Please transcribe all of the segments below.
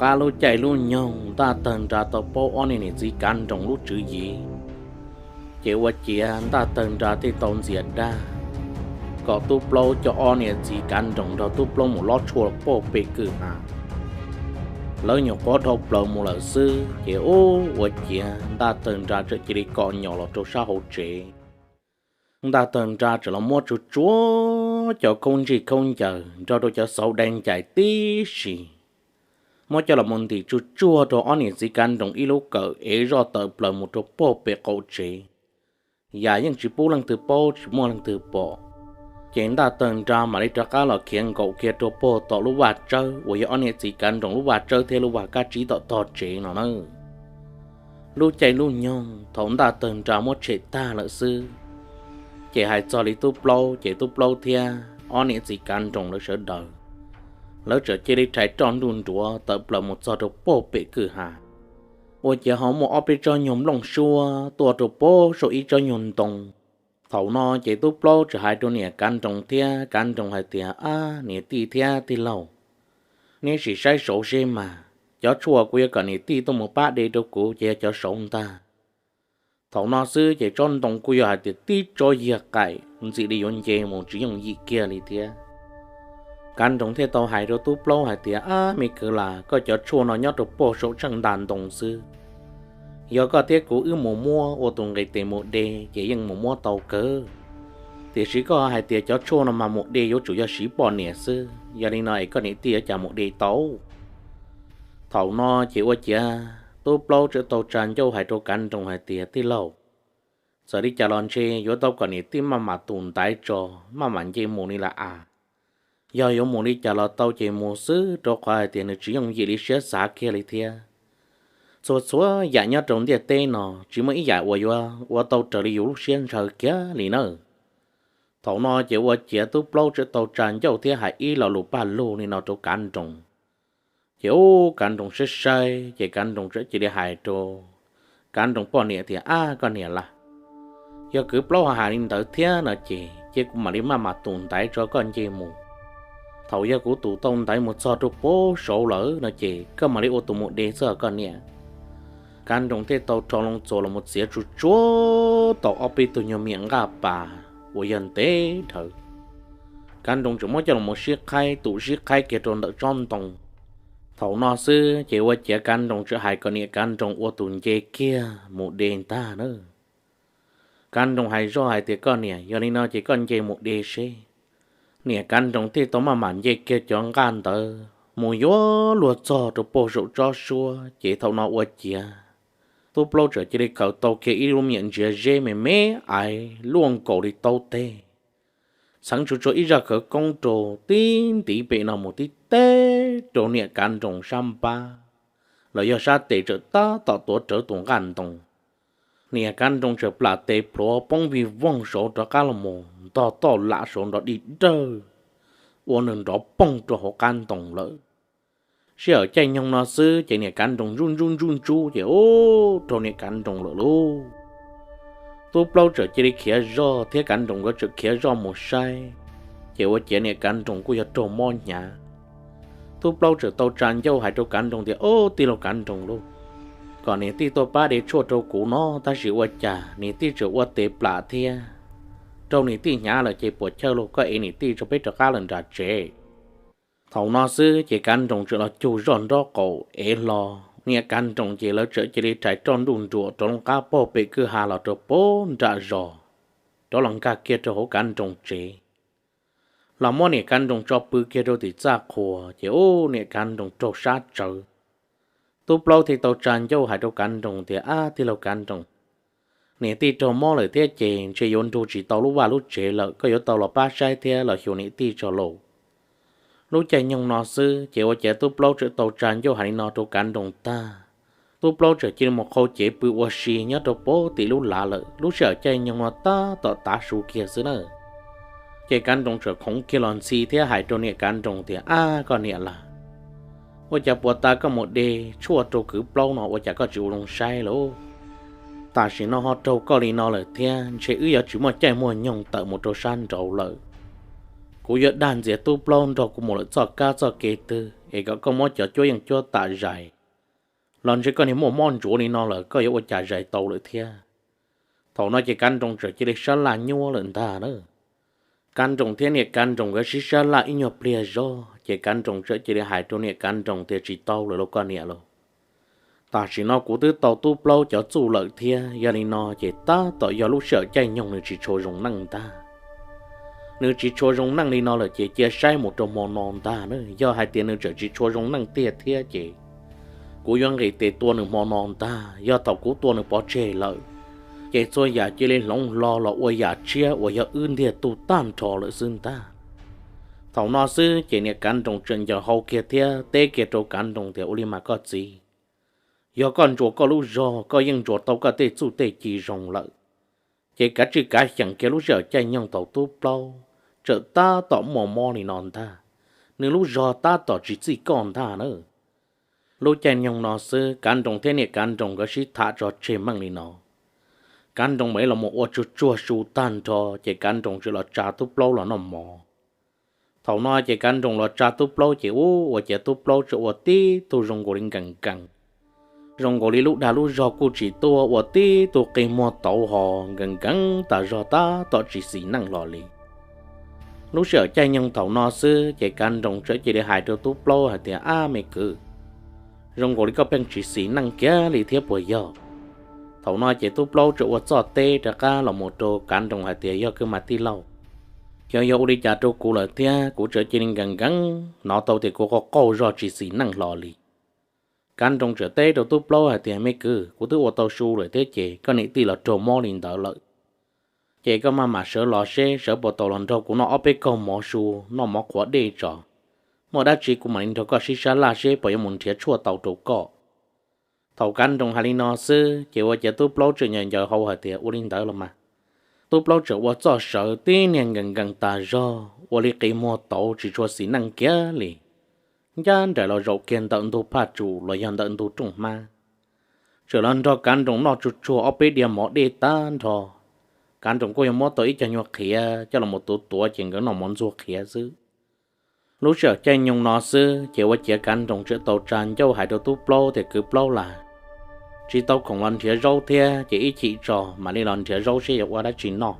Qab lub caij lub nyoog Ntaj Tawg Nra tau paub ob niag niam txiv Kav Nroos lub tswv yim, ces ua ciav Ntaj Tawg Nra thiaj tau ntxias dag kom Tub Plaub coj ob niam txiv Kav Nroos nrog Tub Plaub mus lob tshuaj pog pem kwj ha. Lawv nyuam qhuav dhau plaws mus lawm xwb ces ub, ua ciav Ntaj Tawg Nra txawm cia li kom nyom los rau sab hauv tsev. Ntaj Tawg Nra txawm los muab tsuag tsuag cov khaub ntsij khaub ncaws nrog rau cov xauv dai ncaim tib si, muab coj los mus ntim tsuag tsuag rau ob niam txiv Kav Nroos ib lub kawm ev zoj tawm plaws mus rau pog pem qaum tsev. Yam yeej tsis pub leej twg paub tsis muaj leej twg pom. Ces Ntaj Tawg Nra mam li rov qab los khiav nkaum kiag rau pog tom lub vaj tsawb uas yog ob niam txiv Kav Nroos lub vaj tsawb thiab lub vaj kab tsib tom tog tsev no na. Lub caij lub nyoog thaum Ntaj Tawg Nra muab tshem tag lawm xwb, ces hais txog li Tub Plaub ces Tub Plaub thiab ob niam txiv Kav Nroos lawv sawv daws, lawv txawm cia li rhais roj nruj nruav tawm plaws mus txog rau pog pem kwj ha. Ua ciav ho muaj ob peb tsob nyuag nplooj suab tuaj rau pog saum ib tsob nyuag ntoo. Thaum no ces Tub Plaub txawm hais rau niam Kav Nroos thiab Kav Nroos hais tias, Ab niam tij thiab tij laug, neb sim saib saud seb mas, cov tshuaj kuv yuav kom niam tij tuaj mus pab de rau kuv ces yog cov saud ntag. Thaum no xwb ces tsob ntoo kuj yog hais tias tib tsob yiag qaim ntxim li yuav nce mus tsis yooj yim kiag li thiab. Kav Nroos thiaj tau hais rau Tub Plaub hais tias, Ab me kwv las, koj cov tshuaj no nyob rau pog saum tsheej ntaj ntoo xwb. Yog koj thiab kuv wb mus muab ua tus nqis tes mus de ces yeej mus muab tau kawg. Tiam sis koj hais tias cov tshuaj no mas mus de yuav tsum yog siv poj niam xwb, yog li no es koj niam tij yuav cas mus de tau? Thaum no ces ua ciav Tub Plaub txawm tau tsa ncauj hais rau Kav Nroos hais tias, Tij laug, txawm li cas los ntshe yuav tau kom niam tij maj mam tus ntaiv tso, maj mam nce mus li lawm as. Yog yuav mus li cas los tau ces mus xwb, rau qhov hais tias nws tsis yooj yim li siab xav kiag li thiab. Txhua txhua yam nyob rau ntiaj teb no tsis muaj ib yam uas yuav ua tau raws li yus lub siab ntshaw kiag li nawb. Thaum no ces ua ciav Tub Plaub txawm tau tsa ncauj thiab hais ib lo lus paj lug li no rau Kav Nroos. Ces ub, Kav Nroos saib saib ces Kav Nroos txawm cia li hais rau Kav Nroos poj niam tias, Ab koj niam las, yog kwv Plaub ho hais li ntawd thiab no ces cia kuv mam li maj mam tus ntaiv tso koj nce mus. Thaum yog kuv tus tau ntaiv mus txog rau pog saud lawm no ces koj mam li ua tus mus de xwb os koj niam. Kav Nroos thiaj tau rho loo txuas los mus txiav tsuag tsuag tau ob peb tug nyuag miam nqaj pas uas yog ntev dhawv. Kav Nroos tseem muab coj los sib qhaib, tus sib qhaib kiag rau ntawm tsob ntoo. Thaum no xwb ces ua ciav Kav Nroos txawm hais kom niam Kav Nroos ua tus nce kiag mus de ntag nawb. Kav Nroos hais zoj hais tias, Koj niam, yog li no ces koj nce mus de seb. Niam Kav Nroos thiaj tau maj mam nce kiag cov nqaj ntawd mus yuav luag txog rau pog saum tsob suab ces thaum no ua ciav Tub Plaub txawm cia li khaws tau kiag ib lub miam ntsiav zeb me me aiv luaj nkaus li taub teg, txheev tsuag tsuag ib zaj khawv koob rau tib ntiv pem no mus tib teg rau niam Kav Nroos sab npab los yog sab tes txawm tab tom tuav rawv tus nqaj ntoo. Niam Kav Nroos txawm plam tes plhuav poob vij voog saud rov qab los mus ntog toj lam saud nrov dig dawj ua nws nrov poog rau hauv qab ntoo lawm. Sij hawm caij nyoog no xwb ces niam Kav Nroos ntsub ntsub ntsub ntsub ces ub rau niam Kav Nroos lawm lauj. Tub Plaub txawm cia li khiav zoj thiab Kav Nroos nkawd txawm khiav zoj mus saib, ces ua ciav niam Kav Nroos kuj yog raug mob hnyav. Tub Plaub txawm tau tsa ncauj hais rau Kav Nroos tias, Ob, tij laug Kav Nroos lauj, kom niam tij tuaj pab de tshuaj rau kuv no tab sis ua cas niam tij tseem ua tes plam thiab. Raug niam tij hnyav lawm ces puas chawj lauj, koj ev niam tij tso peb rov qab lawm nram tsev. Thaum no xwb ces Kav Nroos txawm los cug zoj nraub qaum ev hlo. Niam Kav Nroos ces lawv txawm cia li rhais roj nruj nruam rov loo qab pog pem kwj ha los rau pem nram zos, rov los nkag kiag rau hauv Kav Nroos tsev, los muab niam Kav Nroos tso pw kiag rau tim txaj qhua ces ub, niam Kav Nroos raug sab tsawv. Tub Plaub thiaj tau tsa ncauj hais rau Kav Nroos tias, Ab, tij laug Kav Nroos, niam tij raug mob lawm thiab ces ntshe yuav nrug tsis tau lub vaj lub tsev lawm, koj yuav tau los pab saib thiab los xyuas niam tij tso lauj. Lub caij nyoog no xwb ces ua ciav Tub Plaub txawm tau tsa ncauj hais li no rau Kav Nroos tag, Tub Plaub txawm cia li mus qhau cev pw ua si nyob rau pem tim lub lav lawm. Lub sij hawm caij nyoog no tab tom tav su kiag xwb na. Ces Kav Nroos txawm khoov kiag los ntxhi thiab hais rau niam Kav Nroos tias, Ab, koj niam las, ua cas puag ta koj mus de tshuaj rau kwv Plaub no ua cas koj tsis ua zoo saib lauj? Tam sim no ho raug koj li no lawm thiab ntshe wb yuav tsis muaj caij muaj nyoog tawm mus rau sab nraud lawm. Kuv yuav dag ntxias Tub Plaub nrog kuv mus lawm txoj kab txoj kev twg es kom koj muab cov cuab yeej cuab tam zais los ntshe koj niag muaj mob ntsuav li no lawm koj yuav ua cas zais tau lawm thiab. Thaum no ces Kav Nroos txawm cia li sab laj nyuab lawm ntag na. Kav Nroos thiab niam Kav Nroos nkawd sib sab laj ib nyuag pliag zog ces Kav Nroos txawm cia li hais rau niam Kav Nroos tias, Tsis tau lawm lauj koj niam lauj. Tam sim no kuv twb tau Tub Plaub cov txuj lawm thiab, yog li no ces tab tom yog lub sij hawm caij nyoog nws tsis tshua zoo neej ntag. Nws tsis tshua zoo neej li no lawm ces cia saib mus rau hmo no ntag na. Yog hais tias nws tseem tsis tshua zoo neej tiag thiab ces kuv yuav nqis tes tua nws hmo no ntag. Yog thaum kuv tua nws pov tseg lawm ces txhua yam cia li hloov hlo los ua yam tshiab uas yog wb ntiag tug tag nrho lawm xwb ntag. Thaum no xwb ces niam Kav Nroos txawm ncaws hau kiag thiab teb kiag rau Kav Nroos tias, Ua li mas koj txiv, yog koj ntsuas koj lub zog koj yeej ntsuas tau koj tej txuj tej ci zoo lawm, ces kav tsij kav xyeem kiag lub sij hawm caij nyoog thaum Tub Plaub txawm tab tom muaj mob li no ntag, nws lub zog tab tom tsis txij koj ntag na. Lub caij nyoog no xwb Kav Nroos thiab niam Kav Nroos nkawd sib tham tso tseg meej li no. Kav Nroos mam li los mus ua tsuag tsuag su tag nrho ces Kav Nroos txawm los tsa Tub Plaub los noj mov. Thaum no ces Kav Nroos los tsa Tub Plaub ces ua ciav Tub Plaub txawm ua tib tug zoo nkaus li nkees nkees, zoo nkaus li lub dag lub zog kuj tsis tuaj, ua tib tug qi muag tauv ho nkees nkees tas zog tab tom tsis xis neej hlo li. Lub sij hawm caij nyoog thaum no xwb ces Kav Nroos txawm cia li hais rau Tub Plaub hais tias, Ab me kwv, zoo nkaus li koj pheej tsis xis neej kiag li thiab puas yog? Thaum no ces Tub Plaub txawm ua txoj teb rov qab los mus rau Kav Nroos hais tias, Yog kawg mas tij laug, xyov yog ua li cas rau kuv lawm thiab kuv txawm cia li nkees nkees hnov tau tias kuv qaug qaug zog tsis xis neej hlo li. Kav Nroos txawm teb rau Tub Plaub hais tias, Me kwv, kuv twb ua tau su lawm thiab ces koj niam tij los raug mob li ntawd lawm, ces koj maj mam sawv los seb sawv puas tau los nrog kuv noj ob peb kaug mov su, noj mov qhuav dej tso, muaj dab tsi kuv mam li nrog koj sib sab laj seb puas yuav mus nrhiav tshuaj tau rau koj. Thaum Kav Nroos hais li no xwb ces ua ciav Tub Plaub txawm ncaws ncaws hau hais tias, Ua li ntawd los mas. Tub Plaub txawm ua txoj sawv tib niag nkees nkees tas zog ua li qi muag tauv tsis tshua xis neej kiag li, ncaj nraim los zaum kiag ntawm ntug phaj tsum los yog ntawm ntug rooj hmab, txawm los nrog Kav Nroos noj tsuag tsuag ob peb diav mov dej tag nrho. Kav Nroos kuj yog muab tau ib co nyuag qhiav coj los mus tuav tuav ces nkawd noj mov ntxuag qhiav xwb. Lub sij hawm caij nyoog no xwb ces ua ciav Kav Nroos txawm tau tsa ncauj hais rau Tub Plaub tias, Kwv Plaub las, tsis tau khoom los nrhiav zaub thiab ces ib chim tso mam li los nrhiav zaub seb yuav ua dab tsi noj,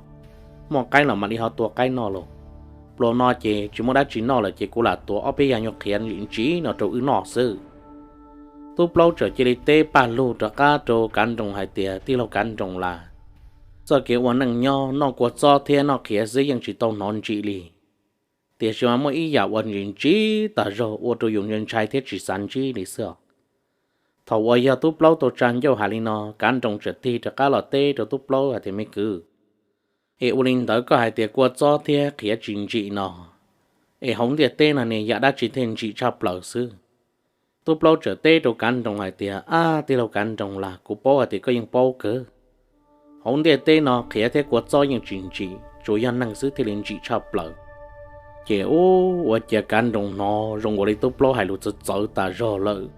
muaj qaib los mam li ho tua qaib noj los. Pluas no ces tsis muaj dab tsi noj lawm ces kuv lam tuav ob peb yag nyuag qhiav ntsim ntsim no rau wb noj xwb. Tub Plaub txawm cia li teb paj lug rov qab rau Kav Nroos hais tias, Tij laug Kav Nroos las, txoj kev ua neej nyob noj kua txob thiab noj qhiav xwb yeej tsis tau hnov ntsim li, tiam sis mas muaj ib yam uas ntsim ntsim tas zog ua rau yus ntshai ntshai thiab tsis xav ntsib li xwb os. Thaum uas yog Tub Plaub tau tsa ncauj hais li no, Kav Nroos txawm tig rov qab los teb rau Tub Plaub hais tias, Me kwv, es ua li ntawd koj hais tias kua txob thiab qhiav tsis ntsim no, es hauv ntiaj teb no ne yam dab tsi thiaj ntsim tshaj plaws xwb? Tub Plaub txawm teb rau Kav Nroos hais tias, Ab tij laug Kav Nroos las, kuv paub hais tias koj yeej paub kawg, hauv ntiaj teb no qhiav thiab kua txob yeej tsis ntsim, tsuas yog neeg xwb thiaj li ntsim tshaj plaws. Ces ua ciav Kav Nroos hnov zoo nkaus li Tub Plaub hais lus txawv txawv tas zog lawm.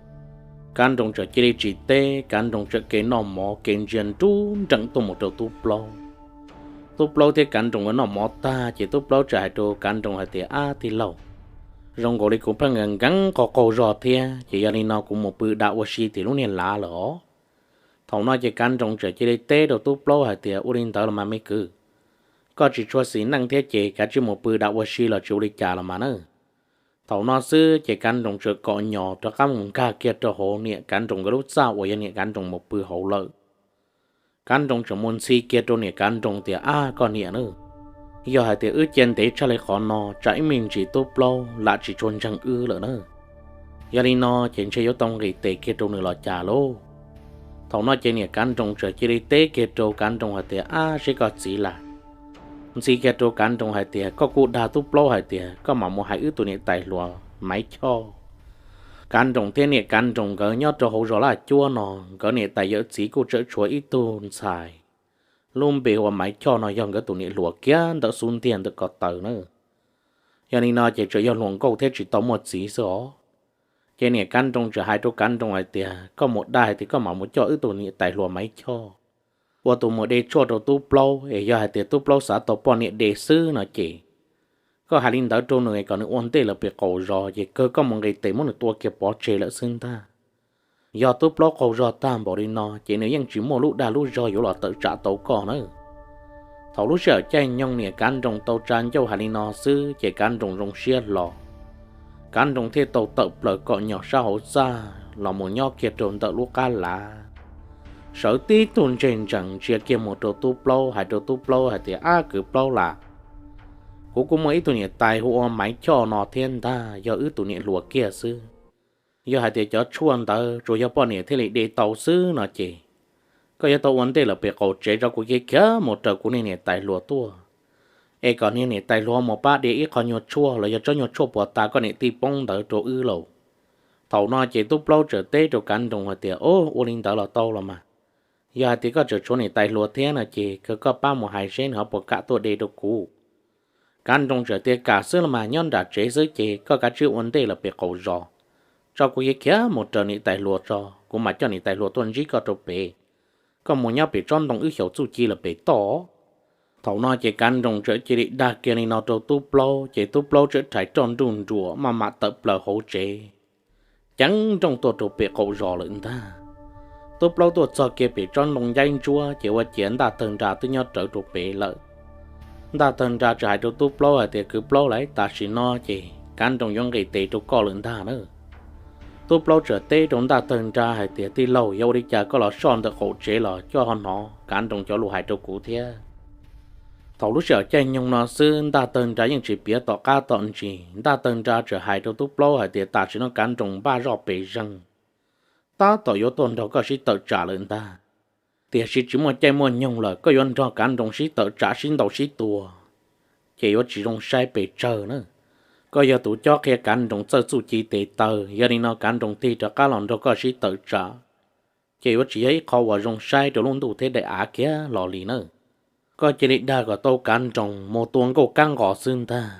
Kav Nroos txawm cia li tsis teb, Kav Nroos txawm ke noj mov ke ntsia nruj nreem tuaj mus rau Tub Plaub. Tub Plaub thiab Kav Nroos nkawd noj mov tag ces Tub Plaub txawm hais rau Kav Nroos hais tias, Ab tij laug, zoo nkaus li kuv pheej nkees nkees qaug qaug zog thiab ces yog li no kuv mus pw da ua si tim lub niag lav lawm os. Thaum no ces Kav Nroos txawm cia li teb rau Tub Plaub hais tias, Ua li ntawd los mas me kwv, koj tsis tshua xis neej thiab ces kav tsij mus pw da ua si los tsis ua li cas los mas na. Thaum no xwb ces Kav Nroos txawm kom nyos rov qab mus nkag kiag rau hauv niam Kav Nroos nkawd lub txaj uas yog niam Kav Nroos mus pw hauv lawm. Kav Nroos txawm mus ntxhi kiag rau niam Kav Nroos tias, Ab koj niam na, yog hais tias wb cia ntev tshaj li qhov no tsam ib me ntsis Tub Plaub lam tsis tshua ntseeg wb lawm na. Yog li no ces ntshe yuav tau nqis tes kiag rau nws los cas lauj. Thaum no ces niam Kav Nroos txawm cia li teb kiag rau Kav Nroos hais tias, Ab seb koj txiv las, ntxhi kiag rau Kav Nroos hais tias, Koj kuj dag Tub Plaub hais tias koj mam mus hais wb tus niam tais hluas Maiv Choj. Kav Nroos thiab niam Kav Nroos nkawd nyob rau hauv zos Laj Cuab no, nkawd niam tais yawm txiv kuj tseem tshuav ib tug ntxhais lub npe hu ua Maiv Choj no yog nkawd tus niam hluas kiag ntawm xub ntiag ntawm ko taw na. Yog li no ces tseem yog hluas nkauj thiab tsis tau muaj txiv xwb os. Ces niam Kav Nroos txawm hais rau Kav Nroos hais tias, Koj mus dag hais tias koj mam mus coj wb tus niam tais hluas Maiv Choj ua tus mus de tshuaj rau Tub Plaub, es yog hais tias Tub Plaub xav tau poj niam de xwb no ces Koj hais li ntawd rau nws kom nws ua ntej lawm pem qaum zos ces kawg koj mus nqis tes muab nws tua kiag pov tseg lawm xwb ntag. Yog tub plaub qaug zog tag npaum li no ces nws yeej tsis muaj lub dag lub zog yuav los tawm tsam tau koj nawb. Thaum lub sij hawm caij nyoog niam Kav Nroos tau tsa ncauj hais li no xwb ces Kav Nroos zoo siab hlo. Kav Nroos thiaj tau tawm plaws kom nyom sab hauv txaj los mus nyob kiag rau ntawm lub qab lav, sawv tib tug ntseg ntsees ntsia kiag mus rau tub plaub, hais rau tub plaub hais tias, Ab kwv plaub las, kuv kuj muaj ib tug niam tais hu ua Maiv Choj no thiab ntag, yog wb tus niam hluas kiag xwb. Yog hais tias cov tshuaj ntawd tsuas yog poj niam thiaj li de tau xwb no ces koj yuav tau ua ntej lawm pem qaum tsev tso, kuv khiav khiav mus raws kuv niag niam tais hluas tuaj, es kom niag niam tais hluas mus pab de ib qho nyuag tshuaj los yog tsob nyuag tshuaj puas tas koj niam tij poob ntawd rau wb lauj. Thaum no ces tub plaub txawm teb rau Kav Nroos hais tias, Ub, ua li ntawd los tau los mas. Yog hais tias koj tseem tshuav niam tais hluas thiab no ces kawg koj pab mus hais seb nws ho puas kam tuaj de rau kuv. Kav Nroos txawm tias, Kam xwb los mas, nyob nram tsev xwb ces koj kav tsij ua ntej lawm pem qaum zos tso, kuv khiav khiav mus raws niam tais hluas tso, kuv mam coj niam tais hluas tuaj ntsib koj rau pem. Koj mus nyob pem tsob ntoo wb xyaum txuj ci lawm pem toj. Thaum no ces Kav Nroos txawm cia li dag kiag li no rau tub plaub ces tub plaub txawm rhais roj nruj nruam maj mam tawm plaws hauv tsev, ceev nrooj tuaj rau pem qaum zos lawm ntag. Tub plaub tuaj txog kiag pem tsob ntoo ncaib ntsuab ces ua ciav Ntaj Tawg Nra twb nyob rawv rau pem lawm. Ntaj Tawg Nra txawm hais rau tub plaub hais tias, Kwv plaub las, tam sim no ces Kav Nroos yuav nqis tes rau koj lawm ntag na. Tub plaub txawm teb rau Ntaj Tawg Nra hais tias, Tij laug, yog ua li cas koj los soj ntawm qaum tsev los coj ho hnov Kav Nroos cov lus hais rau kuv thiab. Thaum lub sij hawm caij nyoog no xwb Ntaj Tawg Nra yeej tsis piav tom qab tom ntsis, Ntaj Tawg Nra txawm hais rau tub plaub hais tias, Tam sim no Kav Nroos npaj zoj pes zeeg, tab tom yuav tuaj nrog koj sib tawm tsam lawm ntag. Tiam sis tsis muaj caij muaj nyoog lawm, koj yuav nrog Kav Nroos sib tawm tsam sib ntaus sib tua ces yuav tsis zoo saib pes tsawg na. Koj yog tus cob qhia Kav Nroos txawj txuj ci tes taw, yog li no Kav Nroos tig rov qab los nrog koj sib tawm tsam ces yuav tsis yog ib qho uas zoo saib rau lub ntuj thiab daim av kiag los li na. Koj cia li dag kom tau Kav Nroos mus tua nkauj kab nqos xwb ntag.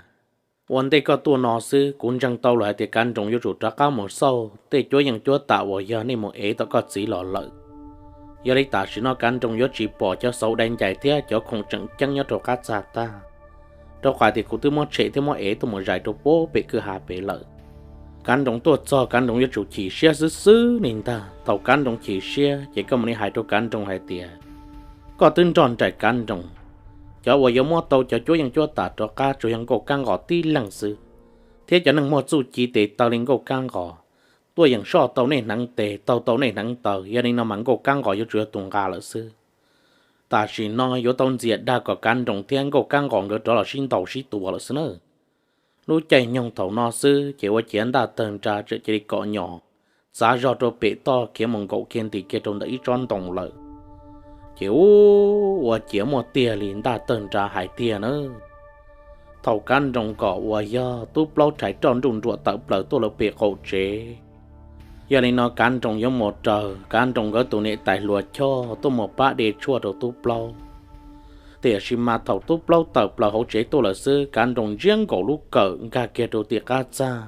Ua ntej koj tuaj no xwb kuv ntseeg tau lawm hais tias Kav Nroos yuav tsum rov qab mus xauj tej cuab yeej cuab tam uas yog nej mus ev tom koj txiv los lawm. Yog li tam sim no Kav Nroos yuav tsis pom cov xauv dai ncais thiab cov khoom tseem ceeb nyob rau qab txag tag, rau qhov tias kuv twb muab tshem thiab muab ev tuaj mus zais rau puag pem kwj ha pem lawm. Kav Nroos tuaj txog Kav Nroos yuav tsum chim siab xwb xwb li ntag. Thaum Kav Nroos chim siab ces koj mam li hais rau Kav Nroos hais tias, Koj twb nrog nraim Kav Nroos, cov uas yuav muab tau cov cuab yeej cuab tam rov qab tsuas yog nkauj kab nqos tib leeg xwb, thiab cov neeg muaj txuj ci tes taw li nkauj kab nqos tuaj yeem soj tau nej hneev tes taug tau nej hneev taw, yog li no mas nkauj kab nqos yuav tsum yog tus nqa lawm xwb. Tam sim no yuav tau ntxias dag kom Kav Nroos thiab nkauj kab nqos nkawd rov los sib ntaus sib tua lawm xwb na. Lub caij nyoog thaum no xwb ces ua ciav Ntaj Tawg Nra txawm cia li kom nyom txav zog rau pem toj khiav mus nkaum kiag nti kiag rau ntawm ib tsob ntoo lawm. Ces ub, ua ciav muaj tiag li Ntaj Tawg Nra hais tiag na. Thaum Kav Nroos kom uas yog tub plaub rhais roj nruj nruam tawm plaws tuaj lawm pem qaum tsev, yog li no Kav Nroos yuav mus raws Kav Nroos nkawd tus niam tais hluas Choj tuaj mus pab de tshuaj rau tub plaub. Tiam sis mas thaum tub plaub tawm plaws hauv tsev tuaj lawm xwb Kav Nroos ntsiab nkaus lub kawm nkag kiag rau tim qab txag,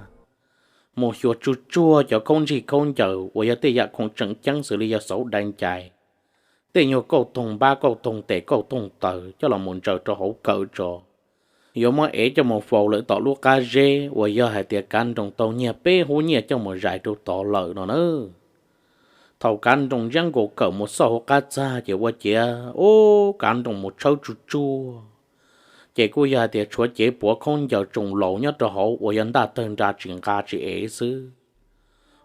mus xyuas tsuj tsuag cov khaub ntsig khaub ncaws uas yog tej yam khoom tseem ceeb xws li yog xauv dai ncais, tej nyuag kauj toog npab kauj toog tes kauj toog taw coj los mus ntsaws rau hauv kawm tso, yuav muab ev coj mus faus lawm tom lub qab zeb uas yog hais tias Kav Nroos tau nyiag peb hub nyiaj coj mus zais rau tod lawm no na. Thaum Kav Nroos ntsiab nkaus kawm mus xauj hauv qab txag ces ua ciav ub, Kav Nroos mus tshawb tsuj tsuag ces kuj yog hais tias tshuav cev puav khaub ncaws tsoos laus nyob rau hauv uas yog Ntaj Tawg Nra tsis nqa tsis ev xwb,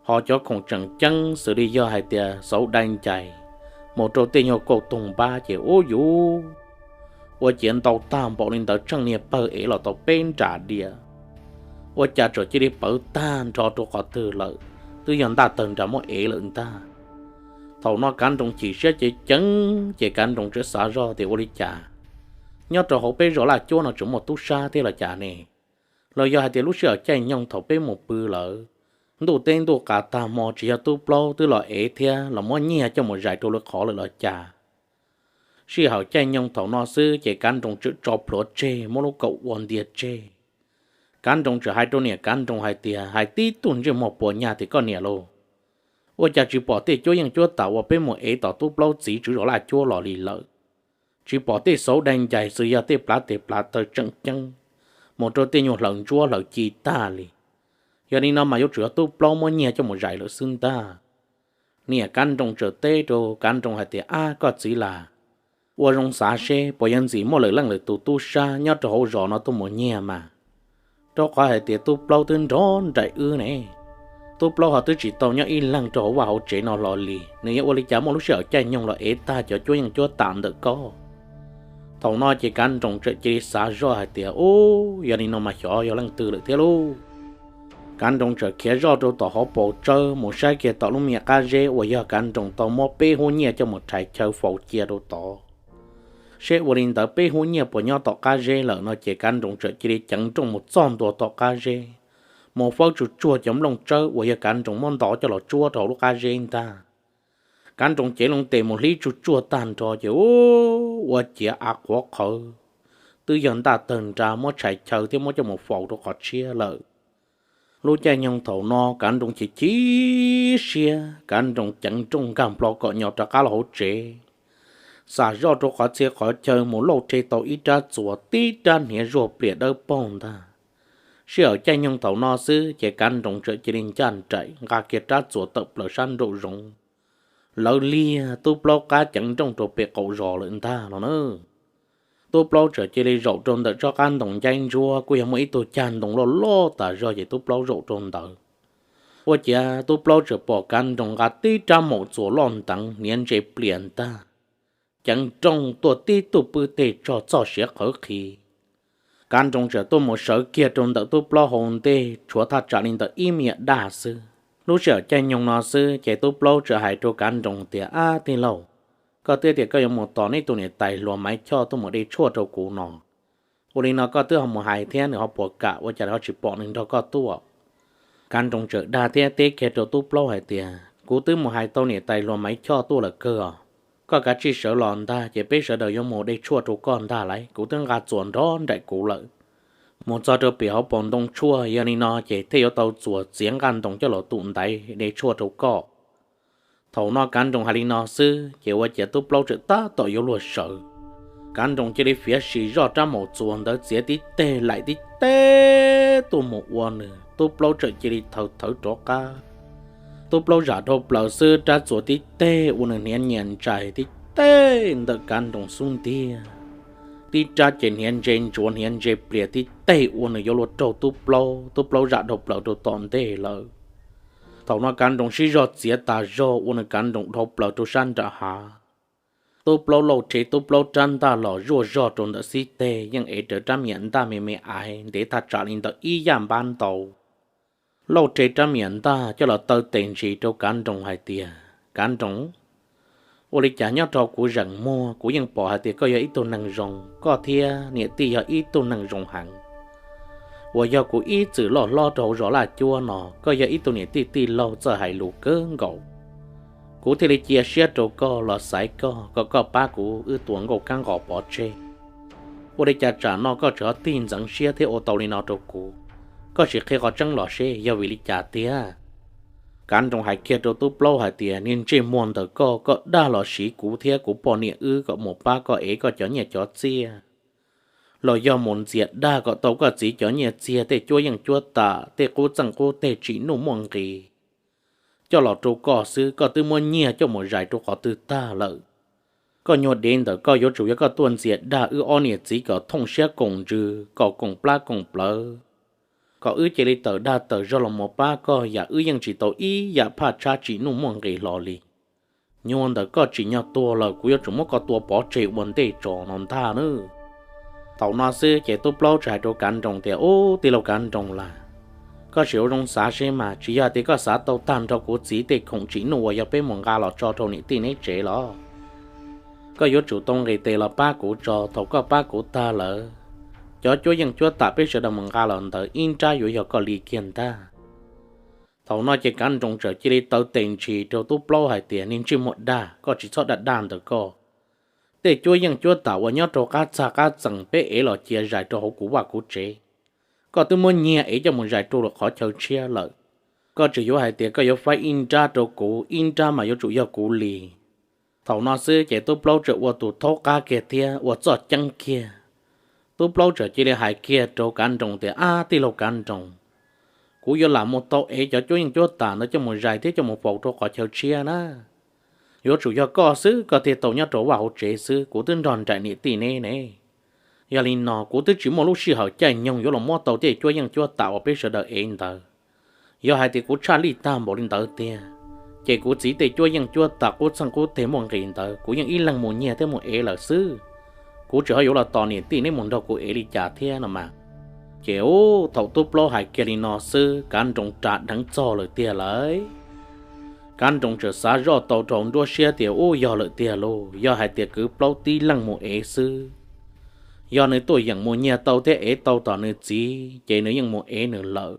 ho cov khoom tseem ceeb xws li yog hais tias xauv dai ncais, mus rau tej nyuag kauj toog npab ces ub yuv, ua ciav ntau tag npaum li ntawd tsheej niag pawg ev los tau peb nra diav, ua cas txawm cia li pawv tag nrho rau qhov twg lawm, twb yog Ntaj Tawg Nra muab ev lawm ntag. Thaum no Kav Nroos chim siab ceev ceev ces Kav Nroos txawm xav zog tias ua li cas nyob rau hauv peb zos laj cuab no tseem muaj tub sab thiab los cas ne? Los yog hais tias lub sij hawm caij nyoog thaum peb mus pw lawm, ntuj teb ntuj qas tag hmo tsis yog tub plaub twb los ev thiab los muab nyiag coj mus zais rau lawv qhov lawm los cas? Sij hawm caij nyoog thaum no xwb ces Kav Nroos txawm tso plhuav tseg muab lub kaum ua ntiag tseg. Kav Nroos txawm hais rau niam Kav Nroos hais tias, Hais tib tug ntsej muag puas nyag tias koj niam lauj, ua cas tsis pom tej cuab yeej cuab tam uas peb mus ev tom tub plaub txiv tswv zos laj cuab los li lawm? Tsis pom tej xauv dai ncais xws yog tej plav tes plav taw tseem ceeb, mus rau tej nyuag hlaws ntsuab hlaws ci tag li. Yog li no mas yuav tsum yog tub plaub muab nyiag coj mus zais lawm xwb ntag. Niam Kav Nroos txawm teb rau Kav Nroos hais tias, Ab, koj txiv las, ua zoo xav seb puas yuav ntxim muaj lwm leej lwm tus tub sab nyob rau hauv zos no tuaj mus nyiag mas, rau qhov hais tias tub plaub twb nrov nraim wb ne. Tub plaub ho twb tsis tau nyob ib leeg rau hauv vaj hauv tsev no hlo li, nws yuav ua li cas muaj lub sij hawm caij nyoog los ev tag cov cuab yeej cuab tam ntawm ko? Thaum no ces Kav Nroos txawm cia li xav zoj hais tias, Ub, yog li no mas xyov yog leej twg lawm thiab lauj. Kav Nroos txawm khiav zoj rau tom hauv paus tsawb mus saib kiag tom lub me nyuam qab zeb uas yog Kav Nroos tau muab peb hub nyiaj coj mus rhais chaw faus cia rau tod, seb ua li ntawd peb hub nyiaj puas nyob tom qab zeb lawm no ces Kav Nroos txawm cia li ceev nrooj mus txog ntua tom qab zeb, mus fawb tsuj tsuag cov nplooj tsawb uas yog Kav Nroos muab ntov coj los tsuab rau hauv lub qab zeb ntag. Kav Nroos cev loo tes mus hlib tsuj tsuag tag nrho ces ua ciav av qhuav qhawv, twb yog ntaj tawg nra muab tshais chaw thiab muab coj mus faus rau qhov tshiab lawm. Lub caij nyoog thaum no Kav Nroos chim chim siab, Kav Nroos ceev nrooj nkag nplo kom nyo rov qab los hauv tsev, xam zoj rau qhov txhia qhov chaw mus lauj rhe tau ib rab txuas tib rab hniav zuag plias dawb paug ntag. Sij hawm caij nyoog thaum no xwb ces Kav Nroos txawm cia li ncaj nraim nqa kiag rab txuas tawm plaws sab nraum zoov, lawv liag tub plaub qab ceev nrooj rau pem qaum zos lawm ntag no na. Tub plaub txawm cia li zaum rau ntawm tsob qab ntoo ncaib ntsuab, kuj yog muaj ib tug cag ntoo loj loj tas zog ces tub plaub zaum rau ntawd. Ua ciav tub plaub txawm pom Kav Nroos nqa tib rab maum txuas loj nteev hniav ntse plias ntag, ceev nrooj tuaj tib tug pw tej tsog txoj siav qhawv qhi. Kav Nroos txawm tuaj mus sawv kiag rau ntawm tub plaub hauv ntej tshuav thaj tsam li ntawm ib me nyuam daj xwb. Lub sij hawm caij nyoog no xwb ces tub plaub txawm hais rau Kav Nroos tias, Ab tij laug, koj twb tias koj yuav mus tos neb tus niam tais hluas Maiv Choj tuaj mus de tshuaj rau kuv no, ua li no koj twb ho mus hais thiab nws ho puas kam, ua cas ho tsis pom nws nrog koj tuaj? Kav Nroos txawm dag thiab teb kiag rau tub plaub hais tias, Kuv twb mus hais tau niam tais hluas Maiv Choj tuaj lawm kawg os. Koj kav tsij sawv los ntag ces peb sawv daws yuav mus de tshuaj rau koj ntag lauj. Kuv twb nqa txuas nrov nraim kuv lawm. Mus txog rau pem hauv paus ntoo tshuaj, yog li no ces thiaj yuav tau txuas txiav nqaj ntoo coj los tum ntaiv de tshuaj rau koj. Thaum no Kav Nroos hais li no xwb ces ua ciav tub plaub txawm tab tom yuav luag sawv. Kav Nroos cia li fiav sim zoj rab maum txuas ntawd txiav tib teg laim tib teg tuaj mus ua nws, tub plaub txawm cia li thawv thawv rov qab. Tub plaub zam dhau plaws xwb rab txuas tib teg ua nws hniav nyias ntsais tib teg ntawm Kav Nroos xub ntiag. Tib rab ces hniav ntse ntsuav hniav ntse plias tib teg ua nws yuav luag raug tub plaub, tub plaub zam dhau plaws rau tom ntej lawm. Thaum no Kav Nroos sib zog txiav tas zog ua nws Kav Nroos dhau plaws rau sab nram hav. Tub plaub lauj rhe tub plaub rab ntaj los zuaj zog rau ntawm xib teg yeej ev rawv rab me nyuam ntaj me me aiv ntev thaj tsam li ntawm ib yaj npab ntau. Lauj rhe rab me nyuam ntaj coj los taw tes ntsis rau Kav Nroos hais tias, Kav Nroos, ua li cas nyob rau kuv zeem muag kuv yeej pom hais tias koj yog ib tug neeg zoo, koj thiab niam tij yog ib tug neeg zoo heev, uas yog kuv ib txwm loj hlob rau hauv zos Laj Cuab no, koj yog ib tug niam tij tij laug txawj hais lus kawg nkaus. Kuv thiaj li cia siab rau koj los xaiv koj kom koj pab kuv wb tua nkauj kab nqos pov tseg. Ua li cas tsam no koj tseem ho tig ntxeev siab thiab ua tau li no rau kuv? Koj sim qhia qhov tseeb los seb yog vim li cas tiag? Kav Nroos hais kiag rau tub plaub hais tias, Niag ntsej muag ntawm koj, koj dag los siv kuv thiab kuv poj niam wb kom mus pab koj ev koj cov nyiaj cov txiaj, los yog mus ntxias dag kom tau koj txiv cov nyiaj txiag, tej cuab yeej cuab tam, tej qub txeej qub teg tsim nuj muaj nqis. Coj los rau koj xwb koj twb muab nyiag coj mus zais rau qhov twg tag lawm? Koj nyuag dev ntawm koj yuav tsum yog koj tuaj ntxias dag wb ob niam txiv kom thooj siab koom ntsws, kom koom plab koom plawv, kom wb cia li tawm dag tawm zog los mus pab koj, yam wb yeej tsis tau ib yam phaj tshab tsim nuj muaj nqis hlo li. Nyuag ntawm koj tsim nyog tuag lawm kuv yuav tsum muab koj tua pov tseg ua ntej tso no ntag nawb. Thaum no xwb ces tub plaub txawm hais rau Kav Nroos tias, Ub, tij laug Kav Nroos las, koj sim ua zoo xav seb mas, tsis yog hais tias koj xav tau tag nrho kuv txiv tej khoom tsim nuj uas yog peb mus nqa los tso rau niam tij neb tsev los? Koj yuav tsum tau nqis tes los pab kuv tso, thaum koj pab kuv tag lawm, cov cuab yeej cuab tam peb sawv daws mus nqa los ntawd ib nrab yuav yog koj li kiag ntag. Thaum no ces Kav Nroos txawm cia li taw tes ntshis rau tub plaub hais tias, Niag ntsej muag dag, koj tsis txhob dag dag ntawm koj. Tej cuab yeej cuab tam uas nyob rau qab txag qab txeem peb ev los cia zais rau hauv kuv vaj kuv tsev, koj twb muab nyiag ev coj mus zais rau lwm qhov chaw tshiab lawm. Koj tseem yuav hais tias koj yuav faib ib nrab rau kuv, ib nrab mas yuav tsum yog kuv li. Thaum no xwb ces tub plaub txawm ua tus thaub qab kiag thiab ua txoj ceeb kiag, Tub Plaub txawm cia li hais kiag rau Kav Nroos tias, Ab, tij laug Kav Nroos, kuv yuav lam mus tau ev cov cuab yeej cuab tam ntawd coj mus zais thiab coj mus faus rau qhov chaw tshiab na. Yuav tsum yog koj xwb koj thiaj tau nyob rau vaj hauv tsev xwb, kuv twb nrog nraim niam tij neb ne. Yog li no kuv twb tsis muaj lub sij hawm caij nyoog yuav los muab tau tej cuab yeej cuab tam uas peb sawv daws ev ntawd. Yog hais tias kuv tshaj lij tag npaum li ntawd tiag, ces kuv txiv tej cuab yeej cuab tam qub txeej qub teg muaj nqis ntawd kuv yeej ib leeg mus nyiag thiab mus ev lawm xwb. Kuv tseem ho yuav los tos niam tij neb mus nrog kuv ev li cas thiab no mas. Ces ub, thaum Tub Plaub hais kiag li no xwb, Kav Nroos ras dheev txog lawm tiag lauj. Kav Nroos txawm xav zoj tau rau nruab siab tias, Ub, yog lawm tiag lauj, yog hais tias kwv Plaub tib leeg mus ev xwb, yog nws tuaj yeem mus nyiag tau thiab ev tau tom nws txiv ces nws yeej mus ev nws lawm.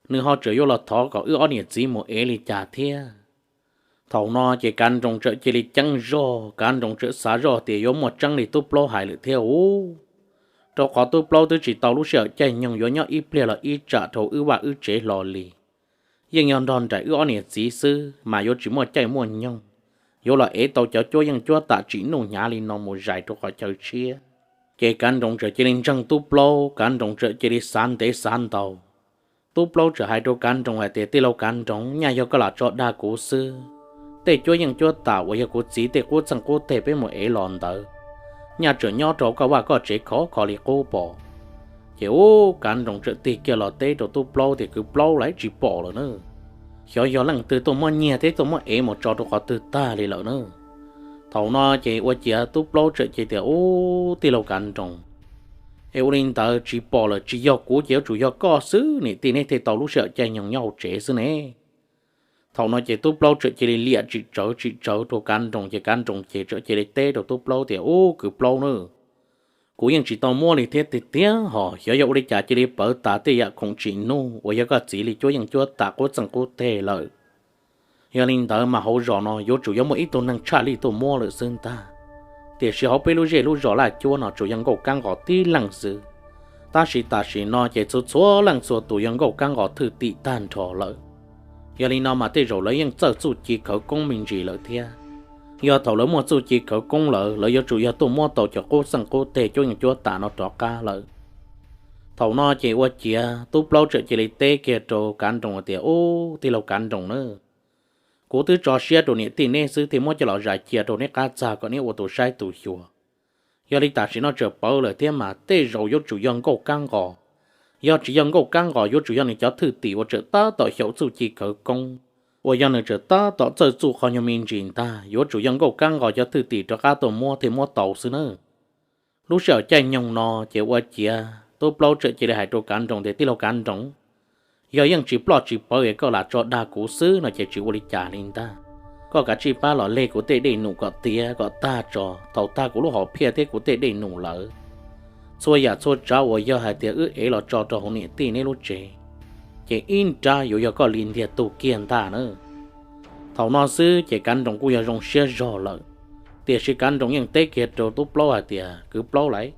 Nws ho tseem yuav los thov kom wb ob niam txiv mus ev li cas thiab? Thaum no ces Kav Nroos txawm cia li ceeb zog, Kav Nroos txawm xav zoj tias yuav muaj tseeb li Tub Plaub hais lawm thiab ub, rau qhov Tub Plaub twb tsis tau lub sij hawm caij nyoog yuav nyob ib pliag los ib tsam rau wb vaj wb tsev hlo li. Yeej yog nrog nraim wb ob niam txiv xwb mas yuav tsis muaj caij muaj nyoog yuav los ev tau cov cuab yeej cuab tam tsim nuj hnyav li no mus zais rau qhov chaw tshiab. Ces Kav Nroos txawm cia li ntseeg Tub Plaub, Kav Nroos txawm cia li xav ntev xav ntau. Tub Plaub txawm hais rau Kav Nroos hais tias, Tij laug Kav Nroos, nyaj yog koj lam tso dag kuv xwb. Tej cuab yeej cuab tam uas yog kuv txiv tej qub txeej qub teg peb mus ev los ntawd, nyaj tseem nyob rau koj vaj koj tsev khov kho li qub pom. Ces ub, Kav Nroos txawm tig kiag los teb rau Tub Plaub tias, Kwv Plaub, lawv tsis pom lawm na. Xyov yog leej twg tuaj muab nyiag thiab tuaj muab ev mus tso rau qhov twg tag li lawm na. Thaum no ces ua ciav Tub Plaub txawm cia tias, Ub, tij laug Kav Nroos, es ua li ntawd tsis pom lawm tsis yog kuv ces yuav tsum yog koj xwb, niam tij neb thiaj tau lub sij hawm caij nyoog nyob hauv tsev xwb ne. Thaum no ces Tub Plaub txawm cia li liam tsis tsawv tsis tsawv rau Kav Nroos, ces Kav Nroos ces txawm cia li teb rau Tub Plaub tias, Ub, kwv Plaub na, kuv yeej tsis tau muab li thiab tiag tiag hos, xyov yog ua li cas cia li pawv tas tej yam khoom tsim nuj uas yog koj txiv li cuab yeej cuab tam qub txeej qub teg lawm. Yog li ntawd mas hauv zos no yuav tsum yog muaj ib tug neeg tshaj lij tuaj muab lawm xwb ntag. Tiam sis hauv peb lub zej lub zos Laj Cuab no tsuas yog Nkauj Kab Nqos tib leeg xwb, tab sis tam sim no ces txhua txhua leej txhua tus yog Nkauj Kab Nqos thwj tim tag nrho lawm. Yog li no mas tej zaum lawv yeej txawj txuj ci khawv koob me ntsis lawm thiab. Yog thaum lawv muaj txuj ci khawv koob lawm, lawv yuav tsum yog tuaj muab tau cov qub txeej qub teg cuab yeej cuab tam no rov qab lawm. Thaum no ces ua ciav Tub Plaub txawm cia li teb kiag rau Kav Nroos tias, Ub, tij laug Kav Nroos na, kuv twb tso siab rau niam tij neb xwb thiaj muab coj los zais cia rau neb qab txag kom neb ua tus saib tus xyuas. Yog li tam sim no txawm pawv lawm thiab mas tej zaum yuav tsum yog Nkauj Kab Nqos. Yog tsis yog Nkauj Kab Nqos yuav tsum yog nws cov thwj tim uas txawm tab tom xyaum txuj ci khawv koob, uas yog nws txawm tab tom txawj txuj qhov nyuag me ntsis ntag, yuav tsum yog Nkauj Kab Nqos cov thwj tim rov qab tuaj muab thiaj muab tau xwb na. Lub sij hawm caij nyoog no ces ua ciav Tub Plaub txawm cia li hais rau Kav Nroos tias, Tij laug Kav Nroos, yog yeej tsis ploj tsis pawv es koj lam tso dag kuv xwb no ces tsis ua li cas li ntag. Koj kav tsij pab los leg kuv tej dej num kom tiav kom tag tso, thaum tag kuv lub hom phiaj thiab kuv tej dej num lawm, txhua yam txhua tsav uas yog hais tias wb ev los tso rau hauv niam tij neb lub tsev, ces ib nrab yuav yog koj li ntiag tug kiag ntag na. Thaum no xwb ces Kav Nroos kuj yog zoo siab zog lawm, tiam sis Kav Nroos yeej teb kiag rau Tub Plaub hais tias, Kwv Plaub lauj,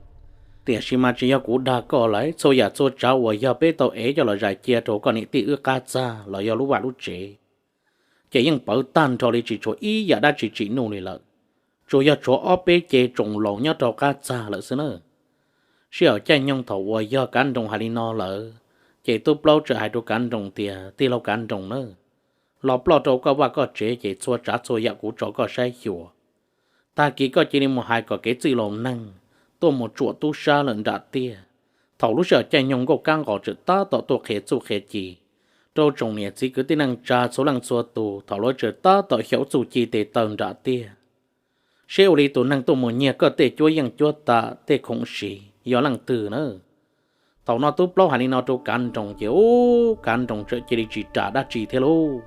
tiam sis mas tsis yog kuv dag koj lauj, txhua yam txhua tsav uas yog peb tau ev coj los zais cia rau koj niam tij wb qab txag los yog lub vaj lub tsev, ces yeej pawv tag nrho li tsis tshuav ib yam dab tsi tsim nuj li lawm, tsuas yog tshuav ob peb ce tsoos laus nyob rau qab txag lawm xwb na. Sij hawm caij nyoog thaum uas yog Kav Nroos hais li no lawm, ces Tub Plaub txawm hais rau Kav Nroos tias, Tij laug Kav Nroos na, los ploj rau koj vaj koj tsev ces txhua tsav txhua yam kuv tso koj saib xyuas. Tag kis koj cia li mus hais kom kev txwj laus neeg tuaj mus tsuam tub sab lawm nram tiaj. Thaum lub sij hawm caij nyoog Nkauj Kab Nqos txawm tab tom tuaj qhia txuj qhia ci rau tsoom niam txiv kwv tij neej tsa txhua leej txhua tus, thaum lawv txawm tab tom xyaum txuj ci tes taw nram tiaj, seb ua li tus neeg tuaj mus nyiag koj tej cuab yeej cuab tam tej khoom siv yog leej twg na. Thaum no Tub Plaub hais li no rau Kav Nroos ces ub, Kav Nroos txawm cia li tsis ram dab tsi thiab lauj.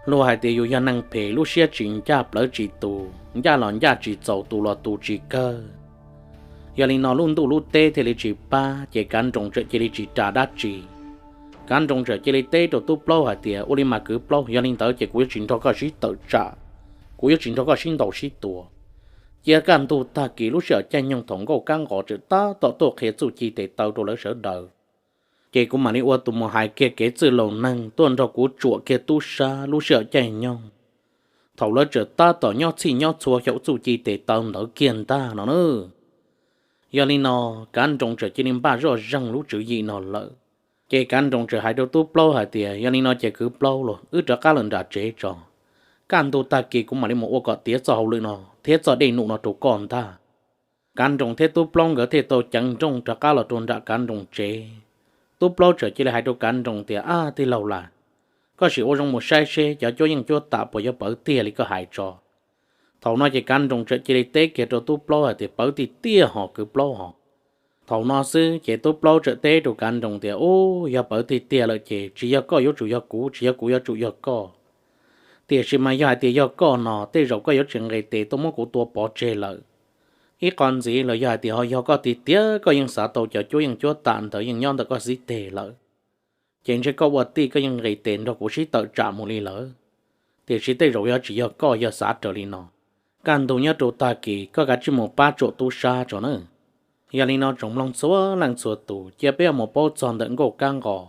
Luag hais tias yus yog neeg phem lub siab tsis ncaj plawv tsis tus, ncaj los ncaj tsis txaus tus los tus tsis kawg. Yog li no lub ntuj lub teb thiaj li tsis pab ces Kav Nroos txawm cia li tsis ras dab tsi. Kav Nroos txawm cia li teb rau Tub Plaub hais tias, Ua li mas kwv Plaub, yog li ntawd ces kuv yuav tsis nrog koj sib tawm tsam, kuv yuav tsis nrog koj sib ntaus sib tua. Cia kaj ntug tag kis lub sij hawm caij nyoog thaum Nkauj Kab Nqos txawm tab tom tuaj qhia txuj ci tes taw rau lawv sawv daws, ces kuv mam li ua tus mus hais kiag kev txwj laus neeg tuaj nrog kuv tsuam kiag tub sab lub sij hawm caij nyoog thaum lawv txawm tab tom nyob txhij nyob txhua xyaum txuj ci tes taw ntawd kiag ntag no na. Yog li no, Kav Nroos txawm cia li npaj zoj zeeg lub tswv yim no lawm. Ces Kav Nroos txawm hais rau Tub Plaub hais tias, Yog li no ces kwv Plaub los wb rov qab lawm nram tsev tso. Kaj ntug tag kis kuv mam li mus ua kom tiav txoj hauj lwm no thiab txoj dej num no rau koj ntag. Kav Nroos thiab Tub Plaub nkawd thiaj tau ceev nrooj rov qab los rau nram Kav Nroos tsev. Tub Plaub txawm cia li hais rau Kav Nroos tias, Ab tij laug las, koj sim ua zoo mus saib seb cov cuab yeej cuab tam puas yuav pawv tiag li koj hais tso. Thaum no ces Kav Nroos txawm cia li teb kiag rau Tub Plaub hais tias, Pawv tiag tiag hos kwv Plaub hos. Thaum no xwb ces Tub Plaub txawm teb rau Kav Nroos tias, Ub, yog pawv tiag tiag lawm ces tsis yog koj yuav tsum yog kuv, tsis yog kuv yuav tsum yog koj. Tiam sis mas yog hais tias yog koj no tej zaum koj yuav tsis nqis tes tuaj muab kuv tua pov tseg lawm. Ib qho ntxiv los yog hais tias ho yog koj tiag tiag koj yeej xav tau cov cuab yeej cuab tam ntawd yeej nyob ntawm koj xib teg lawm, ces ntshe koj ua tij koj yeej nqis tes nrog kuv sib tawm tsam mus li lawm. Tiam sis tej zaum yog tsis yog koj yog xav raws li no, kaj ntug nyob rau tag kis koj kav tsij mus pab tsuam tub sab tso na. Yog li no tsoom mloog txhua leej txhua tus, cia peb mus paub txog ntawm Nkauj Kab Nqos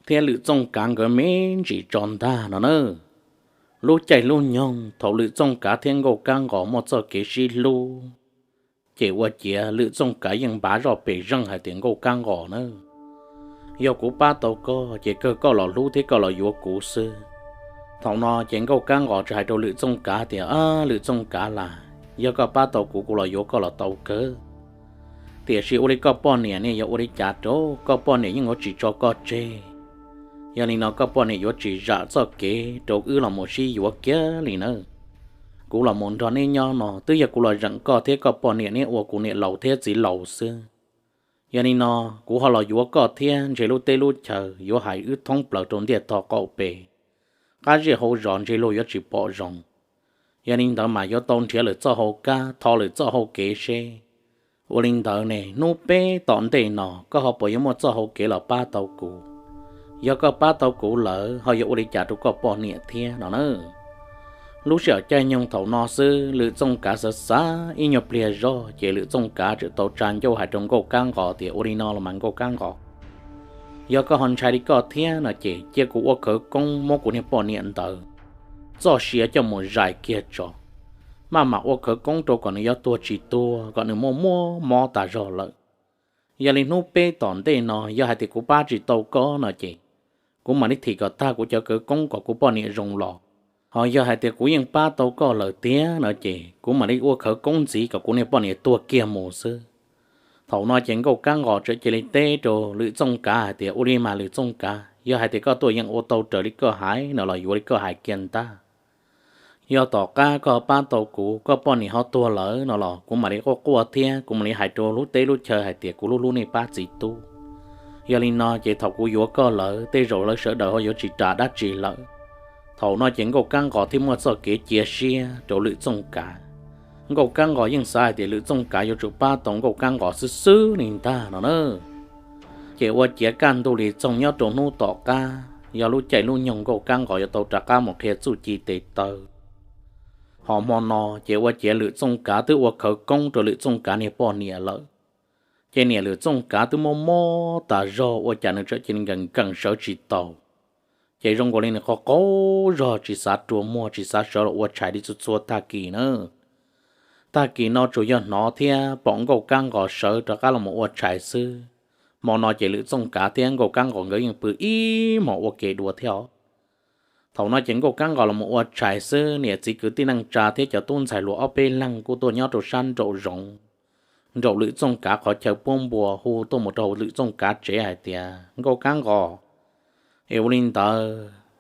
thiab Lwm Txooj Kav nkawd me ntsis tso ntag no na. Lub caij lub nyoog thaum Lwm Txooj Kav thiab Nkauj Kab Nqos muaj txoj kev sib hlub, ces ua ciav Lwm Txooj Kav yeej npav zoj pes zeej hais tias, Nkauj Kab Nqos na, yog kuv pab tau koj ces kawg koj los hlub thiab koj los yuav kuv xwb. Thaum no ces Nkauj Kab Nqos txawm hais rau Lwm Txooj Kav tias, Ab Lwm Txooj Kav las, yog koj pab tau kuv, kuv los yuav koj los tau kawg. Tiam sis ua li koj poj niam ne yuav ua li cas rau, koj poj niam yeej yuav tsis tso koj tseg. Yog li no koj poj niam yuav tsis zam txoj kev rau wb los mus sib yuav kiag li nawb. Kuv los mus nrog neb nyob no twb yog kuv los zeem koj thiab koj poj niam neb ua kuv niam laus thiab txiv laus xwb. Yog li no kuv ho los yuav koj thiab ntshe lub teb lub chaw yuav hais wb thoob plaws rau ntiaj tog qaum pes, qab zej hauv zos ntshe luag yuav tsis pom zoo. Yog li ntawd mas yuav tau nrhiav lwm txoj hau kab, tho lwm txoj hau kev seb. Ua li ntawd ne hnub peb tom ntej no koj ho puas yuav muaj txoj hau kev los pab tau kuv? Yog koj pab tau kuv lawm ho yuav ua li cas rau koj poj niam thiab no na? Lub sij hawm caij nyoog thaum no xwb Lwm Txooj Kav xav xav ib nyuag pliag zog ces Lwm Txooj Kav txawm tau tsa ncauj hais rau Nkauj Kab Nqos tias, Ua li no los mas Nkauj Kab Nqos, yog koj ho ntshai li koj thiab no ces cia kuv ua khawv koob muab kuv niag poj niam ntawd txoj sia coj mus zais kiag tso, maj mam ua khawv koob rau kom nws yuav tuag tsis tuag, kom nws muaj muaj mob tas zog lawm. Yog li hnub peb tom ntej no yog hais tias kuv pab tsis tau koj no ces kuv mam li thim kom tag kuv cov khawv koob kom kuv poj niam zoo los. Ho yog hais tias kuv yeej pab tau koj lawm tiag no ces kuv mam li ua khawv koob ntxiv kom kuv niag poj niam tuag kiag mus xwb. Thaum no ces Nkauj Kab Nqos txawm cia li teb rau Lwm Txooj Kav hais tias, Ua li mas Lwm Txooj Kav, yog hais tias koj tuaj yeej ua tau raws li koj hais no los yuav li koj hais kiag ntag. Yog tom qab koj pab tau kuv, koj poj niam ho tuag lawm no los kuv mam li quaj quaj thiab kuv mam li hais rau lub teb lub chaw hais tias kuv hlub hlub nej pab txiv tub. Yog li no ces thaum kuv yuav koj lawm tej zaum lawv sawv daws ho yuav tsis ras dab tsi lawm. Thaum no ces Nkauj Kab Nqos thiaj muaj txoj kev cia siab rau Lwm Txooj Kav. Nkauj Kab Nqos yeej xav hais tias Lwm Txooj Kav yuav tsum pab tau Nkauj Kab Nqos xwb xwb li ntag no na. Ces ua ciav kaj ntug li txoog nyob rau hnub tom qab yog lub caij lub nyoog Nkauj Kab Nqos yuav tau rov qab mus qhia txuj ci tes taw. Ho hmo no ces ua ciav Lwm Txooj Kav twb ua khawv koob rau Lwm Txooj Kav niag poj niam lawm. Ces niam Lwm Txooj Kav twb mob mob tas zog ua cas nws txawm cia li nkees nkees sawv tsis tau. Ces zoo nkaus li nws qaug qaug zog tsis xav rua muag tsis xav sawv los ua tshais li txhua txhua tag kis na. Tag kis no tsuas yog hnov thiab pom Nkauj Kab Nqos sawv rov qab los mus ua tshais xwb. Hmo no ces Lwm Txooj Kav thiab Nkauj Kab Nqos nkawd yeej pw ib hmos ua ke dua thiab os. Thaum no ces Nkauj Kab Nqos los mus ua tshais xwb, niam txiv kwv tij neej tsa thiab cov tub ntxhais hluas ob peb leeg kuj tuaj nyob rau sab nraum zoov, nraum Lwm Txooj Kav qhov chaw puab npua hu tuaj mus rau Lwm Txooj Kav tsev hais tias, Nkauj Kab Nqos, es ua li ntawd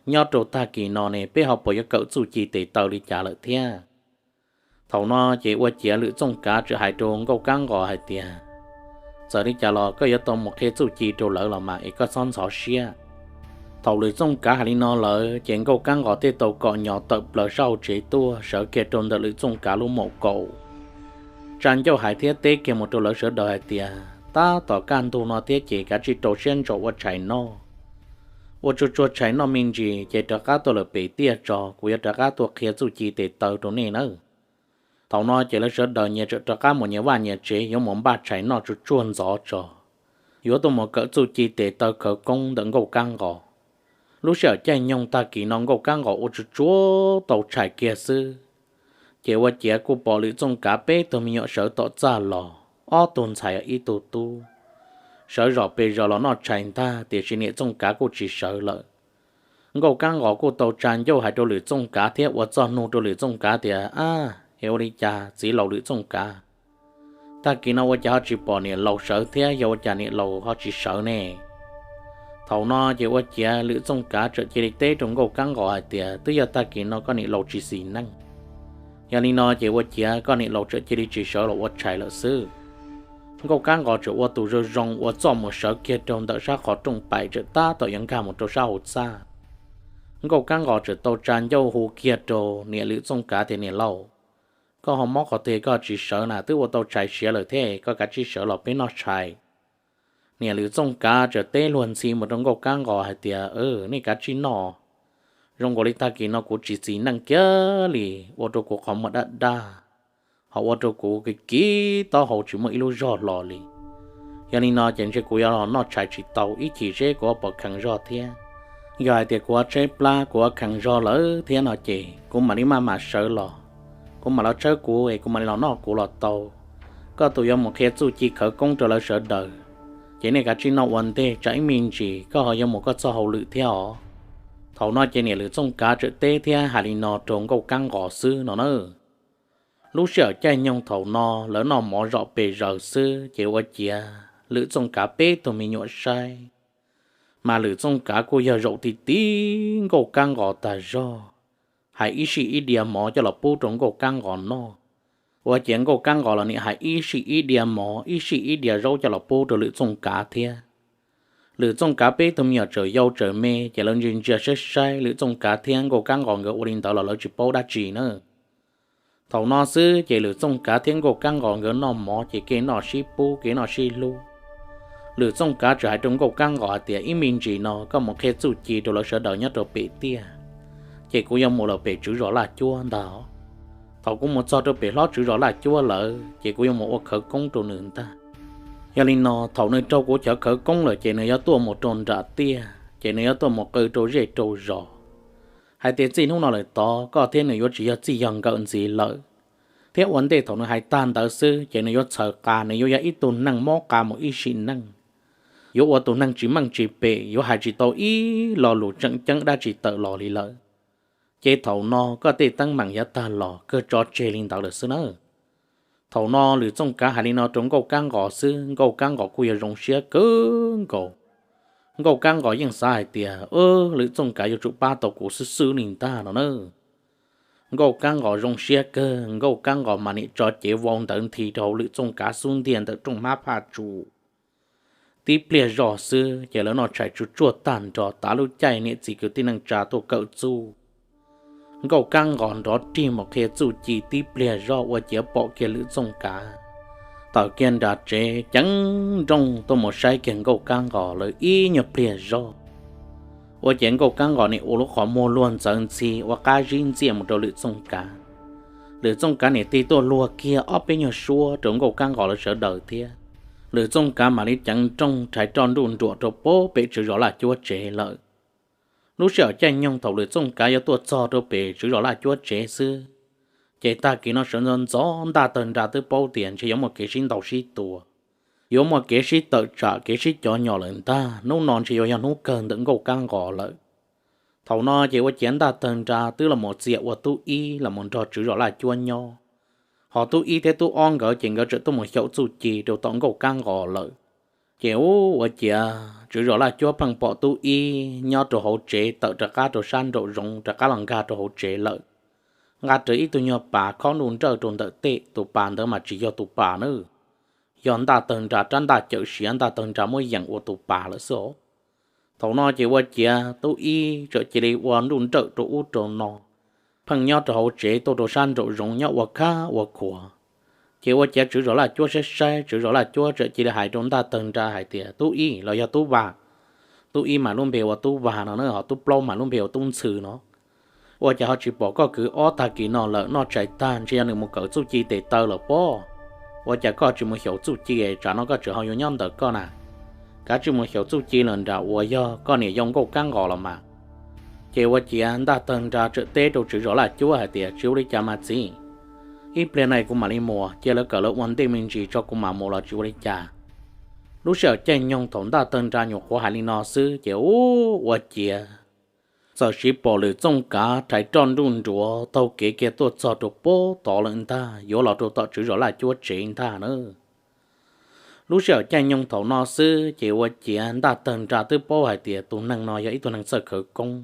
nyob rau tag kis no ne peb ho puas yuav kawm txuj ci tes taw li cas lawm thiab? Thaum no ces ua ciav Lwm Txooj Kav txawm hais rau Nkauj Kab Nqos hais tias, Txawm li cas los koj yuav tau mus qhia txuj ci rau lawv los mas es koj txhob ntxhov siab. Thaum Lwm Txooj Kav hais li no lawm ces Nkauj Kab Nqos thiaj tau kom nyos tawm plaws sab hauv tsev tuaj sawv kiag rau ntawm Lwm Txooj Kav lub maum kaum, tsa ncauj hais thiab teb kiag mus rau lawv sawv daws hais tias, Tab tom kaj ntug no thiab ces kav tsij rau siab ntso ua tshais noj. Ua tsuag tsuag tshais noj me ntsis ces rov qab tuaj lawm pem tiaj tso, kuv yuav rov qab tuaj qhia txuj ci tes taw rau nej nawb. Thaum no ces lawv sawv daws nyias txawm rov qab mus nyias vaj nyias tsev yuav mus npaj tshais noj tsuag tsuag ntxov tso, yuav tuaj mus kawm txuj ci tes taw khawv koob ntawm Nkauj Kab Nqos. Lub sij hawm caij nyoog tag kis no Nkauj Kab Nqos ua tsuag tsuag tau tshais kiag xwb, ces ua ciav kuj pom Lwm Txooj Kav peb tug me nyuam sawv tom txaj los. ob tug ntxhais ib tug tub, sawv zom pes zaws los noj tshais ntag, tiam sis niam Txooj Kav kuj tsis sawv lawm. Nkauj Kab Nqos kuj tau tsa ncauj hais rau Lwm Txooj Kav thiab ua txoj nug rau Lwm Txooj Kav tias, Ab, es ua li cas txiv laus Lwm Txooj Kav, tag kis no ua cas ho tsis pom niam laus sawv thiab, yog ua cas niam laus ho tsis sawv ne? Thaum no ces ua ciav Lwm Txooj Kav txawm cia li teb rau Nkauj Kab Nqos hais tias, Twb yog tag kis no koj niam laus tsis xis neej, yog li no ces ua ciav koj niam laus txawm cia li tsis sawv los ua tshais lawm xwb. Nkauj Kab Nqos txawm ua tus zoo zoo ua txuj mus sawv kiag rau ntawm sab qhov rooj paim txawm tab tom yuav nkag mus rau sab hauv txaj. Nkauj Kab Nqos txawm tau tsa ncauj hu kiag rau niam Lwm Txooj Kav tias, Niam laus, koj ho mob qhov twg koj tsis sawv na? Twb ua tau tshais siav lawm thiab, koj kav tsij sawv los peb noj tshais. Niam Lwm Txooj Kav txawm teb luag ntxhi mus rau Nkauj Kab Nqos hais tias, Nej kav tsij noj, zoo nkaus li tag kis no kuv tsis xis neej kiag li, ua rau kuv qhov muag daj daj, ho ua rau kuv kiv kiv taub hau tsis muaj ib lub zog hlo li. Yog li no ces ntshe kuv yuav los noj tshais tsis tau, ib chim seb kuv ho puas kheev zog thiab. Yog hais tias kuv tshaib plab kuv kheev zog lawm thiab no ces kuv mam li maj mam sawv los, kuv mam los tshawb kuv es kuv mam li los noj kuv los tau. Koj tus yuav mus qhia txuj ci khawv koob rau lawv sawv daws, ces nej kav tsij noj ua ntej, tsam ib me ntsis koj ho yuav mus koj txoj hauj lwm thiab os. Thaum no ces niam Lwm Txooj Kav txawm teb thiab hais li no rau Nkauj Kab Nqos xwb no na. Lub sij hawm caij nyoog thaum no lawv noj mov zom pes zaws xwb ces ua ciav Lwm Txooj Kav peb tug me nyuam saib, mas Lwm Txooj Kav kuj yog zaum ti ti Nkauj Kab Nqos tag zog, hais ib sij ib diav mov coj los pub rau Nkauj Kab Nqos noj. Ua ciav Nkauj Kab Nqos los niam hais ib sij ib diav mov ib sij ib diav zaub coj los pub rau Lwm Txooj Kav thiab. Lwm Txooj Kav peb tug me nyuam tseem yau tseem me ces lawv ntsia ntsia saib saib Lwm Txooj Kav thiab Nkauj Kab Nqos nkawd ua li ntawd los lawv tsis paub dab tsi na. Thaum no xwb ces Lwm Txooj Kav thiab Nkauj Kab Nqos nkawd noj mov ces kev noj sib pub kev noj sib hlub. Lwm Txooj Kav txawm hais rau Nkauj Kab Nqos hais tias, Ib me ntsis no koj mus qhia txuj ci rau lawv sawv daws nyob rau pem tiaj, ces kuv yuav mus lawm pem Tswv Zos Laj Cuab ntag. Thaum kuv mus txog rau pem hlob Tswv Zos Laj Cuab lawm ces kuv yuav mus ua khawv koob rau nws ntag. Yog li no thaum nws raug kuv cov khawv koob lawm ces nws yuav tuaj mus rau nram tiaj, ces nws yuav tuaj mus qw rau zej rau zos hais tias txij hnub no lawm tod koj thiab nws yuav tsis yog txij yog nkawm ntxiv lawm. Thiab ua ntej thaum nws hais tag ntawd xwb ces nws yuav txhaws qa, nws yuav yog ib tug neeg mob qa mus ib sim neej, yuav ua tus neeg tsis meej tsis pem, yuav hais tsis tau ib lo lus tseem ceeb dab tsi tawm los li lawm. Ces thaum no koj tej teeb meem yav tag los kawg tso tseg li ntawd lawm xwb nawb. Thaum no Lwm Txooj Kav hais li no rau Nkauj Kab Nqos xwb, Nkauj Kab Nqos kuj yog zoo siab kawg nkaus. Nkauj Kab Nqos yeej xav hais tias, Lwm Txooj Kav yuav tsum pab tau kuv xwb xwb li ntag no na. Nkauj Kab Nqos zoo siab kawg, Nkauj Kab Nqos mas nim tso cev vau ntawv nthi rau hauv Lwm Txooj Kav xub ntiag ntawm rooj hmab phaj tsu. Tib pliag zoj xwb ces lawv noj tshais tsuj tsuaj tag nrho, tav lub caij niam txiv kwv tij neej tsa tuaj kawm txuj. Nkauj Kab Nqos nrov rig mus qhia txuj ci tib pliag zoj ua ciav pom kiag Lwm Txooj Kav tawm kiag nram tsev ceev nrooj tuaj mus saib kiag Nkauj Kab Nqos lawv ib nyuag pliag zoj. Ua ciav Nkauj Kab Nqos nim ua lub qhov muag luag ntxawv ntxhi ua qab zib ntxiaj mus rau Lwm Txooj Kav. Lwm Txooj Kav nim tig tuaj luag kiag ob peb nyuag suab rau Nkauj Kab Nqos lawv sawv daws thiab. Lwm Txooj Kav mam li ceev nrooj rhais roj nruj nruam rau pem Tswv Zos Laj Cuab tsev lawm. Lub sij hawm caij nyoog thaum Lwm Txooj Kav yuav tuaj txog rau pem Tswv Zos Laj Cuab tsev xwb, ces tag kis no sawv ntxov ntxov ntaj tawg nra twb paub tias ntshe yuav muaj kev sib ntaus sib tua, yuav muaj kev sib tawm tsam kev sib cov nyom lawm ntag. Hnub no ntshe yuav yog hnub kawg ntawm Nkauj Kab Nqos lawm. Thaum no ces ua ciav ntaj tawg nra twb los mus txia ua tub ib los mus nrog Tswv Zos Laj Cuab nyob. Ho tub ib thiab tub ob nkawd ces nkawd tseem tuaj mus xyaum txuj ci rau tom Nkauj Kab Nqos lawm. Ces ua ciav Tswv Zos Laj Cuab pheej pom tub ib nyob rau hauv tsev tawm rov qab rau sab nraum zoov rov qab los nkag rau hauv tsev lawm. Nqa rawv ib tug nyuag pas khob nruj nrawj rau ntawm tej, tus pas ntawd mas tsis yog tus pas na, yog ntaj tawg nra rab ntaj cawm siav ntaj tawg nra muab yeem ua tus pas lawm xwb os. Thaum no ces ua ciav tub ib txawm cia li ua nruj nrawj rau ub rau no, pheej nyob rau hauv tsev tuaj rau sab nraum zoov nyob ua khab ua khuav. Ces ua ciav Tswv Zos Laj Cuab saib saib, Tswv Zos Laj Cuab txawm cia li hais rau ntaj tawg nra hais tias, Tub ib los yog tub vas, tub ib mas lub npe ua tub vas no na, ho tub plaub mas lub npe ua tub ntxhw no, ua cas ho tsis pom koj kwv ob tag kis no lawm? Noj tshais tag ntshe yog nws mus kawm txuj ci tes taw lawm pob. Ua cas koj tsis mus xyaum txuj ci, tsam no koj tseem ho yuav nyob ntawm koj na? Kav tsij mus xyaum txuj ci lawm nram uas yog koj niam yau Nkauj Kab Nqos los mas. Ces ua ciav ntaj tawg nra txawm teb rau Tswv Zos Laj Cuab hais tias, Tsis ua li cas mas txiv, Ib pliag no kuv mam li mus, cia lawv kawm lawv ua ntej me ntsis tso kuv mam mus los tsis ua li cas. Lub sij hawm caij nyoog thaum Ntaj Tawg Nra nyuam qhuav hais li no xwb ces ub, ua ciav txawm sis pom Lwm Txooj Kav rhais roj nruj nruav taug kev kiag tuaj txog rau puag tod lawm ntag, yuav los rau tom Tswv Zos Laj Cuab tsev ntag na. Lub sij hawm caij nyoog thaum no xwb ces ua ciav Ntaj Tawg Nra twb paub hais tias tus neeg no yog ib tug neeg txawj khawv koob.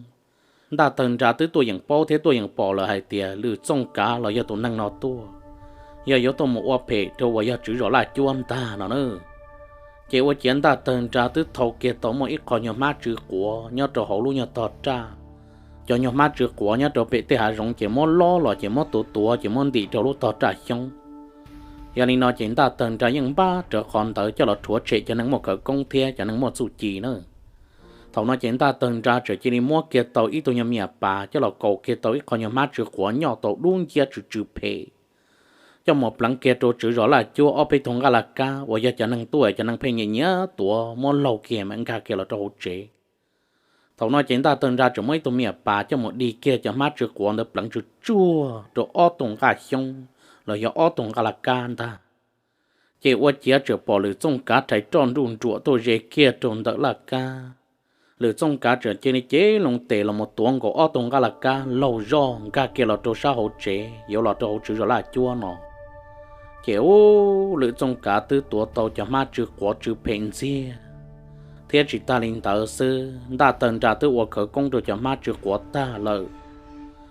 Ntaj Tawg Nra twb tuaj yeem paub thiab tuaj yeem pom lawm hais tias Lwm Txooj Kav los yog tus neeg no tuaj, yog yuav tuaj mus ua phem rau uas yog Tswv Zos Laj Cuab ntag no na. Ces ua ciav Ntaj Tawg Nra twb thau kiag tau muaj ib qho nyuag hmab tsw quav nyob rau hauv lub nyuag tog raj. Cov nyuag hmab tsw quav nyob rau pem tej hav zoov ces muab lob los ces muab tuav tuav ces muab ntim rau lub tog raj xyoob. Yog li no ces Ntaj Tawg Nra yeej npaj rawv qhov ntawd coj los rhuav tshem cov neeg muaj khawv koob thiab cov neeg muaj txuj ci na. Thaum no ces Ntaj Tawg Nra txawm cia li muab kiag tau ib tug nyuag me nyuam pas coj los kaus kiag tau ib qho nyuag hmab tsw quav nyoj tau dub nciab tsw tsw phem, coj mus pleev kiag rau Tswv Zos Laj Cuab ob peb tug nqaj laj kab uas yog cov neeg tuaj cov neeg pheej nyiam nyiam tuav muab laug kiag mam nkag kiag los rau hauv tsev. Thaum no ces Ntaj Tawg Nra txawm muab ib tug me nyuam pas coj mus dig kiag cov hmab tsw quav ntawd pleev tsuj tsuag rau ob tug nqaj xyoob los yog ob tug nqaj laj kab ntag. Ces ua ciav txawm pom Lwm Txooj Kav rhais roj nruj nruam tuaj ze kiag rau ntawm laj kab. Lwm Txooj Kav txawm cia li cev loo tes los mus tuav nkaus ob tug nqaj laj kab laug zoj nkag kiag los rau sab hauv tsev yuav los rau hauv Tswv Zos Laj Cuab no. Ces ub, Lwm Txooj Kav twb tuav tau cov hmab tsw quav tsw phem ntxiag, thiab tsis tag li ntawd xwb, Ntaj Tawg Nra twb ua khawv koob rau cov hmab tsw quav tag lawm.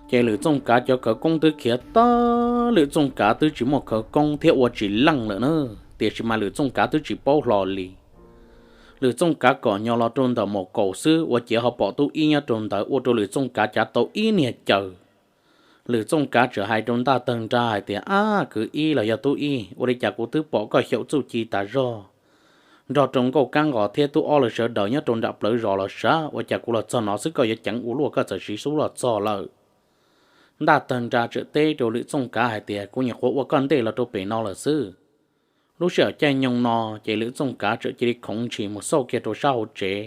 Ces Lwm Txooj Kav cov khawv koob twb khiav tag, Lwm Txooj Kav twb tsis muaj khawv koob thiab ua tsis leej lawm na. Tiam sis mas Lwm Txooj Kav twb tsis paub hlo li. Lwm Txooj Kav kom nyo los rau ntawm maum kaum xwb ua ciav ho pom tub ib nyob rau ntawd ua rau Lwm Txooj Kav cav tau ib niag caws. Lwm Txooj Kav txawm hais rau Ntaj Tawg Nra hais tias, Ab, kwv ib los yog tub ib, ua li cas kuv twb pom koj xyaum txuj ci tas zog nrog rau Nkauj Kab Nqos thiab tub ob lawv sawv daws nyob rau nram plawv zos los sav, ua cas kuv los txog no xwb koj yuav ceev ua luaj koj txawm siv xub los txog lawm? Ntaj Tawg Nra txawm teb rau Lwm Txooj Kav hais tias, Kuv nyuam qhuav ua koj ntej los rau pem no lawm xwb. Lub sij hawm caij nyoog no ces Lwm Txooj Kav txawm cia li khoov ntshis mus xauj kiag rau sab hauv tsev.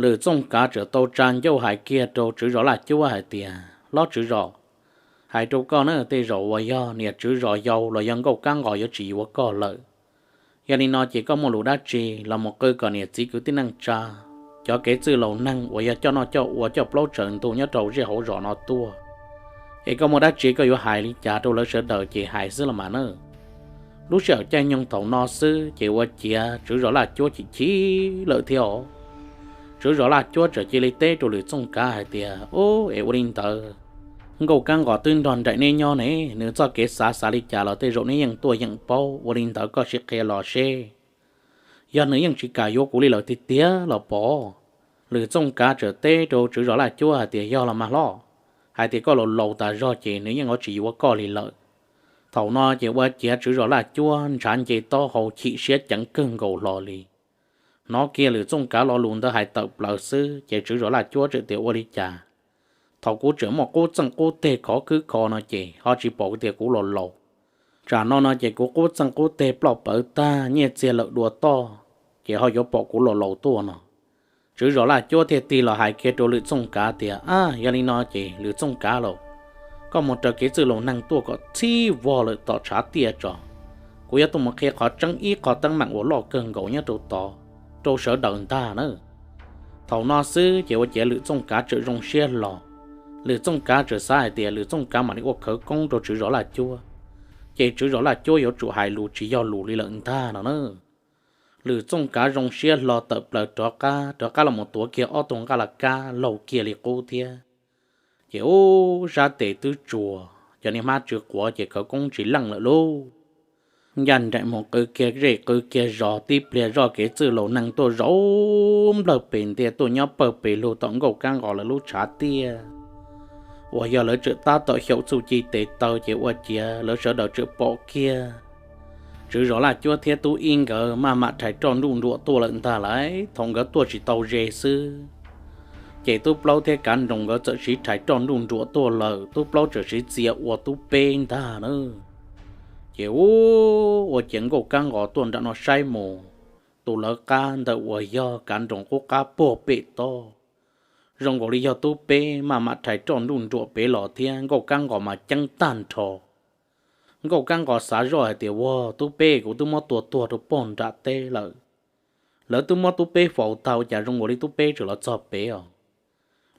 Lwm Txooj Kav txawm tau tsa ncauj hais kiag rau Tswv Zos Laj Cuab hais tias, Hlob Tswv Zos, hais rau koj na, tej zaum uas yog niam Tswv Zos Yau los yog Nkauj Kab Nqos yuav tsis yuav koj lawm. Yog li no ces koj muaj lus dab tsi los mus qw kom niam txiv kwv tij neej tsa, cov kev txwj laus neeg uas yog coj noj coj ua coj plaub tsaws ntug nyob rau zej hauv zos no tuaj, es koj muaj dab tsi koj yuav hais li cas rau lawv sawv daws ces hais xwb los mas na. Lub sij hawm caij nyoog thaum no xwb ces ua ciav Tswv Zos Laj Cuab chim chim lawm thiab os. Tswv Zos Laj Cuab txawm cia li teb rau Lwm Txooj Kav hais tias, Ub, es ua li ntawd, Nkauj Kab Nqos twb nrog nraim nej nyob ne, nws txoj kev xav xav li cas los tej zaum nej yeej tuaj yeem paub, ua li ntawd koj sim qhia los seb. Yog nws yeej tsis kam yuav kuv li lawm tiag tiag los pov? Lwm Txooj Kav txawm teb rau Tswv Zos Laj Cuab hais tias, Yog los mas hlob, hais tias koj laus laus tas zog ces nws yeej yuav tsis yuav koj li lawm. Thaum no ces ua ciav Tswv Zos Laj Cuab ntshav nce taub hau chim siab ceev kawg nkaus hlo li. Hnov kiag Lwm Txooj Kav lo lus ntawd hais tawm plaws xwb ces Tswv Zos Laj Cuab txawm tias, Ua li cas? Thaum kuv tseem muaj qub txeej qub teg khov khwb kho no ces ho tsis pom tias kuv laus laus. Tsam no no ces kuv qub txeej qub teg ploj pawv tag, nyiaj txiag lawm dua toj, ces ho yuav pom kuv laus laus tuaj no. Tswv Zos Laj Cuab thiaj tig los hais kiag rau Lwm Txooj Kav tias, Ab, yog li no ces Lwm Txooj Kav lauj, koj mus raws kev txwj laus neeg tuaj kom txhib vog lawm tom tshav tiaj tso. Kuv yuav tuaj mus qhia qhov tseeb ib qho teeb meem uas loj kawg nkaus nyob rau tod rau sawv daws ntag na. Thaum no xwb ces ua ciav Lwm Txooj Kav txawm zoo siab hlo. Lwm Txooj Kav txawm xav hais tias Lwm Txooj Kav mam li ua khawv koob rau Tswv Zos Laj Cuab, ces Tswv Zos Laj Cuab yuav tsum hais lus tsis yog lus li lawm ntag no na. Lwm Txooj Kav zoo siab hlo tawm plaws rov qab, rov qab los mus tuav kiag ob tug nqaj laj kab laug kiag li qub thiab. Ces ub, sab tes twb tsuas, cov niag hmab tsw quav ces khawv koob tsis leej lawm lauj. Ncaj nraim mus qw kiag zej qw kiag zos, tib pliag zoj kev txwj laus neeg tuaj zaum nplawg pes ntia tuaj nyob pawg pes lug tom Nkauj Kab Nqos lawv lub tshav tiaj uas yog lawv tseem tab tom xyaum txuj ci tes taw ces ua ciav lawv sawv daws tseem pom kiag Tswv Zos Laj Cuab thiab Tub Ib nkawd maj mam rhais roj nruj nruam tuaj lawm ntag lauj. Thaum nkawd tuaj tsis tau ze xwb, ces Tub Plaub thiab Kav Nroos nkawd txawm siv rhais roj nruj nruam tuaj lawm, Tub Plaub txawm siv txia ua Tub Peb ntag na. Ces ub, ua ciav Nkauj Kab Nqos tuaj nram no saib mus, tus lawv qab ntawm uas yog Kav Nroos qub qab puag pem toj, zoo nkaus li yog Tub Peb maj mam rhais roj nruj nruam pem los thiab, Nkauj Kab Nqos mas ceeb tag nrho. Nkauj Kab Nqos xav zoj hais tias, Ua, tub peb kuv twb muab tua tuag rau pog nram teb lawm. Lawv twb muab tub peb faus tag ua cas zoo nkaus li tub peb tseem los txog pem os.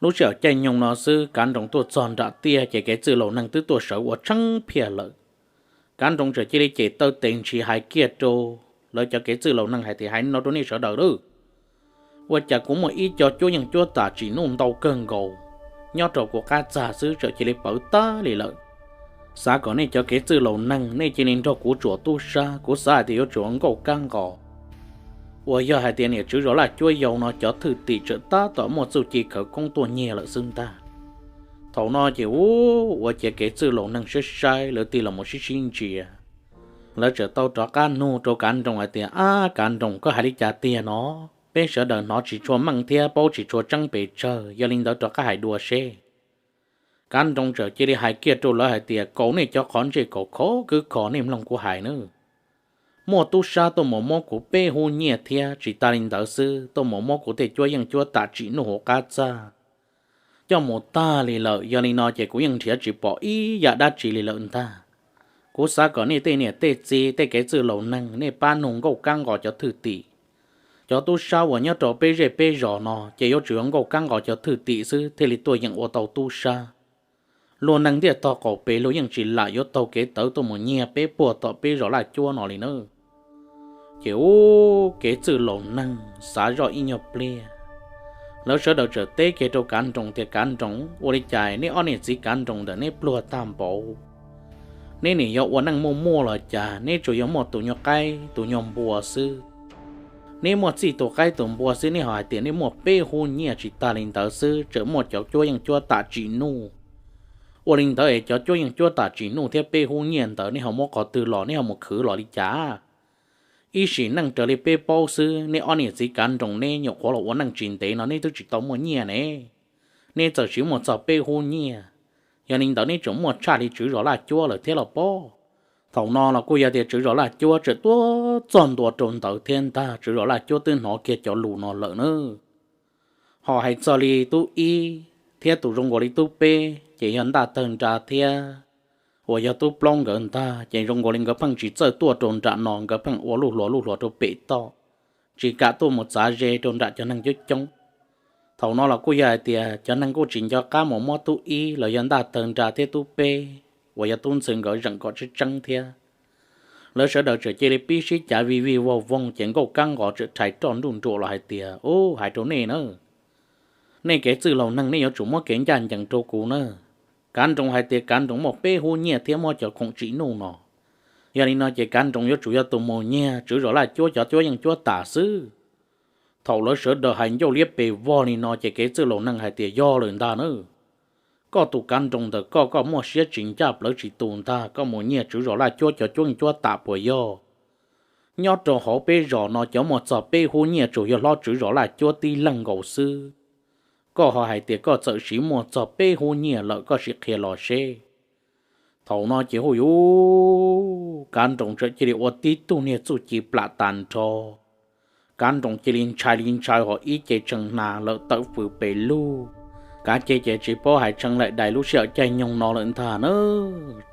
Lub sij hawm caij nyoog no xwb Kav Nroos tuaj txog nram tiaj ces kev txwj laus neeg twb tuaj sawv ua tsheeb phiaj lawm. Kav Nroos txawm cia li cem taw tes ntshis hais kiag rau lawv cov kev txwj laus neeg hais tias, Hais no rau nej sawv daws lawm, ua cas kuv muaj ib co cuab yeej cuab tam tsim nuj ntau kawg nkaus nyob rau kuv qab txag xwb txawm cia li pawv tag li lawm. Xav kom nej cov kev txwj laus neeg nej cia li nrog kuv tsuam tub sab, kuv xav hais tias yuav tsum ua Nkauj Kab Nqos uas yog hais tias niam tswv zos Laj Cuab yau no cov thwj tim txawm tab tom muaj txuj ci khawv koob tuaj nyiag lawm xwb ntag. Thaum no ces ua, ua ciav kev txwj laus neeg saib saib lawv tig los mus sib sib ntsia. Lawv txawm tau rov qab nug rau Kav Nroos hais tias, Ab Kav Nroos, koj hais li cas tiag no? Peb sawv daws hnov tsis tshua meej thiab paub tsis tshua tseeb pes tsawg, yog li ntawd rov qab hais dua seb. Kav Nroos txawm cia li hais kiag rau lawv hais tias, Kaus nej cov qhov ntsej kaus khov kwb kho nej mloog kuv hais nawb. Muaj tub sab tuaj mus muab kuv peb hub nyiaj thiab tsis tas li ntawd xwb tuaj mus muab kuv tej cuab yeej cuab tam tsim nuj hauv qab txag coj mus tag li lawm. Yog li no ces kuv yeej nrhiav tsis pom ib yam dab tsi li lawm ntag. Kuv xav kom nej tej niam tej txiv tej kev txwj laus neeg nej pab nug Nkauj Kab Nqos cov thwj tim. Cov tub sab uas nyob rau peb zej peb zos no ces yuav tsum yog Nkauj Kab Nqos cov thwj tim xwb thiaj li tuaj yeem ua tau tub sab. Luag neeg ntiaj tog qaum pes lug yeej tsis lam yuav taug kev tawv tuaj mus nyiag peb puag tom peb zos Laj Cuab no li nawb. Ces ub, kev txwj laus neeg xav zoj ib nyuag pliag, lawv sawv daws txawm teb kiag rau Kav Nroos tias, Kav Nroos, ua li cas neb ob niam txiv Kav Nroos ntawm neb pluag tag npaum, neb nim yog ua neej muaj muaj los cas neb tsuas yog muaj tus nyuag qaib tus nyuag npua xwb? Neb muaj txij tus qaib tus npua xwb neb ho hais tias neb muaj peb hub nyiaj, tsis tas li ntawd xwb tseem muaj cov cuab yeej cuab tam tsim nuj. Ua li ntawd es cov cuab yeej cuab tam tsim nuj thiab peb hub nyiaj ntawd neb ho muab qhov twg los, neb ho mus khwv los li cas? Ib sim neej raws li peb paub xwb neb ob niam txiv Kav Nroos neb nyuam qhuav los ua neej tsis ntev no neb twb tsis tau muaj nyiaj ne. Neb txawm siv muaj txog peb hub nyiaj, yog li ntawd neb tseem muaj tshaj li tswv zos Laj Cuab lawm thiab los pob. Thaum no los kuj yog tias tswv zos Laj Cuab tseem tuaj txog ntua rau ntawd thiab ntag, tswv zos Laj Cuab twb hnov kiag cov lus no lawm na. Ho hais txog li tub ib thiab tus zoo nkaus li tub peb ces yog Ntaj Tawg Nra thiab uas yog tub plaub nkawd ntag ces zoo nkaus li nkawd pheej tsis txawj tuaj rau nram no, nkawd pheej ua luj hluas luj hluas rau pem toj, tsis kam tuaj mus txav ze rau nram cov neeg coob coob. Thaum no los kuj yog hais tias cov neeg kuj tsis nco qab mus muab tub ib los yog Ntaj Tawg Nra thiab tub peb uas yog tub ntxhw nkawd zeem kom tseeb tseeb thiab. Lawv sawv daws txawm cia li pib sib cav vij vij voog voog ces Nkauj Kab Nqos txawm rhais roj nruj nruam los hais tias, Ub, hais rau nej na, nej kev txwj laus neeg nej yuav tsum muab kev ncaj ncees rau kuv na. Kav Nroos hais tias Kav Nroos muaj peb hub nyiaj thiab muaj cov khoom tsim nuj no, yog li no ces Kav Nroos yuav tsum yog tus mus nyiag tswv zos Laj Cuab cov cuab yeej cuab tam xwb. Thaum lawv sawv daws hais ncauj liab pes vog li no ces kev txwj laus neeg hais tias, Yog lawm ntag na. Koj tus Kav Nroos ntawm koj, koj muaj siab tsis ncaj plawv tsis tus ntag, koj mus nyiag tswv zos Laj Cuab cov cuab yeej cuab tam puas yog? Nyob rau hauv peb zos no cov muaj txog peb hub nyiaj tsuas yog hlob tswv zos Laj Cuab tib leeg nkaus xwb. Koj ho hais tias koj txawm siv muaj txog peb hub nyiaj lawm, koj sim qhia los seb. Thaum no ces hu yuv, Kav Nroos txawm cia li ua tib tug niag txuj ci plam tas nrho. Kav Nroos cia li ntshai li ntshai ho ib ce tshee hna lawm tawm fws pes lug. Kav Nroos ces tsis paub hais tshee laim dais lub sij hawm caij nyoog no lawm ntag na.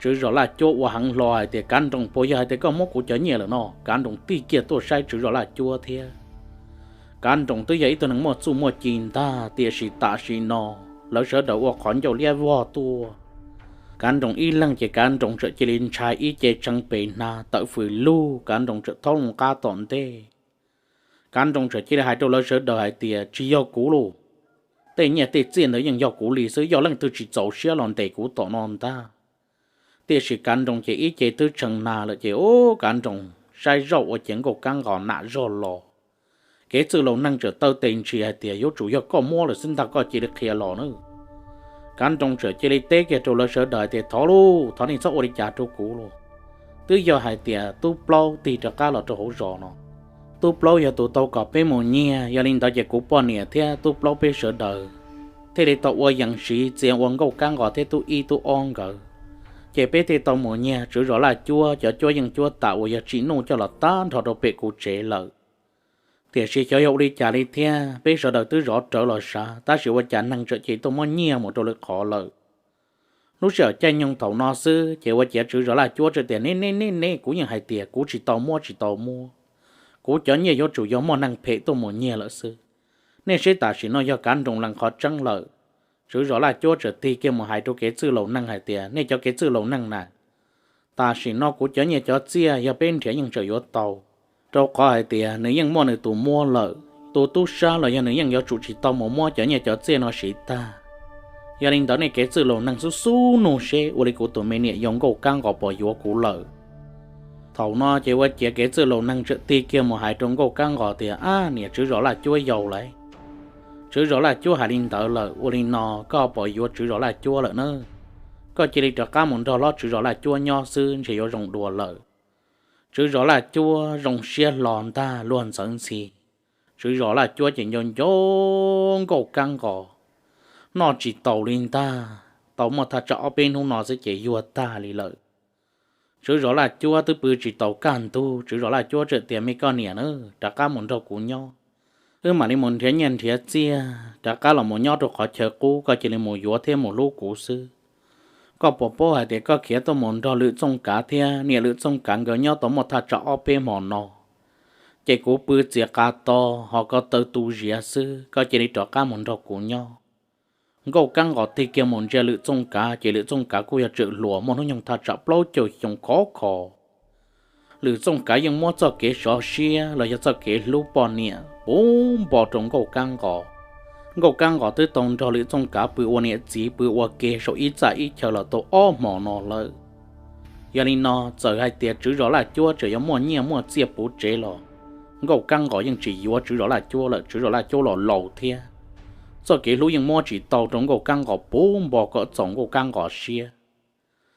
Tswv zos Laj Cuab ua heev hlo hais tias, Kav Nroos, puas yog hais tias koj muab kuv cov nyiaj lawm no? Kav Nroos tig kiag tuaj saib tswv zos Laj Cuab thiab. Kav Nroos twb yog ib tug neeg muaj txuj muaj ci ntag, tiam sis tam sim no lawv sawv daws ua qhov ncauj liab vog tuaj. Kav Nroos ib leeg ces Kav Nroos txawm cia li ntshai ib ce tshee pes hna tawm fws lug, Kav Nroos txawm thaub loo qab tom ntej. Kav Nroos txawm cia li hais rau lawv sawv daws hais tias, Tsis yog kuv lauj, tej nyiaj tej txiaj ntawd yeej yog kuv li xwb, yog leej twg tsis txaus siab los ntes kuv tom no ntag. Tiam sis Kav Nroos ces ib ce twb tshee hna lawm ces ub, Kav Nroos saib zoj ua ciav nkauj kab nqos nam zog los. Kev txwj laus neeg txawm taw tes ntshis hais tias, Yuav tsum yog koj muab lawm xwb ntag, koj cia li qhia los na. Kav Nroos txawm cia li teb kiag rau lawv sawv daws hais tias, Thov lauj, thov nej txhob ua li cas rau kuv lauj. Twb yog hais tias Tub Plaub tig rov qab los rau hauv zos no, Tub Plaub yog tus tau kom peb mus nyiag, yog li ntawd ces kuv poj niam thiab Tub Plaub peb sawv daws thiaj li tau ua yees siv txia ua nkauj kab nqos thiab Tub Ib Tub Ob nkawd, ces peb thiaj tau mus nyiag tswv zos Laj Cuab cov cuab yeej cuab tam uas yog tsim nuj coj los tag nrho rau pem kuv tsev lawm. Tiam sis xyov yog ua li cas li thiab, peb sawv daws twb zov rawv los sav, tab sis ua cas neeg txawm cia li tuaj muab nyiag mus rau lwm qhov lawm. Lub sij hawm caij nyoog thaum no xwb ces ua ciav tswv zos Laj Cuab txawm tias, Neb neb neb neb, kuv yeej hais tias kuv tsis tau muab tsis tau muab. Kuv cov nyiaj yuav tsum yog muaj neeg phem tuaj mus nyiag lawm xwb. Nej saib tam sim no yog kav nroos lees qhov tseeb lawm. Tswv zos Laj Cuab txawm tig kiag mus hais rau kev txwj laus neeg hais tias, Nej cov kev txwj laus neeg na, tam sim no kuv cov nyiaj cov txiaj yog peb nrhiav yeej tseem yuav tau, rau qhov hais tias nws yeej muaj nws tus muab lawm, tus tub sab los yog nws yeej yuav tsum tsis tau mus muab cov nyiaj cov txiaj no siv tag. Yog li ntawd nej kev txwj laus neeg xub xub nug seb ua li kuv tus me niam yau Nkauj Kab Nqos puas yuav kuv lawm. Thaum no ces ua ciav kev txwj laus neeg txawm tig kiag mus hais rau Nkauj Kab Nqos tias, Ab niam, tswv zos Laj Cuab yau lawm. Tswv zos Laj Cuab hais li ntawd lawm, ua li no koj puas yuav tswv zos Laj Cuab lawm na? Koj cia li rov qab mus nrog hlob tswv zos Laj Cuab nyob xwb ntshe yuav zoo dua lawm. Tswv zos Laj Cuab zoo siab hlo ntag luag ntxawv ntxhi. Tswv zos Laj Cuab ces nco nco Nkauj Kab Nqos, noj tsis taus li ntag, tau muaj thaj tsam ob peb hnub no xwb ces yuag tag li lawm. Tswv zos Laj Cuab twb pw tsis taus kaj ntug, tswv zos Laj Cuab txawm tias, Me koj niam na, rov qab mus nrog kuv nyob, wb mam li mus nrhiav nyiaj nrhiav txiaj rov qab los mus nyob rau qhov chaw qub, koj cia li mus yuav thiab mus hlub kuv xwb. Koj puas paub hais tias koj khiav tuaj mus nrog Lwm Txooj Kav thiab niam Lwm Txooj Kav nkawd nyob tau muaj thaj tsam ob peb hmo no, ces kuv pw txias qa to, ho koj taw tu ziav xwb, koj cia li rov qab mus nrog kuv nyob. Nkauj Kab Nqos tig kiag mus ntsia Lwm Txooj Kav ces Lwm Txooj Kav kuj yog tseem hluas muaj hnub nyoog thaj tsam plaub caug xyoo khov kho. Lwm Txooj Kav yeej muab txoj kev sov siab los yog txoj kev hlub poj niam puv npo rau Nkauj Kab Nqos. Nkauj Kab Nqos twb tau nrog Lwm Txooj Kav pw ua niam txiv pw ua ke saum ib txaj ib chaw los tau ob hmo no lawm. Yog li no txawm hais tias tswv zos Laj Cuab tseem yuav muaj nyiaj muaj txiaj puv tsev los Nkauj Kab Nqos yeej tsis yuav tswv zos Laj Cuab lawm, tswv zos Laj Cuab los laus thiab. Txoj kev hlub yeej muab tsis tau rau Nkauj Kab Nqos puv npo kom txaus Nkauj Kab Nqos siab.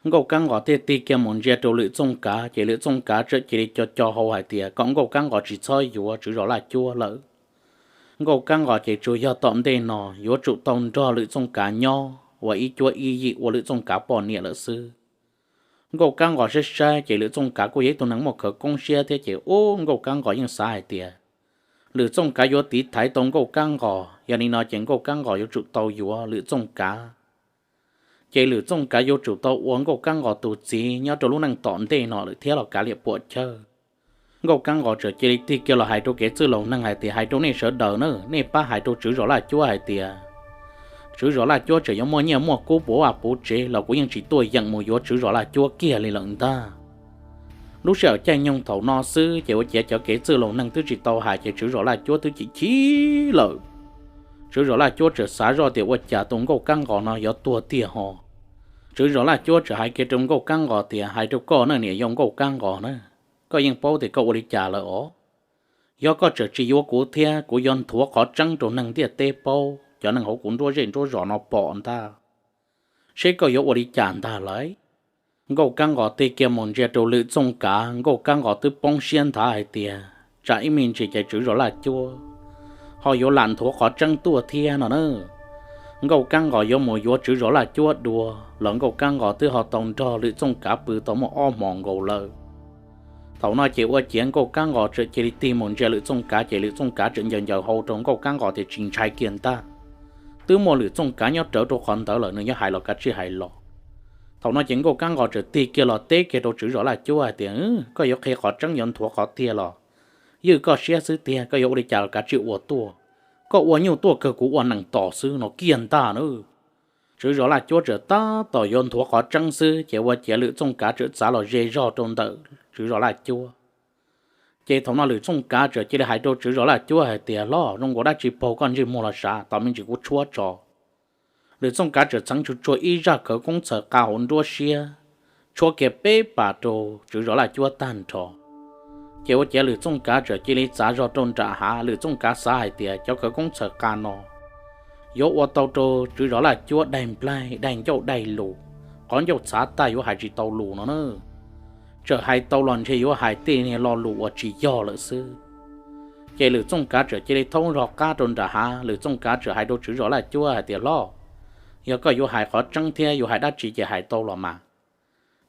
Nkauj Kab Nqos thiaj tig kiag mus ntsia rau Lwm Txooj Kav ces Lwm Txooj Kav txawm cia li co co hau hais tias kom Nkauj Kab Nqos tsis txhob yuav tswv zos Laj Cuab lawm. Nkauj Kab Nqos ces tsuas yog tom ntej no yuav tsum tau nrog Lwm Txooj Kav nyob ua ib cuab ib yig ua Lwm Txooj Kav poj niam lawm xwb. Nkauj Kab Nqos saib saib ces Lwm Txooj Kav kuj yog ib tug neeg muaj khawv koob siab thiab ces ub Nkauj Kab Nqos yeej xav hais tias Lwm Txooj Kav yuav tiv thaiv tau Nkauj Kab Nqos, yog li no ces Nkauj Kab Nqos yuav tsum tau yuav Lwm Txooj Kav. Ces Lwm Txooj Kav yuav tsum tau ua Nkauj Kab Nqos tus txiv nyob rau lub neej tom ntej no lawm thiab los kav liam puam chawj. Nkauj Kab Nqos txawm cia li tig kiag los hais rau kev txwj laus neeg hais tias, Hais rau nej sawv daws na, nej pab hais rau tswv zos Laj Cuab hais tias, tswv zos Laj Cuab tseem yuav muaj nyiaj muaj kub puv vaj puv tsev los kuv yeej tsis tuaj yeem mus yuav tswv zos Laj Cuab kiag li lawm ntag. Lub sij hawm caij nyoog thaum no xwb ces ua ciav cov kev txwj laus neeg twb tsis tau hais ces tswv zos Laj Cuab twb chim chim lawm. Tswv zos Laj Cuab txawm xav zoj tias ua cas tus Nkauj Kab Nqos no yuav tuag tiag ho. Tswv zos Laj Cuab txawm hais kiag rau Nkauj Kab Nqos tias, Hais rau koj na niam yau Nkauj Kab Nqos na, koj yeej paub tias koj ua li cas lawm os. Yog koj tseem tsis yuav kuv thiab kuv yuav nthuav qhov tseeb rau neeg ntiaj teb paub, cov neeg hauv kuv nruab zej nruab zos no pom ntag, seb koj yuav ua li cas ntag lauj. Nkauj Kab Nqos tig kiag mus ntsia rau Lwm Txooj Kav, Nkauj Kab Nqos twb poob siab nthav hais tias tsam ib me ntsis ces tswv zos Laj Cuab ho yuav lam nthuav qhov tseeb tuaj thiab no na. Nkauj Kab Nqos yuav mus yuav tswv zos Laj Cuab dua los Nkauj Kab Nqos twb ho tau nrog Lwm Txooj Kav pw tau muaj ob hmos nkaus lawm. Thaum no ces ua ciav Nkauj Kab Nqos txawm cia li tig mus ntsia Lwm Txooj Kav ces Lwm Txooj Kav txawm ncaws ncaws hau rau Nkauj Kab Nqos tias tsis ntshai kiag ntag. Twb muaj Lwm Txooj Kav nyob rawv rau qhov ntawd lawm, nws yuav hais los kav tsij hais los. Thaum no ces Nkauj Kab Nqos txawm tig kiag los teb kiag rau tswv zos Laj Cuab hais tias, Koj yuav qhia qhov tseeb yuav nthuav qhov tiag los ywj koj siab xwb tiag, koj yuav ua li cas los kav tsij ua tuaj. Koj ua nyuj tuaj kawg kuv ua nees tos xwb no kiag ntag na. Tswv zos Laj Cuab txawm tab tom yuav nthuav qhov tseeb xwb ces ua ciav Lwm Txooj Kav txawm txav los ze zog rau ntawm tswv zos Laj Cuab. Ces thaum no Lwm Txooj Kav txawm cia li hais rau tswv zos Laj Cuab hais tias, Hlob, zoo nkaus dab tsi paug koj ntsej muag los sav, tos me ntsis kuv tshuab tso. Lwm Txooj Kav txawm txheev tsuag tsuag ib zaj khawv koob txhaws qa hauv nruab siab, tshuab kiag peb pas rau tswv zos Laj Cuab tag nrho. Ces ua ciav Lwm Txooj Kav txawm cia li txav zog rau nram hav. Lwm Txooj Kav xav hais tias cov khawv koob txhaws qa no yuav ua tau rau tswv zos Laj Cuab daig nplaig daig ncauj daig lus, qhov ncauj txhav tag yuav hais tsis tau lus no na. Txawm hais tau los ntshe yuav hais tej niag lo lus uas tsis yog lawm xwb. Ces Lwm Txooj Kav txawm cia li thaub zog qab rau nram hav. Lwm Txooj Kav txawm hais rau tswv zos Laj Cuab hais tias, Hlob, yog koj yuav hais qhov tseeb thiab yuav hais dab tsi ces hais tau los mas.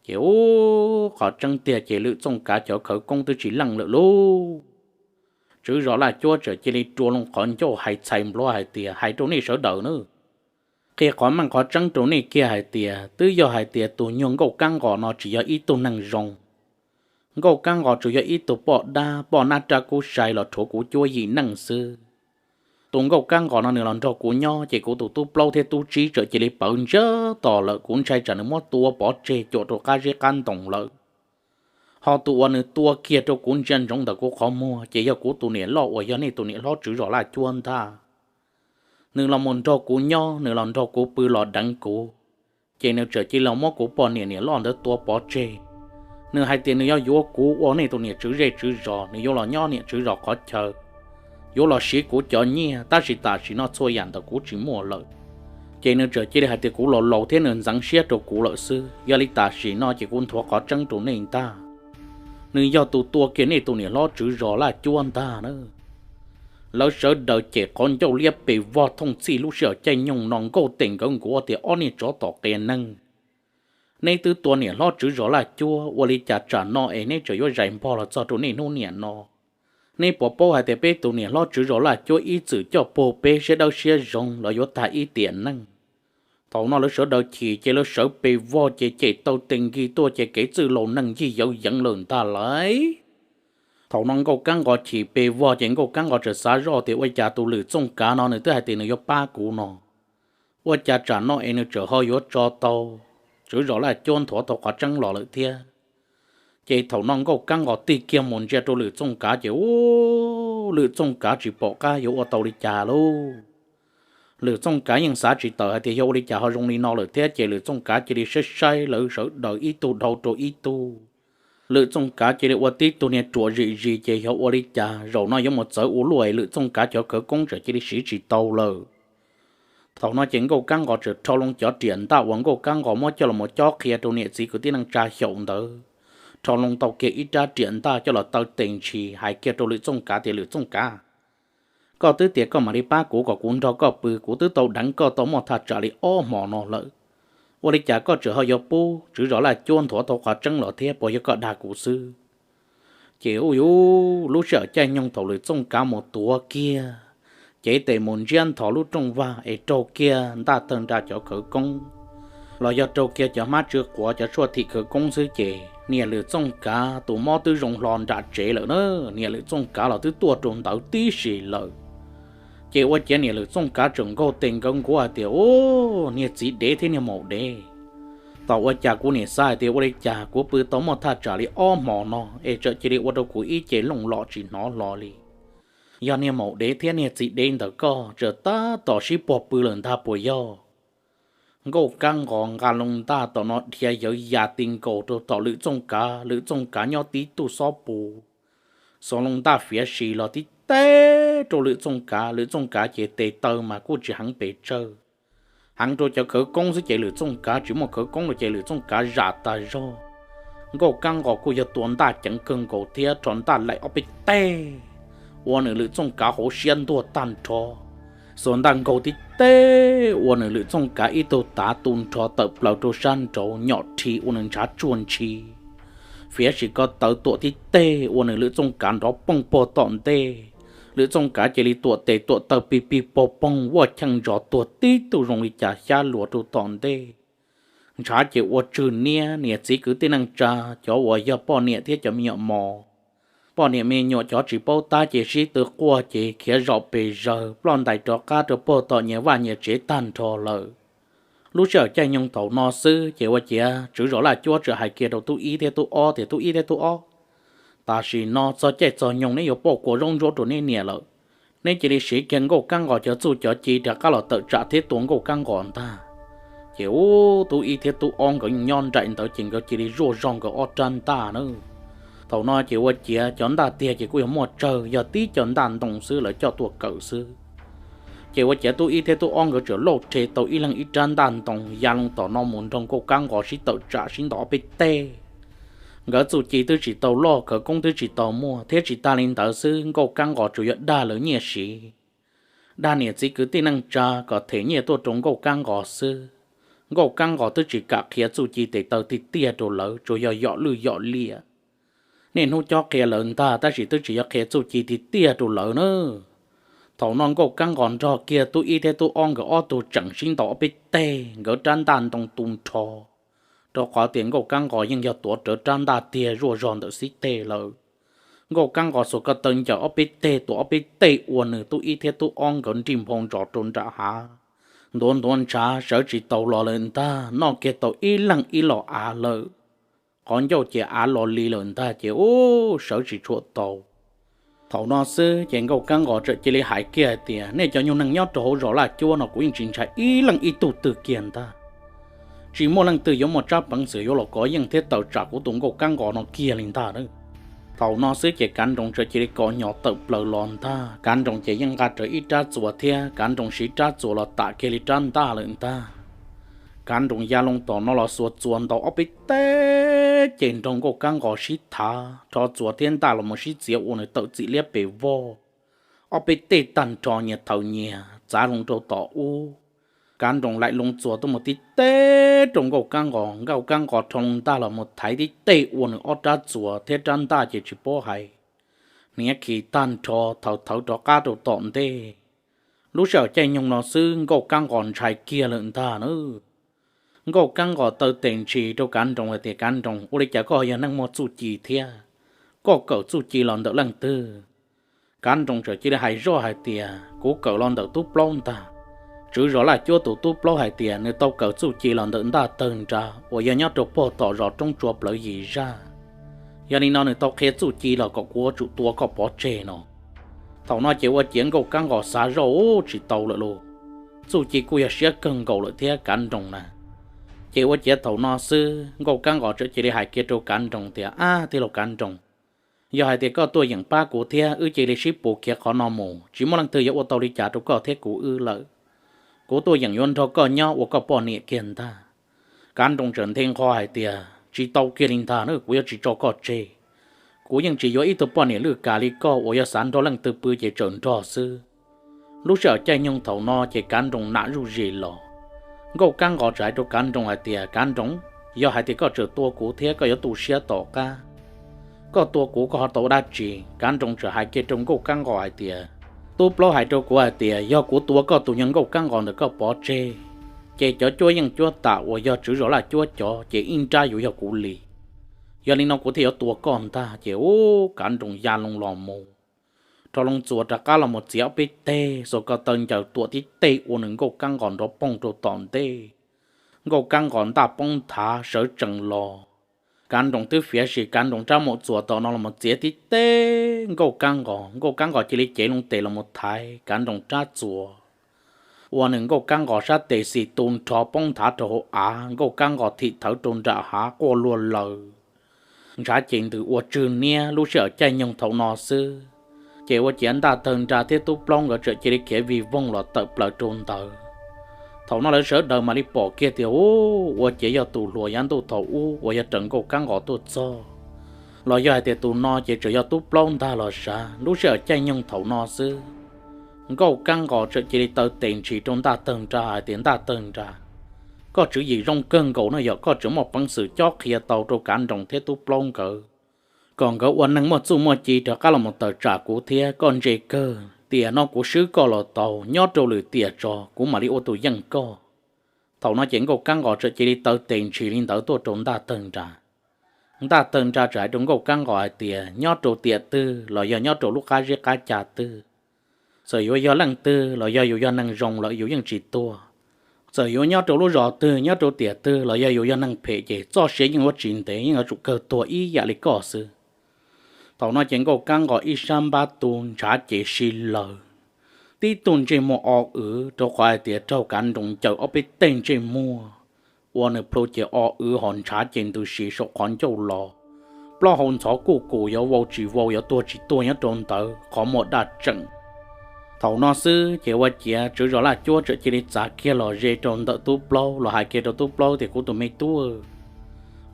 Ces ub, qhov tseeb tiag ces Lwm Txooj Kav cov khawv koob twb tsis leej lawm lauj. Tswv zos Laj Cuab txawm cia li rua loo qhov ncauj hais txhais npluav hais tias, Hais rau nej sawv daws nawb, Qhia qhov meej qhov tseeb rau nej kiag hais tias twb yog hais tias tus nyuag Nkauj Kab Nqos no tsis yog ib tug neeg zoo. Nkauj Kab Nqos tsuas yog ib tug poj dab poj nab rab kub sai los rhuav kuv cuab yim neej xwb. Tus Nkauj Kab Nqos no nws los nrog kuv nyob ces kuv tus tub plaub thiab tub tsib txawm cia li pawv ntsiag to lawm, kuv ntshai tsam nws muab tua pov tseg cuam rau qab zeb qab ntoos lawm. Ho tus uas nws tua kiag rau kuv ntsia ntsoov ntawm kuv qhov muag ces yog kuv tus niam loj uas yog nej tus niam hlob Tswv Zos Laj Cuab ntag. Nws los mus nrog kuv nyob, nws los nrog kuv pw los deev kuv, ces nws txawm cia li los muab kuv poj niam niam loj ntawd tua pov tseg. Nws hais tias nws yuav yuav kuv ua nej tus niam tswv zej tswv zos, nws yuav los nyob niam tswv zos qhov chaw, yuav los siv kuv cov nyiaj, tab sis tam sim no txhua yam ntawm kuv tsis muaj lawm. Ces nws txawm cia li hais tias kuv los laus thiab nws ntxeev siab rau kuv lawm xwb. Yog li tam sim no ces kuv nthuav qhov tseeb rau nej ntag. Nws yog tus tua kiag nej tus niam hlob Tswv Zos Laj Cuab ntag na. Lawv sawv daws cem qhov ncauj liab pes vog thooj txhij lub sij hawm caij nyoog no nkauj tes nkawv nkuav tias, Ob niag tsov tom qias neeg, neb twb tua niam hlob Tswv Zos Laj Cuab, ua li cas tsam no es neb tseem yuav zais npog los txog rau nej hnub niam no? Neb puas paub hais tias peb tus niam hlob Tswv Zos Laj Cuab ib txwm coj puag peb siab dawb siab zoo los yuav tag ib tiam neej? Thaum no lawv sawv daws chim ces lawv sawv pes vog ces cem taw tes nkig tuaj ces kev txwj laus neeg yij yawv yeev lawm ntag lauj. Thaum no Nkauj Kab Nqos chim pes vog ces Nkauj Kab Nqos txawm xav zoj tias, Ua cas tus Lwm Txooj Kav no nws twb hais tias nws yuav pab kuv no, ua cas tsam no es nws tseem ho yuav tso tau Tswv Zos Laj Cuab nthuav tau qhov tseeb los lawm thiab? Ces thaum no Nkauj Kab Nqos tig kiag mus ntsia rau Lwm Txooj Kav ces, u, Lwm Txooj Kav tsis pom qab yuav ua tau li cas lauj. Lwm Txooj Kav yeej xav tsis tawm hais tias yog ua li cas ho zoo li no lawm thiab, ces Lwm Txooj Kav cia li saib saib lawv sawv daws ib tug dhau rau ib tug. Lwm Txooj Kav cia li ua tib tug niag ruam zim zis ces yog ua li cas zaum no yuav mus txawv ua luaj es Lwm Txooj Kav cov khawv koob txawm cia li siv tsis tau lawm. Thaum no ces Nkauj Kab Nqos txawm rho loo cov riam ntaj uas Nkauj Kab Nqos muab coj los mus cob qhia rau niam txiv kwv tij neej tsa xyaum ntawd, rho loo tau kiag ib rab riam ntaj coj los taw tes ntshis hais kiag rau Lwm Txooj Kav tias, Lwm Txooj Kav, koj twb tias koj mam li pab kuv kom kuv nrog koj pw, kuv twb tau deev koj tau muaj thaj tsam li ob hmo no lawm, ua li cas koj tseem ho yuav pub Tswv Zos Laj Cuab nthuav tau qhov tseeb los thiab, puas yog koj dag kuv xwb? Ces u yuv, lub sij hawm caij nyoog thaum Lwm Txooj Kav mus tuav kiag cev tes mus ntsiab nthos lub rooj vag es raug kiag ntaj tawg nra cov khawv koob los yog raug kiag cov hmab tsw quav cov tshuaj thim khawv koob xwb ces niam Lwm Txooj Kav tus mob twb zoo hlo nram tsev lawm na. Niam Lwm Txooj Kav los twb tuaj rau ntawd tib si lawm. Ces ua ciav niam Lwm Txooj Kav tseem nkaug tes nkaug nkuav hais tias, U, niag txiv dev thiab niag maum dev, thaum ua cas kuv niam xav hais tias ua li cas kuv pw tau muaj thaj tsam li ob hmo no es tseem cia li ua rau kuv ib ce looj lom tsis hnov hlo li. Yog niag maum dev thiab niag txiv dev ntawm koj tseem tab tom sib puag pw lawm ntag puas yog? Nkauj Kab Nqos nqa loo ntaj tom no dhia yawv ya ti nkaus rau tom Lwm Txooj Kav, Lwm Txooj Kav nyob tib tug xob pus, xuas loo ntaj fiav si los tib teb rau Lwm Txooj Kav. Lwm Txooj Kav ces tes taw mas kuj tsis heev pes tsawg, heev rau cov khawv koob xwb ces Lwm Txooj Kav tsis muaj khawv koob lawm ces Lwm Txooj Kav zam tas zog. Nkauj Kab Nqos kuj yog tua ntaj ceev kawg nkaus thiab rho ntaj laim ob peb teg ua nws Lwm Txooj Kav hauv siab ntuag tag nrho. Xuas ntaj nkaug tib teg ua nws Lwm Txooj Kav ib tug tav tu nrho tawm plaws rau sab nraud nyom rhi ua nws ntshav tsuag ntshi. Fiav sim ko taw tuam tib teg ua nws Lwm Txooj Kav nrov poog puag tom ntej. Lwm Txooj Kav cia li tuam tes tuam taw pig pig pog poog vuaj cheej ntsos tuag tib tug zoo li cas xyab luas rau tom ntej. Ntshav ces ua tswg niab, niam txiv kwv tij neej tsa, cov uas yog poj niam thiab cov me nyuam mos, poj niam me nyuam cov tsis paub tab ces sib tw quaj ces khiav zom pes zawg ploj ntais rov qab rau puag tom nyias vaj nyias tsev tag nrho lawm. Lub sij hawm caij nyoog thaum no xwb ces ua ciav Tswv Zos Laj Cuab txawm hais kiag rau tub ib thiab tub ob tias, Tub ib thiab tub ob, tam sim no txog caij txog nyoog neb yuav pauj kua zaub ntsuab rau neb niam lawm. Neb cia li siv kiag Nkauj Kab Nqos cov txuj cov ci rov qab los tawm tsam thiab tua Nkauj Kab Nqos ntag. Ces ub, tub ib thiab tub ob nkawd nyob nraim ntawd ces nkawd cia li zuaj zog nkawd ob rab ntaj na. Thaum no ces ua ciav cov ntaj tiag ces kuj yog muaj tsawg, yog tib co ntaj ntoo xwb lawv coj tuaj kawm xwb. Ces ua ciav tub ib thiab tub ob nkawd txawm lauj rhe tau ib leeg ib rab ntaj ntoo ya loo tom no mus nrog Nkauj Kab Nqos sib tawm tsam sib ntaus ob peb teg. Nkawd txuj ci twb tsis tau loj, khawv koob twb tsis tau muaj, thiab tsis tag li ntawd xwb Nkauj Kab Nqos tsuas yog dag lawv nyiaj siv, dag niam txiv kwv tij neej tsa kom them nyiaj tuaj rau Nkauj Kab Nqos xwb. Nkauj Kab Nqos twb tsis kam qhia txuj ci tes taw tiag tiag rau lawv, tsuas yog yom lwj yom liam. Niaj hnub cob qhia lawv ntag tab sis twb tsis yog qhia txuj ci tiag tiag rau lawv na. Thaum no Nkauj Kab Nqos nrog kiag tub ib thiab tub ob nkawd ob tug tseem sib ntaus ob peb teg, nkawd rab ntaj ntoo tu nrho, rau qhov tias Nkauj Kab Nqos yeej yog tuav rawv rab ntaj tiag zuaj zog ntawm xib teg lawm. Nkauj Kab Nqos xuas ko taw ncaws ob peb teg tua ob peb teg ua nws tub ib thiab tub ob nkawd nrig nphoo ntsos rau nram hav, ntuav ntuav ntshav sawv tsis tau los lawm ntag, noj kiag tau ib leeg ib los av lawm. Qhov ncauj ces av los li lawm ntag ces ub sawv tsis tshua tau. Thaum no xwb ces Nkauj Kab Nqos txawm cia li hais kiag hais tias, nej cov nyuag neeg nyob rau hauv zos Laj Cuab no kuv yeej tsis ntshai ib leej ib tug twg kiag ntag. Tsis muaj leej twg yuav muaj tsab peev xwm yuav los kov yeej thiab tawm tsam kuv tus Nkauj Kab Nqos no kiag li ntag na. Thaum no xwb ces Kav Nroos txawm cia li kom nyo tawm plaws los ntag. Kav Nroos ces yeej nqa rawv ib rab txuas thiab Kav Nroos siv rab txuas los tam kiag li rab ntaj lawm ntag. Kav Nroos ya loo tom no los xuas txuas ntaus ob peb teg ces nrog Nkauj Kab Nqos sib thav, rho txuas thiab ntaj los mus sib txiav ua nws tawm txim liab pes vog. Ob peb teg tag nrho nyias thaws nyias txav loo rau tom ub. Kav Nroos laim loo txuas tuaj mus tib teg rau Nkauj Kab Nqos, Nkauj Kab Nqos rho loo ntaj los mus thaiv tib teg ua nws ob rab txuas thiab rab ntaj ces tsis paub hais, hniav khi tag nrho thaws thawv rov qab rau tom ntej. Lub sij hawm caij nyoog no xwb Nkauj Kab Nqos ntshai kiag lawm ntag na. Nkauj Kab Nqos taw tes ntshis rau Kav Nroos hais tias, Kav Nroos, ua li cas koj yog neeg muaj txuj ci thiab, koj kawm txuj ci los ntawm leej twg? Kav Nroos txawm cia li hais zoj hais tias, kuv kawm los ntawm tub plaub ntag. Tswv zos Laj Cuab tus tub plaub hais tias nws tau kawm txuj ci los ntawm Ntaj Tawg Nra uas yog nyob rau pog tom zos Roob Tsua plawv yim zaj. Yog li no nws tau qhia txuj ci los kom kuv yuav tsum tua koj pov tseg no. Thaum no ces ua ciav Nkauj Kab Nqos xav zoj ub tsis tau lawm lauj. Txuj ci kuj yog siab kawg nkaus lawm thiab Kav Nroos na. Ces ua ciav thaum no xwb Nkauj Kab Nqos txawm cia li hais kiag rau Kav Nroos tias, ab, tij laug Kav Nroos, yog hais tias koj tuaj yeem pab kuv thiab wb cia li sib pus khiav qhov no mus, tsis muaj leej twg yuav ua tau li cas rau koj thiab kuv wb lawm. Kuv tuaj yeem yuav nrog koj nyob ua koj poj niam kiag ntag. Kav Nroos txawm nthe nqho hais tias, tsis tau kiag li ntag na, kuv yuav tsis tso koj tseg. Kuv yeej tsis yuav ib tug poj niam lwj kas li koj uas yog xav nrog leej twg pw ces txawm nrog xwb. Lub sij hawm caij nyoog thaum no ces Kav Nroos nam zuj zus los. Nkauj Kab Nqos txawm hais rau Kav Nroos hais tias, Kav Nroos, yog hais tias koj tseem tua kuv thiab koj yuav tu siab tom qab, koj tua kuv koj ho tau dab tsi? Kav Nroos txawm hais kiag rau Nkauj Kab Nqos hais tias, tub plaub hais rau kuv hais tias yog kuv tua koj tus nyuag Nkauj Kab Nqos ntawm koj pov tseg, ces cov cuab yeej cuab tam uas yog tswv zos Laj Cuab cov ces ib nrab yuav yog kuv li. Yog li no kuv thiaj yuav tua koj ntag. Ces ub, Kav Nroos ya loo los mus, rho loo txuas rov qab los mus txiav ob peb teg, xuas ko taw ncaws tua tib teg ua nws Nkauj Kab Nqos nrov poog rau tom ntej. Nkauj Kab Nqos ntaj poob nthav sawv tsees los. Kav Nroos twb fiav sis Kav Nroos rab muj txuas tom no los mus txiav tib teg Nkauj Kab Nqos, Nkauj Kab Nqos cia li cev loo tes los mus thaiv Kav Nroos rab txuas, ua nws Nkauj Kab Nqos sab tes xis tu nrho poob nthav rau hauv av, Nkauj Kab Nqos thim thawv rau nram hav quaj luag laws. Ntshav ces ntws ua tswg niab. Lub sij hawm caij nyoog thaum no xwb, ces ua ciav Ntaj Tawg Nra thiab tub plaub nkawd txawm cia li khiav vij voog los tawm plaws rau ntawd. Thaum no lawv sawv daws mam li pom kiag tias, ub, ua ciav yog tus hluas yav ntuj thaum ub uas yog raws Nkauj Kab Nqos tuaj txog, los yog hais tias tus no ces tseem yog tub plaub ntag los sav. Lub sij hawm caij nyoog thaum no xwb, Nkauj Kab Nqos txawm cia li taw tes ntshis rau Ntaj Tawg Nra hais tias, Ntaj Tawg Nra, koj tswv yim zoo kawg nkaus no, yog koj tseem muaj peev xwm cob qhia tau rau Kav Nroos thiab tub plaub nkawd kom nkawd ua neeg muaj txuj muaj ci rov qab los mus tawm tsam kuv thiab. Koj ntse kawg, tiam no kuv swb koj los tau, nyob rau lwm tiam tso kuv mam li ua tus yeej koj. Thaum no ces Nkauj Kab Nqos txawm cia li taw tes ntshis li ntawd tuaj rau Ntaj Tawg Nra. Ntaj Tawg Nra txawm hais rau Nkauj Kab Nqos hais tias, nyob rau tiam twg los yog nyob rau lub qab zeb qab ca twg, txawm yuav yog leej twg los yog yus yog neeg zoo lawm yus yeej tsis tuag. Txawm yuav nyob rau lub zos twg, nyob rau tiam twg los yog yus yog neeg phem ces txoj sia yeej yuav tsis ntev, yeej yuav tsum kawg tuag ib yam li koj xwb. Thaum no ces Nkauj Kab Nqos ib sab npab tu ntshav ces si laws, tib tug ntsej muag o wv rau qhov hais tias raug Kav Nroos ncaws ob peb teg ntsej muag, ua nws plhu ces o wv ho ntshav ces ntws si saum qhov ncauj los. Plaub hau ntxhov kuj kum yuav vau tsis vau yuav tuag tsis tuag nyob rau ntawd qhov muag daj tseem. Thaum no xwb ces ua ciav tswv zos Laj Cuab txawm cia li txav kiag los ze rau ntawm tub plaub los hais kiag rau tub plaub tias, kuv tus me tub,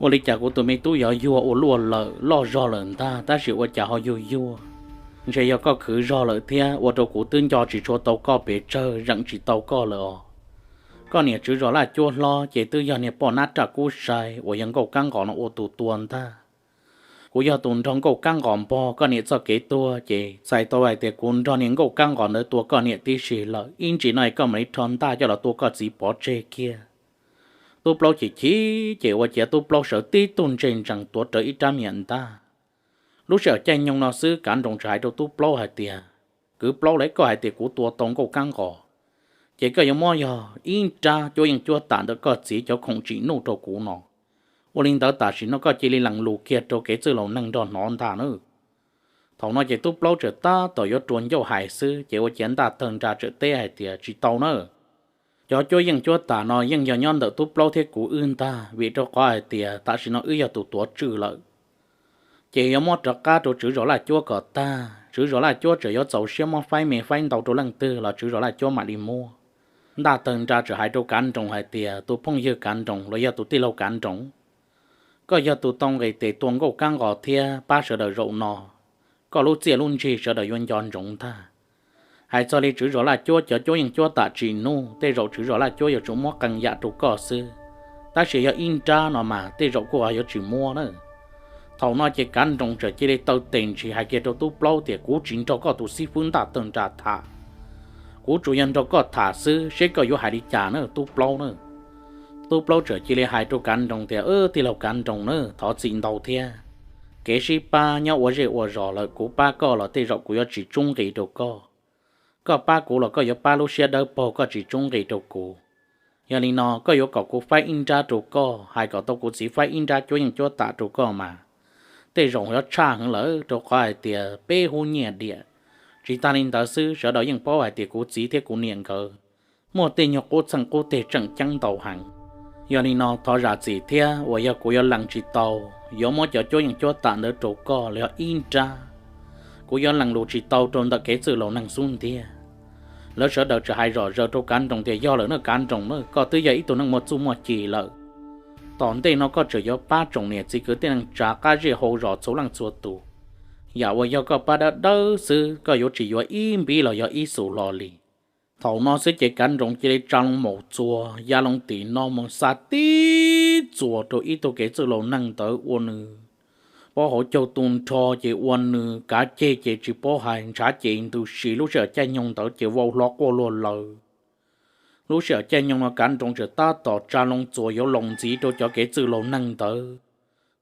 ua li cas kuv tus me tub yuav yuag ua luaj lawm, loj zog lawm ntag tab sis ua cas ho yuag yuag? Ntshe yog koj khwv zog lawm thiab ua rau kuv twb nco tsis tshua tau koj pes tsawg, zeem tsis tau koj lawm os. Koj niam tswv zos Laj Cuab hlob ces twb yog niag poj nab raj kub sai uas yog Nkauj Kab Nqos no ua tus tua ntag. Kuv yog tus nrog Nkauj Kab Nqos npog koj niam txoj kev tuag, ces txhais tau hais tias kuv nrog niag Nkauj Kab Nqos ntawd tua koj niam tib si lawm. Ib ntsis no es koj mam li rho ntaj coj los tua koj txiv pov tseg kiag. Tub Plaub chim chim, ces ua ciav Tub Plaub sawv tib tug ntsej ntsees tuav rawv ib rab me nyuam ntaj. Lub sij hawm caij nyoog no xwb, Kav Nroos txawm hais rau Tub Plaub hais tias, Kwv Plaub, koj hais tias kuv tua tau Nkauj Kab Nqos, ces koj yuav muab yog ib rab cuab yeej cuab tam ntawm koj txiv cov khoom tsim nuj rau kuv no. Ua li ntawd tam sim no koj cia li lees lus kiag rau kev txwj laus neeg nrog hnov ntag nawb. Thaum no ces Tub Plaub txawm tab tom yuav rua ncauj hais xwb, ces ua ciav Ntaj Tawg Nra txawm teb hais tias, Tsis tau nawb. Cov cuab yeej cuab tam no yeej yog nyob ntawm Tub Plaub thiab kuv wb ntag, vim rau qhov hais tias tam sim no wb yog tus tuav tswj lawm. Ces yuav muab rov qab rau tswv zos Laj Cuab kom tag, tswv zos Laj Cuab txawm yuav txaus siab muab faib me faib ntau rau leej twg los tswv zos Laj Cuab mam li muab. Ntaj Tawg Nra txawm hais rau Kav Nroos hais tias, Tus phooj ywg Kav Nroos los yog tus tij laug Kav Nroos, koj yog tus tau nqis tes tua Nkauj Kab Nqos thiab pab sawv daws zaum no, koj lub txiaj lub ntsig sawv daws yuav nco ntsoov ntag. Hais txog li tswv zos Laj Cuab cov cuab yeej cuab tam tsim nuj, tej zaum tswv zos Laj Cuab yuav tsum muab qee yam rau koj xwb, tab sis yog ib nrab no mas tej zaum kuj yuav tsis muab na. Thaum no ces Kav Nroos txawm cia li taw tes ntshis hais kiag rau Tub Plaub tias, Kuv tsis nrog koj tus xib fwb Ntaj Tawg Nra tham, kuv tsuas yog nrog koj tham xwb, seb koj yuav hais li cas na Tub Plaub na. Tub Plaub txawm cia li hais rau Kav Nroos tias, Tij laug Kav Nroos na, thov txim ntau thiab. Kev sib pab nyob ua zej ua zos lawm, kuv pab koj los tej zaum kuv yuav tsis tsub nqi rau koj. Koj pab kuv los koj yuav pab lub siab dawb paug, koj tsis tsub nqi rau kuv. Yog li no koj yuav kom kuv faib ib nrab rau koj, hais kom tau kuv txiv faib ib nrab cuab yeej cuab tam rau koj mas tej zaum yuav tshaj heev lawm, rau qhov hais tias peb hub nyiaj diam. Tsis tas li ntawd xwb, sawv daws yeej paub hais tias kuv txiv thiab kuv niam nkawd muaj tej nyuag qub txheej qub teg tseem ceeb ntau heev. Yog li no thov zam txim thiab uas yog kuv yuav lees tsis tau, yuav muab cov cuab yeej cuab tam ntawd rau koj los yog ib nrab. Kuv yuav lees lus tsis tau rau ntawm kev txwj laus neeg xub ntiag. Lawv sawv daws txawm hais zom zaws rau Kav Nroos tias, Yog lawm na Kav Nroos na, koj twb yog ib tug neeg muaj txuj muaj ci lawm. Tom ntej no koj tseem yuav pab tsoom niam txiv kwv tij neej tsa qab zej hauv zos txhua leej txhua tus. Yam uas yog koj pab dawb dawb xwb, koj yuav tsis yuav ib npib los yog ib xus hlo li. Thaum no xwb ces Kav Nroos cia li tsa loo maum txuas ya loo tim no mus xa tib txuas rau ib tug kev txwj laus neeg ntawd ua nws pob hauv caug tu nrho, ces ua nws kav ceg ces tsis paub hais ntshav ces ntws si. Lub sij hawm caij nyoog ntawd ces vau hlo quaj luag lawm. Lub sij hawm caij nyoog no Kav Nroos txawm tab tom tsa loo txuas yuav laus ntxiv rau cov kev txwj laus neeg ntawd.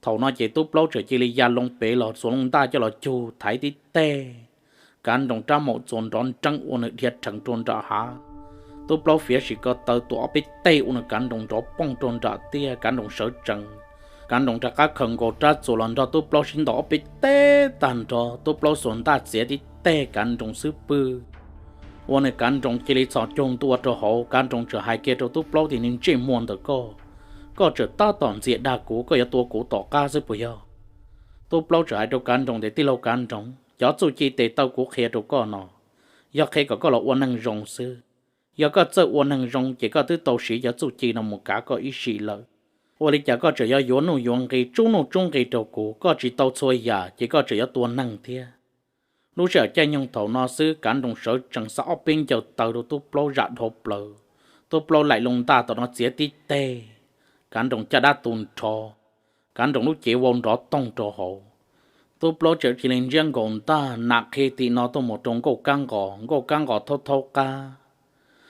Thaum no ces Tub Plaub txawm cia li ya loo pem los xuas loo ntaj coj los cug thaiv tib teg, Kav Nroos rab maum txuas nrov nreeb ua nws dhia rhees rau nram hav. Tub Plaub fiav sim ko taw tua ob peb teg ua nws Kav Nroos nrov poog rau nram tiaj, Kav Nroos sawv tsees. Kav Nroos rov qab khaws nkaus rab txuas los nrog Tub Plaub sib ntaus ob peb teg tag nrho, Tub Plaub xuas ntaj txiav tib teg Kav Nroos xub pwg, ua nws Kav Nroos cia li txhos caug ntua rau hauv. Kav Nroos txawm hais kiag rau Tub Plaub tias, Niag ntsej muag ntawm koj, koj tseem tab tom ntxias dag kuv, koj yuav tua kuv tom qab xwb puas yog? Tub Plaub txawm hais rau Kav Nroos tias, Tij laug Kav Nroos, cov txuj ci tes taw kuv qhia rau koj no, yog qhia kom koj los ua neeg zoo xwb. Yog koj txawj ua neeg zoo ces koj twb tau siv cov txuj ci no mus kav koj ib sim lawm. Ua li cas koj tseem yuav yuav nuj yuav nqi, tsub nuj tsub nqi rau kuv? Koj tsis tau txhua yam ces koj tseem yuav tua neeg thiab. Lub sij hawm caij nyoog thaum no xwb, Kav Nroos sawv tsees xa ob peb ncaws taw rau Tub Plaub zam dhau plaws. Tub Plaub laim loo ntaj tom no txiav tib teg, Kav Nroos caj dab tu nrho, Kav Nroos lub cev vau nrov toog rau hauv. Tub Plaub txawm cia li ntsiab nkaus ntaj nam qhi tim no tuaj mus rau Nkauj Kab Nqos, Nkauj Kab Nqos thaub thaub qab.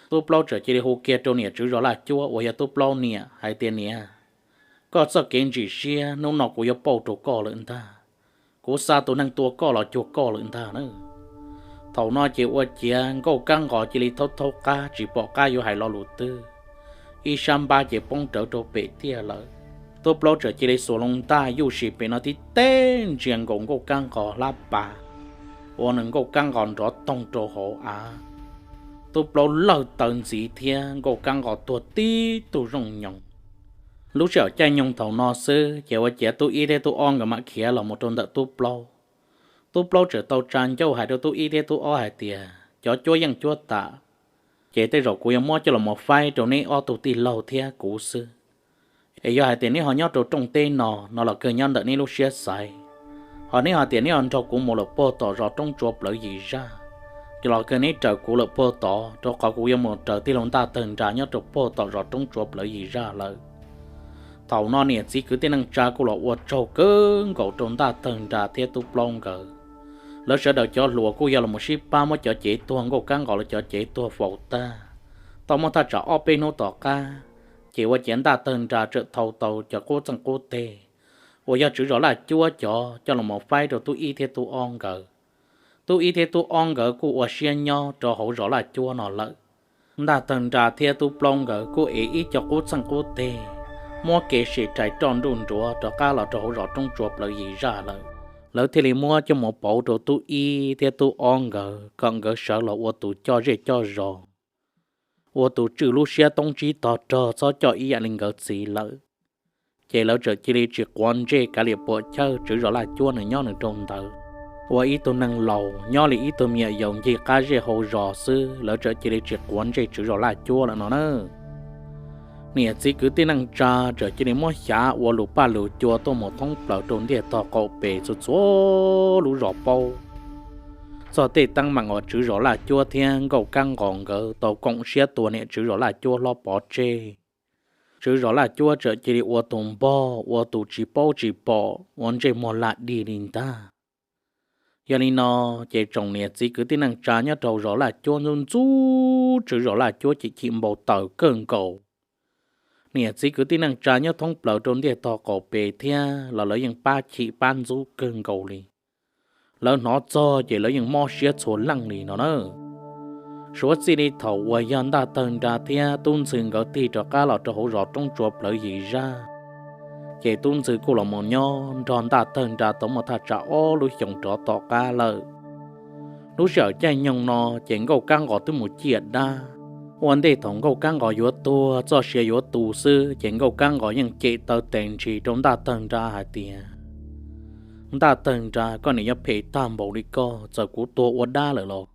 Tub Plaub txawm cia li hu kiag rau niam tswv zos Laj Cuab uas yog Tub Plaub niam hais tias, Niam, koj txoj kev ntsim siab hnub no kuv yuav pauj rau koj lawm ntag. Kuv xa tus neeg tua koj los cuag koj lawm ntag na. Thaum no ces ua ciav Nkauj Kab Nqos cia li thaub thaub qab tsis pom qab yuav hais lo lus twg, ib sab npab ces poob rawv rau pem tiaj lawm. Tub Plaub txawm cia li xuas loo ntaj yuj sim pem no tib teg ntsia nkaus Nkauj Kab Nqos hlab pas, ua nws Nkauj Kab Nqos nrov toog rau hauv av. Tub Plaub lawj taw ntxiv thiab Nkauj Kab Nqos tuag tib tug zooj nyoos. Lub sij hawm caij nyoog thaum no xwb ces ua ciav tub ib thiab tub ob nkawd mam khiav los mus rau ntawm Tub Plaub. Tub Plaub txawm tau tsa ncauj hais rau tub ib thiab tub ob hais tias, Cov cuab yeej cuab tam, ces tej zaum kuv yuav muab coj los mus faib rau neb ob tug tij laug thiab kuv xwb. Es yog hais tias neb ho nyob rau rooj teb no, no los kawg nyob ntawm neb lub siab xaiv. Ho neb ho tias neb ho nrog kuv mus lawm puag tom zos roob tsua plawv yim zaj, los kawg neb raws kuv lawm puag tod, rau qhov kuv yuav mus raws tij laug Ntaj Tawg Nra nyob rau puag tom zos roob tsua plawv yim zaj lawm. Thaum no niam txiv kwv tij neej tsa kuj los ua tsaug kawg nkaus rau Ntaj Tawg Nra thiab Tub Plaub nkawd. Lawv sawv daws cov hluas kuj yog los sib pab muab cov cev tuag, Nkauj Kab Nqos lawv cov cev tuag faus tag, tau muaj thaj tsam ob peb hnub tom qab, ces ua ciav Ntaj Tawg Nra txawm thau tau cov qub txeej qub teg uas yog Tswv Zos Laj Cuab cov coj los faib rau Tub Ib thiab Tub Ob nkawd. Tub Ib thiab Tub Ob nkawd kuj ua siab nyob rau hauv zos Laj Cuab no lawm. Ntaj Tawg Nra thiab Tub Plaub nkawd kuj ev ib co qub txeej qub teg, muab kev sim rais roj nruj nruav rov qab los rau hauv zos Roob Tsua plawv Yim Zaj lawm. Lawv thiaj li muab coj mus pauv rau Tub Ib thiab Tub Ob nkawd kom nkawd sawv los ua tus coj zej coj zos, ua tus tswj lub siab toob tsib tog rog txhob coj ib yam li nkawd txiv lawm. Ces lawv txawm cia li tsis quav ntsej kav liam puam chawj Tswv Zos Laj Cuab nws nyob nws rau ntawd, ua ib tug neeg laus nyob li ib tug me nyuam yaus ncig qab zej hauv zos xwb, lawv txawm cia li tsis quav ntsej Tswv Zos Laj Cuab lawm no na. Niam txiv kwv tij neej tsa txawm cia li muab xyav ua lus paj lus cua tuaj mus thoob plaws rau ntiaj tog qaum pes txhua txhua lub zos paub txog tej teeb meem uas Tswv Zos Laj Cuab thiab Nkauj Kab Nqos nkawd tau koom siab tua niam Tswv Zos Laj Cuab hlob pov tseg. Tswv Zos Laj Cuab txawm cia li ua tus npog ua tus tsis paub tsis pom ua ntsej muag laj dig li ntag. Yog li no, ces tsoom niam txiv kwv tij neej tsa nyob rau zos Laj Cuab ntxub ntxub Tswv Zos Laj Cuab chim chim npau taws kawg nkaus. Niam txiv kwv tij neej tsa nyob thoob plaws rau ntiaj tog qaum pes thiab los lawv yeej pab chim pab ntxub kawg nkaus li. Lawv hnov txog ces lawv yeej mob siab txhua leej li no na. Suav txij li thaum uas yog Ntaj Tawg Nra thiab Tub Ntxhw nkawd tig rov qab los rau hauv zos Roob Tsua plawv Yim Zaj, ces Tub Ntxhw kuj los mus nyob nrog Ntaj Tawg Nra tau muaj thaj tsam ob lub xyoos rov tom qab lawm. Lub sij hawm caij nyoog no ces Nkauj Kab Nqos twb mus ciaj dab. Ua ntej thaum Nkauj Kab Nqos yuav tuag txoj sia yuav tu xwb ces Nkauj Kab Nqos yeej cem taw tes ntshis rau Ntaj Tawg Nra hais tias, Ntaj Tawg Nra, koj niam yuav phem tag npaum li koj, txawm kuv tuag ua dab lawm los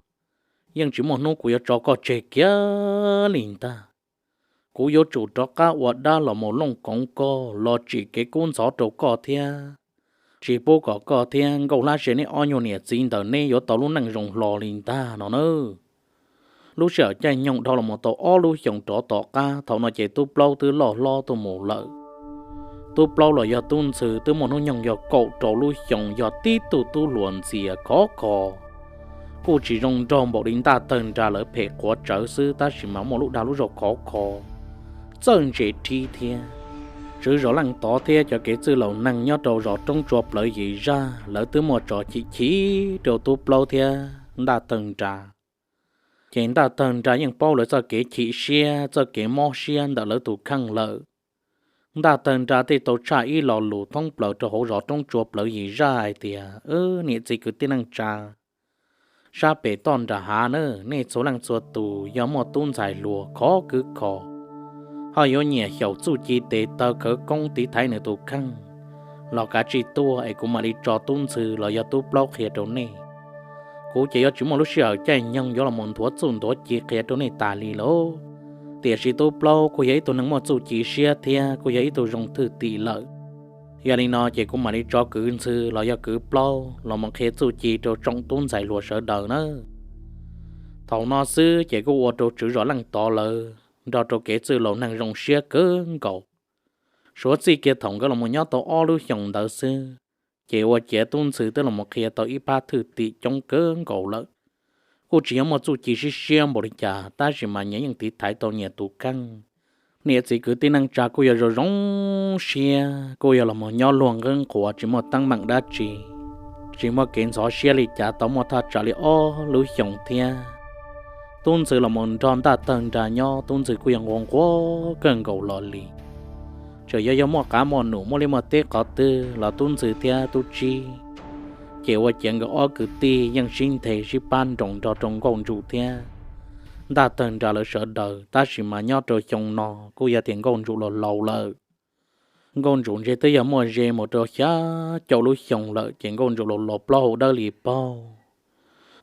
yeej tsis muaj hnub kuv yuav tso koj tseg kiag li ntag. Kuv yuav tsum rov qab ua dab los mus looj koov koj los tsim kev kub ntxhov rau koj thiab tsis pub kom koj thiab Nkauj Hlab Se neb ob nyuag niam txiv ntawm neb yuav tau lub neej zoo hlo li ntag no na. Lub sij hawm caij nyoog dhau los mus tau ob lub xyoos rov tom qab, thaum no ces Tub Plaub twb loj hlob tuaj mus lawm. Tub Plaub los yog Tub Ntxhw twb muaj hnub nyoog yog kaum rau lub xyoos, yog tib tug tub hluas ntxias khov kho, kuj tsis zoo nraug npaum li Ntaj Tawg Nra lawv phem quav tsawv xwb, tab sis mas muaj lub dag lub zog khov kho, txawj ntse rhib thiab. Tswv Zos Leej Tov thiab cov kev txwj laus neeg nyob rau zos Roob Tsua plawv Yim Zaj lawv twb muaj tso chim chim rau Tub Plaub thiab Ntaj Tawg Nra. Ces Ntaj Tawg Nra yeej paub lawv txoj kev chim siab txoj kev mob siab ntawm lawv tus kheej lawm. Ntaj Tawg Nra thiaj tau tshaj ib lo lus thoob plaws rau hauv zos Roob Tsua plawv Yim Zaj hais tias, Niam txiv kwv tij neej tsa, sab pem toj nram hav na, nej txhua leej txhua tus yog muaj tub ntxhais hluas khov kwv kho, ho yuav nyiam xyaum txuj ci tes taw khawv koob tiv thaiv nws tus kheej los kav tsij tuaj es kuv mam li tso Tub Ntxhw los yog Tub Plaub qhia rau nej. Kuv ces yuav tsis muaj lub sij hawm caij nyoog yuav los mus nthuav txuj nthuav ci qhia rau nej tas li lauj. Tiam sis Tub Plaub kuj yog ib tug neeg muaj txuj ci siab thiab kuj yog ib tug zoo thwj tim lawm. Yog li no ces kuv mam li tso kwv Ntxhw los yog kwv Plaub los mus qhia txuj ci rau tsoom tub ntxhais hluas sawv daws nawb. Thaum no xwb ces kuj ua rau Tswv Zos Leej Tov lawv nrog rau kev txwj laus neeg zoo siab kawg nkaus. Suav txij kiag thaum nkawd los mus nyob tau ob lub xyoos ntawd xwb, ces ua ciav Tub Ntxhw twb los mus qhia tau ib phab thwj tim coob kawg nkaus lawm. Kuj tsis yog muaj txuj ci siab siab npaum li cas, tab sis mas nyias yeej tiv thaiv tau nyias tus kheej. Niam txiv kwv tij neej tsa kuj yog zoo zoo siab, kuj yog los mus nyob luag nqeeb nquas tsis muaj teeb meem dab tsi, tsis muaj kev ntxhov siab li cas tau muaj thaj tsam li ob lub xyoos thiab. Tub Ntxhw los mus nrog Ntaj Tawg Nra nyob, Tub Ntxhw kuj yog nquag nquag kawg nkaus los li. Txawm yog yog muaj qav muaj num muaj liaj muaj teb qhov twg los Tub Ntxhw thiab Tub Tsib ces ua ciav nkawd ob kwv tij yeej sib nthe sib pab nroos nrog rau Nkauj Ntsum thiab Ntaj Tawg Nra lawv sawv daws, tab sis mas nyob rau xyoo no kuj yog tias Nkauj Ntsum los laus lawm. Nkauj Ntsum ntshe twb yog muaj ze mus rau xya caum lub xyoo lawm ces Nkauj Ntsum los laus plaub hau dawb li paug.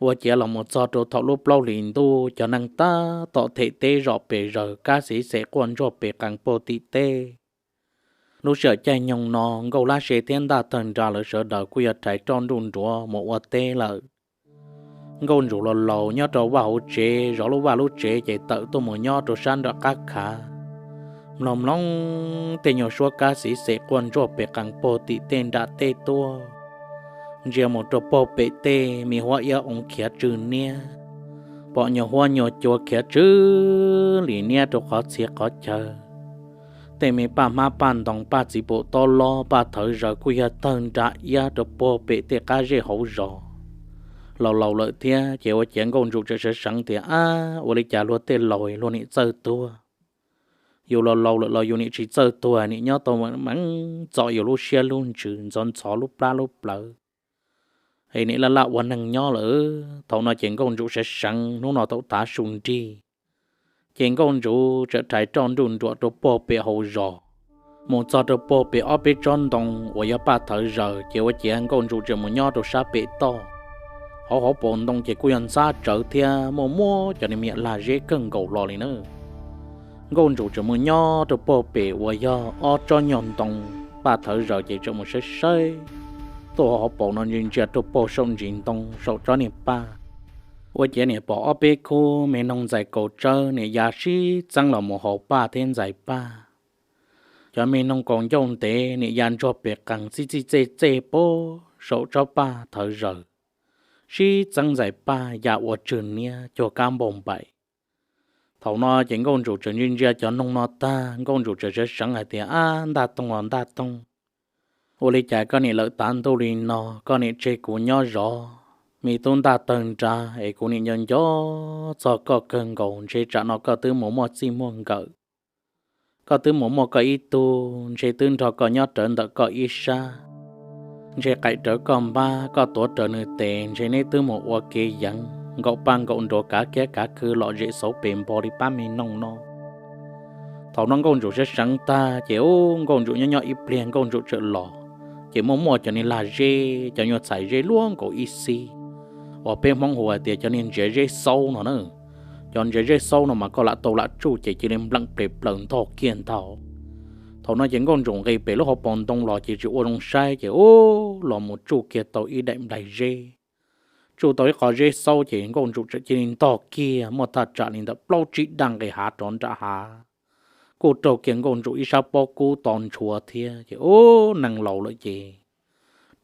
Ua ciav los mus txog rau thaum lub plaub hlis ntuj cov neeg tab tom them teb zom pes zaws kab xiv xem quaj ntsuag pes qees puag tim teb. Lub sij hawm caij nyoog no Nkauj Lab Se thiab Ntaj Tawg Nra lawv sawv daws kuj yog rhais roj nruj nruav mus ua teb lawm. Nkauj Ntsum los laus nyob rau vaj hauv tsev, zov lub vaj lub tsev ces tawm tuaj mus nyob rau sab nram qab khav. mloog mloog tej nyuag suab kab xiv xem quaj ntsuaj pem qees puag tim tej nram tej tuaj, ntsia mus rau puag pem tej me huab iab oo khiav tsw niab, pom nyuag huab nyuag cua khiav tsw li niab rau qhov txhia qhov chaw. Tej me paj hmab paj ntoo paj txiv paum tob lob paj thawv zaws kuj yog tawg nra iab rau puag pem tej qab zej hauv zos. Laus laus lawm thiab ces ua ciav Nkauj Ntsum tseem sawv seev tias, Ab, ua li cas luag tej laus luag nim txawj tuag? Yus laus laus lawm los yus nim tsis txawj tuag, nim nyob tau meej txom yus lub siab lub ntsws, ntxhov ntxhov lub plab lub plawv, es nim laj laj ua neeg nyob lawm. Thaum no ces Nkauj Ntsum sawv seev, hnub no thaum tav su nrig, ces Nkauj Ntsum tseem rhais roj nruj nruam rau puag pem hauv zos, mus txog rau puag pem ob peb tsob ntoo uas yog paj thawv zaws, ces ua ciav Nkauj Ntsum tseem mus nyob rau sab pem toj. Hauv hauv paus ntoo ces kuj yog ntxhab tsawv thiab muaj muab cov niag me nyuam lag zeb kawg nkaus los li na. Nkauj Ntsum tseem mus nyob rau puag pem uas yog ob tsob nyuag ntoo paj thawv zaws ces tseem mus saib saib tuaj hauv hauv paus no ntsia ntsia rau puag saum ntsis ntoo saum tsob niag paj. Ua ciav nim pom ob peb khub me noog ntxais kaus tsawb nim ya sib txeeb los mus haus paj thiab ntxais paj. Cov me noog kaus ncauj ntev nim ya ntsuag pem qees txij txij txej txej puag saum tsob paj thawv zaws, sib txeeb ntxais paj ya ua tsw niab cuag kab npauj npaim. Thaum no ces Nkauj Ntsum tseem ntsia ntsia cov noog no tag, Nkauj Ntsum tseem sawv seev hais tias, Ab, Ntaj Toog os Ntaj Toog, ua li cas koj nim lawm tav ntuj li no, koj nim tseg kuv nyob zov me tub Ntaj Tawg Nra es kuv nim nco nco txog koj kawg nkaus, ntshe tsam no koj twb mus muaj txij muaj nkawm, koj twb mus muaj koj ib tug, ntshe twb nrog koj nyob rawv ntawm koj ib sab, ntshe qaim rawv koj npab, koj tuav rawv nws tes, ntshe neb twb mus ua kev yeev nkaum paj nkaum nruas kav kiab kav khw lom zem xauv pes npo li pab me noog no. Thaum no Nkauj Ntsum sawv seev tag ces ub, Nkauj Ntsum nyob nyob ib pliag Nkauj Ntsum tseem los, ces muaj muaj cov niag lag zeb, cov nyuag txhais zeb luab nkaus ib xib, uas peb Hmoob hu hais tias cov niag ntsiav zeb xaub no na. Cov ntsiav zeb xaub no mas koj lam tau lam tsuj ces cia li npleem ples plaws ntog kiag ntag. Thaum no ces Nkauj Ntsum nqis pem lub hauv paus ntoo los ces tsis ua zoo saib ces ub, los mus tsuj kiag tau ib daim nplaig zeb, tsuj tau ib qho zeb xaub ces Nkauj Ntsum tseem cia li ntog kiag muaj thaj tsam li ntawm plaub tsib daj nqis hav rov nram hav, kuj raug kiag Nkauj Ntsum ib sab pob kub to ntshuav thiab ces ub, neeg laus lawm ces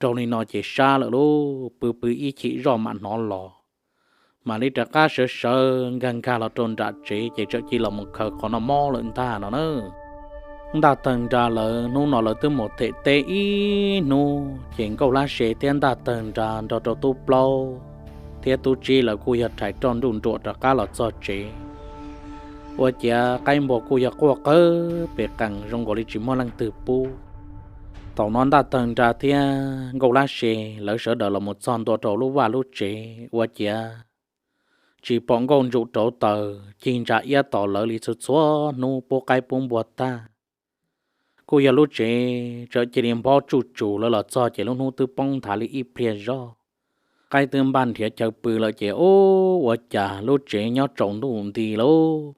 raug li no ces sab lawm lauj, pw pw ib chim zoj mam hnov los. Mam li rov qab sawv sawv nkag nkag los rau nram tsev ces tseem cia li los mus khaws qhov no mob lawm ntag no na. Ntaj Tawg Nra lawv hnub no lawv twb mus them teb ib hnub ces Nkauj Lab Se thiab Ntaj Tawg Nra nrog rau Tub Plaub thiab Tub Tsib lawv kuj yog rhais roj nruj nruam rov qab los txog tsev. Ua ciav qaib npua kuj yog quaj qawg pes qees zoo nkaus li tsis muaj leej twg pub. Thaum no Ntaj Tawg Nra thiab Nkauj Lab Se lawv sawv daws los mus txog ntua rau lub vaj lub tsev ua ciav tsis pom Nkauj Ntsum rauv taws cig ntsa iab tos lawv li txhua txhua hnub pub qaib pub npua tag. Kuj yog lub tsev txawm cia li nphob tsuj tsus, lawv los txog ces lub hnub twb poob nthav li ib pliag zoj. Qaib twb npaj nrhiav chaw pw lawm ces ub, ua cas lub tsev nyob tsaus ntuj nti lauj.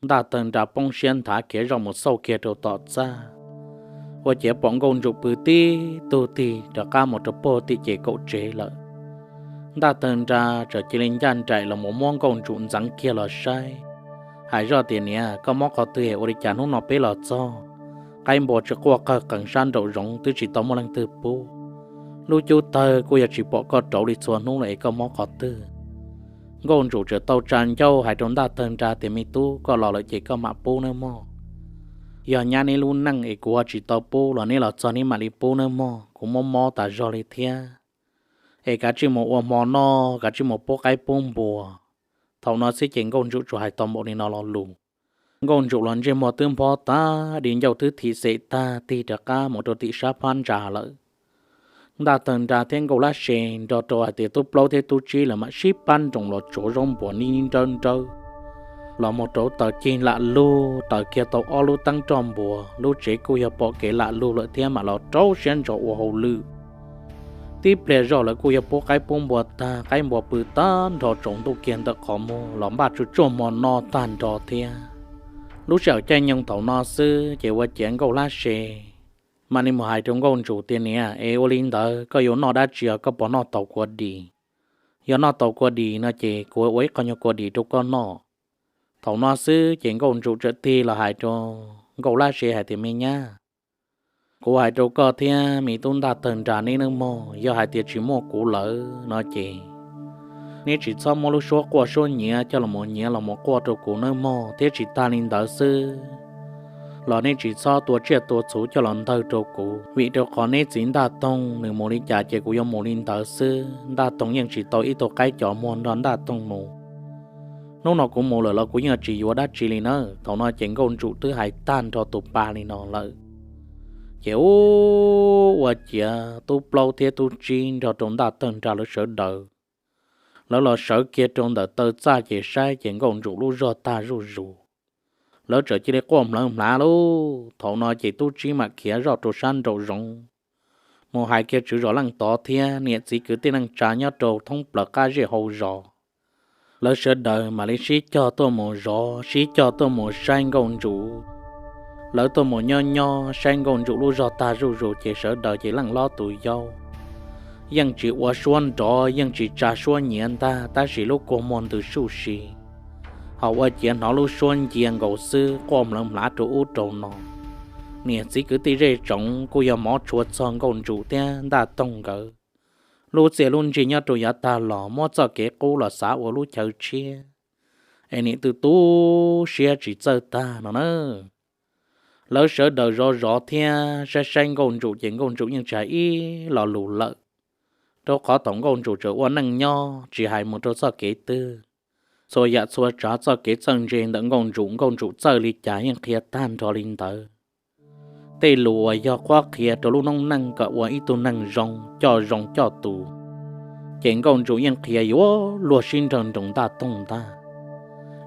Ntaj Tawg Nra poob siab nthav khiav zoj mus xauj kiag rau tom txaj, ua ciav pom Nkauj Ntsum pw tib tug tig rov qab mus rau puag tim ces kaum tsev lawm. Ntaj Tawg Nra txawm cia li ncaj nraim los mus muab Nkauj Ntsum ntxeev kiag los saib, hais zoj tias, Niam, koj mob qhov twg ua li cas hnub no peb los txog, qaib npua tsis quaj qawg qees sab nraum zoov twb tsis tau muaj leej twg pub? Lub cub tawg kuj yog tsis pom koj rauv li txhua hnub lawm es koj mob qhov twg? Nkauj Ntsum txawm tau tsa ncauj hais rau Ntaj Tawg Nra tias, Me tub, koj los lawm ces koj mam pub nawb mog. Yog nyab neb lub neej es kuv ho tsis tau pub los neb los txog neb mam li pub nawb mog, kuv mob mob tas zog li thiab. Es kav tsij mus ua hmo noj, kav tsij mus pub qaib pub npua. Thaum no xwb ces Nkauj Ntsum tsuas hais tau npaum li no lo lus. Nkauj Ntsum los ntsej muag twb nphob tag, di ncauj twb thim xem tag, tig rov qab mus rau tim sab phab ntsa lawm. Ntaj Tawg Nra thiab Nkauj Lab Se nrog rau hais tias Tub Plaub thiab Tub Tsib lawv mam sib pab nroos los tsuav zaub npuas nib nrawb nrawb, los mus rauv taws cig lam lug, taws kiag tau ob lub teeb roj npuas, lub tsev kuj yog pom kev lam lug lawm thiab mam los rau siab ntso ua hauj lwm. Tib pliag zog lawv kuj yog pub qaib pub npua tag, qaib npua pw tag nrho tsaus ntuj kiag ntawm qhov muag los npaj tsuj tsuaj hmo noj tag nrho thiab. Lub sij hawm caij nyoog thaum no xwb ces ua ciav Nkauj Lab Se mam li mus hais rau Nkauj Ntsum tias, Niam, es ua li ntawd koj yuav noj dab tsi os, koj puas noj taus kua dis? Yog noj taus kua dis no ces kuv ua ib qho nyuag kua dis rau koj noj. Thaum no xwb ces Nkauj Ntsum txawm tig los hais rau Nkauj Laj Sev hais tias, Me nyab, kuv hais rau koj thiab me tub Ntaj Tawg Nra neb nawb mog, yog hais tias tsis muaj kuv lawm no ces neb tsis txhob muab lub suab quaj suab nyiav coj los mus nyiav los mus quaj rau kuv nawb mog, thiab tsis tag li ntawd xwb los neb tsis txhob tua tsiaj tua txhu coj los ntawg rau kuv, vim rau qhov neb txiv Ntaj Toog nws mus li cas ces kuv yuav mus li ntawd xwb. Ntaj Toog yeej tsis tau ib tug qaib cov muag nrog Ntaj Toog mus. Hnub no kuv mus lawm los kuv yeej tsis yuav dab tsi li nawb. Thaum no ces Nkauj Ntsum twb hais tag nrho tus pa li no lawm, ces ua ciav Tub Plaub thiab Tub Tsib nrog rau Ntaj Tawg Nra lawv sawv daws, lawv los sawv kiag rau ntawm taw txaj ces saib ces Nkauj Ntsum lub zog tag zuj zus. Lawv txawm cia li quaj mhlawv mhlav lauj. Thaum no ces Tub Tsib mam khiav zoj rau sab nraum zoov mus hais kiag tswv zos Leej Tov thiab niam txiv kwv tij neej tsa nyob rau thoob plaws qab zej hauv zos. Lawv sawv daws mam li sib cog tuaj mus zov, sib cog tuaj mus saib Nkauj Ntsum. Lawv tuaj mus nyob nyob saib Nkauj Ntsum lub zog tag zuj zus ces sawv daws ces leej hlob tus yau yeej tsis ua suab nrov, yeej tsis tsa suab nyiav ntag, tab sis lub kua muag ntws suj si, ho ua ciav hnov lub suab ncia nkaus xwb, quaj mhlawv mhlav rau ub rau no. Niam txiv kwv tij zej tsoom kuj yog mov tshua txog Nkauj Ntsum thiab Ntaj Toog nkawd. Lub txiaj lub ntsig nyob rau yav tag los muab txoj kev qub los xav ua lub chaw tshiab, es nim twb tu siab tsis txawj tag no na. Lawv sawv daws zov zov thiab saib saib Nkauj Ntsum ces Nkauj Ntsum yeej tsis hais ib lo lus lawm, rau qhov thaum Nkauj Ntsum tseem ua neej nyob tsis hais mus rau txoj kev twg, txhua yam txhua tsav txoj kev txawj ntse ntawm Nkauj Ntsum, Nkauj Ntsum txawj li cas yeej qhia tag nrho li ntawd. Tej lus uas yog qhuab qhia rau lub noob neej kom ua ib tug neeg zoo, coj zoo coj tus, ces Nkauj Ntsum yeej qhia yuav luag sib nrawg nroos Ntaj Toog ntag.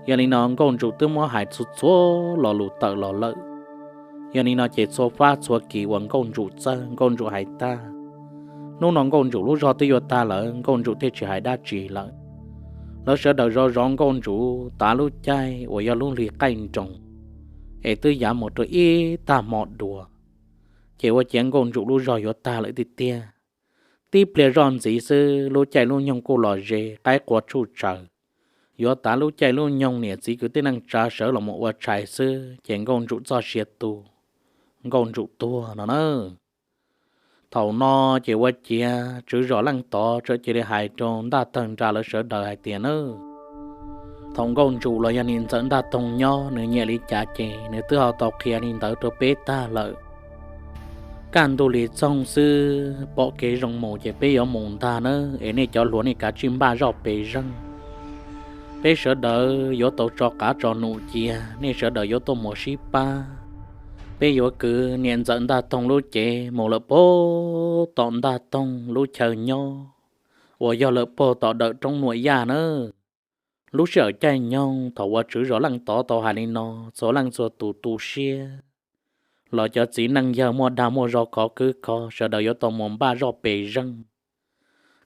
Yog li no Nkauj Ntsum twb muab hais txhua txhua lo lus tawm los lawm. Yog li no ces txhua fab txhua kis uas Nkauj Ntsum txawj Nkauj Ntsum hais tag, hnub no Nkauj Ntsum lub zog twb yuav tag lawm Nkauj Ntsum thiaj tsis hais dab tsi lawm. Lawv sawv daws zov zov Nkauj Ntsum tav lub caij uas yog lub hli qaij nroos, es twb yav mus rau ib tag hmo dua, ces ua ciav Nkauj Ntsum lub zog yuav tag lawm tiag tiag. Tib pliag zoj ntxiv xwb lub caij lub nyoog kuj los ze qaib qua tshuj tsawv, yuav tav lub caij lub nyoog niam txiv kwv tij neej tsa sawv los mus ua tshais xwb ces Nkauj Ntsum txoj sia tu, Nkauj Ntsum tuag no na. Thaum no ces ua ciav tswv zos Leej Tov txawm cia li hais rau Ntaj Tawg Nra lawv sawv daws hais tias na, thaum Nkauj Ntsum los yog niam ntxawm Ntaj Toog nyob nws nyiam li cas ces nws twb ho tau qhia li ntawd rau peb tag lawm. Kaj ntug li txoog xwb pom kev zoo mus ces peb yuav mus ntag na, es nej cov hluas nej kav tsij npaj zoj pes zeeg. Peb sawv daws yuav tau tso qav tso num cia, nej sawv daws yuav tuaj mus sib pab. Peb yuav kwv niam ntxawm Ntaj Toog lub cev mus lawm puag tom Ntaj Toog lub chaw nyob uas yog lawm puag tom dawm roob Nuam Yaj na. Lub sij hawm caij nyoog thaum uas tswv zos Leej Tov tau hais li no, txhua leej txhua tus tu siab, los cov txiv neej yawg muaj dag muaj zog khov kwb kho sawv daws yuav tau mus npaj zoj pes zeeg.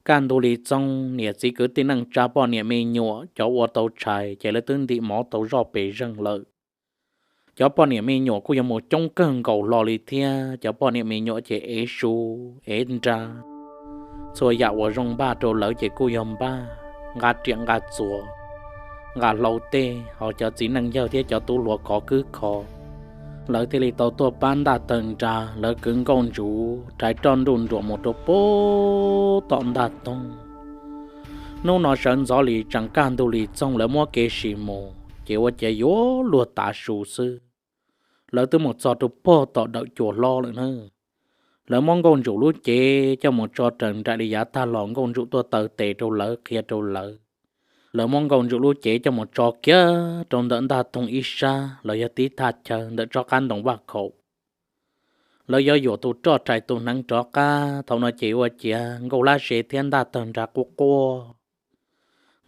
Kaj ntug li txoog niam txiv kwv tij neej tsa poj niam me nyuam cov ua tau tshais ces lawv twb ntim mov tau zoj pes zeeg lawm. Cov poj niam me nyuam kuj yuav mus coob kawg nkaus hlo li thiab, cov poj niam me nyuam ces ev su, ev nra, txhua yam uas zoo npaj rau lawv ces kuj yog npaj, nqa riam nqa txuas, nqa hlau tej, ho cov txiv neej yawg thiab cov tub hluas khov kwb kho, lawv thiaj li tau tuaj pab Ntaj Tawg Nra lawv kwv Nkauj Ntsum rais roj nruj nruas mus rau puag tom Ntaj Toog. Hnub no sawv ntxov li tseem kaj ntug li txoog lawv muab kev sim mus ces ua ciav yuav luag tav su xwb. Lawv twb mus txog rau puag tom dawm cua hlob lawm na. Lawv muab Nkauj Ntsum lub cev coj mus tso raws nraim li yav tag los Nkauj Ntsum tuaj taw tes rau lawv qhia rau lawv. Lawv muab Nkauj Ntsum lub cev coj mus tso kiag rau ntawm Ntaj Toog ib sab los yog tib thaj chaw ntawm tsob qab ntoo vaj khaum. Lawv yuav yuam tus roj rais tus hneev rov qab, thaum no ces ua ciav Nkauj Lab Sev thiab Ntaj Tawg Nra quaj quaj.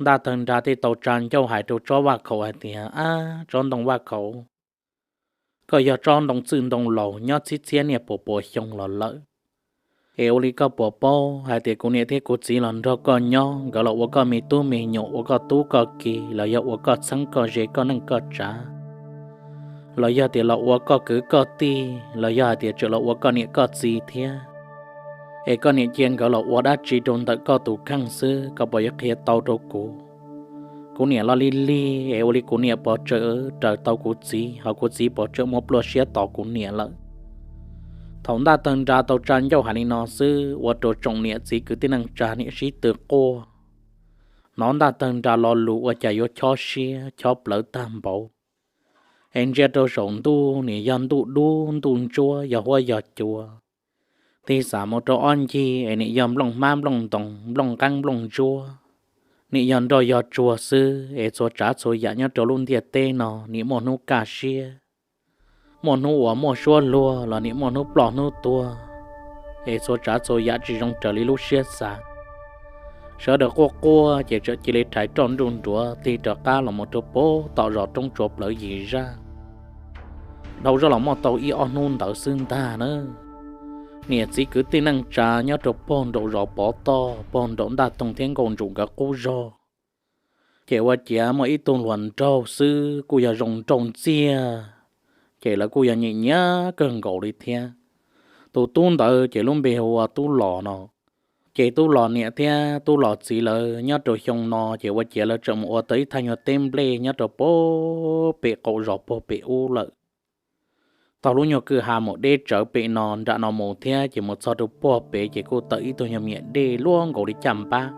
Ntaj Tawg Nra thiaj tau tsa ncauj hais rau tsob vaj khaum hais tias, Ab, tsob ntoo vaj khaum, koj yog tsob ntoo txwj ntoo laus nyob txhib txhiab niaj puas puas xyoo los lawm, es ua li koj puas paub hais tias kuv niam thiab kuv txiv los nrog koj nyob, nkawd los ua koj me tub me nyuam, ua koj tub koj ki, los yog ua koj txheeb koj ze koj neej koj tsav, los yog tias los ua koj kwv koj tij, los yog hais tias tseem los ua koj niam koj txiv thiab, es koj niam cia nkawd los ua dab tsi rau ntawm koj tus kheej xwb, koj puas yuav qhia tau rau kuv? Kuv niam los lig lig es ua li kuv niam pov tsawm raws tau kuv txiv, ho kuv txiv pov tsawm muab plua siab tos kuv niam lawm. Thaum ntaj tawg nra tau tsa ncauj hais li no xwb ua rau tsoom niam txiv kwv tij neej tsa niam sib tw quaj. Hnov ntaj tawg nra lo lus ua cas yuav chob siab chob plawv tag npaum. Es ntsia rau saum ntuj nim yog ntuj dub ntuj ntsuab yog huab yog cua. Tig xam mus rau ob ncig es nim yog nplooj hmab nplooj ntoos nplooj qeeb nplooj ntsuab, nim yog nroj yog tsuag xwb es txhua tsav txhua yam nyob rau lub ntiaj teb no nim muaj hnub kaj siab. Muaj hnub uas muaj suab luag los nim muaj hnub ploj hnub tuag, es txhua tsav txhua yam tsis zoo raws li lub siab xav. Sawv daws quaj quaj ces txawm cia li rhais roj nruj nruav tig rov qab los mus rau pem tom zos roob tsua plawv yim zaj. Dhau zoj los muaj tau ib ob hnub ntawd xwb ntag na, niam txiv kwv tij neej tsa nyob rau pog nraum zos Pov Toj, pog nraum Ntaj Toog thiab Nkauj Ntsum nkawd qub zog, ces ua ciav muaj ib tug hluas nraug xwb kuj yog zoo nraug ntxiag, ces lawv kuj yog nyiam nyiam kawg nkaus li thiab. Tus tub ntawd ces lub npe hu ua Tub Los no. Ces Tub Los niam thiab Tub Los txiv lawv nyob rau xyoo no ces ua ciav lawv tseem mus ua tau ib thaj nyuag teb nplej nyob rau pem qaum zos puag pem ub lawm. Taug lub nyuag kwj ha mus deb tsawv pem no nram no mus thiab ces mus txog rau puag pem ces kuj tawm ib tug nyuag me nyuam dej luaj nkaus li caj npab.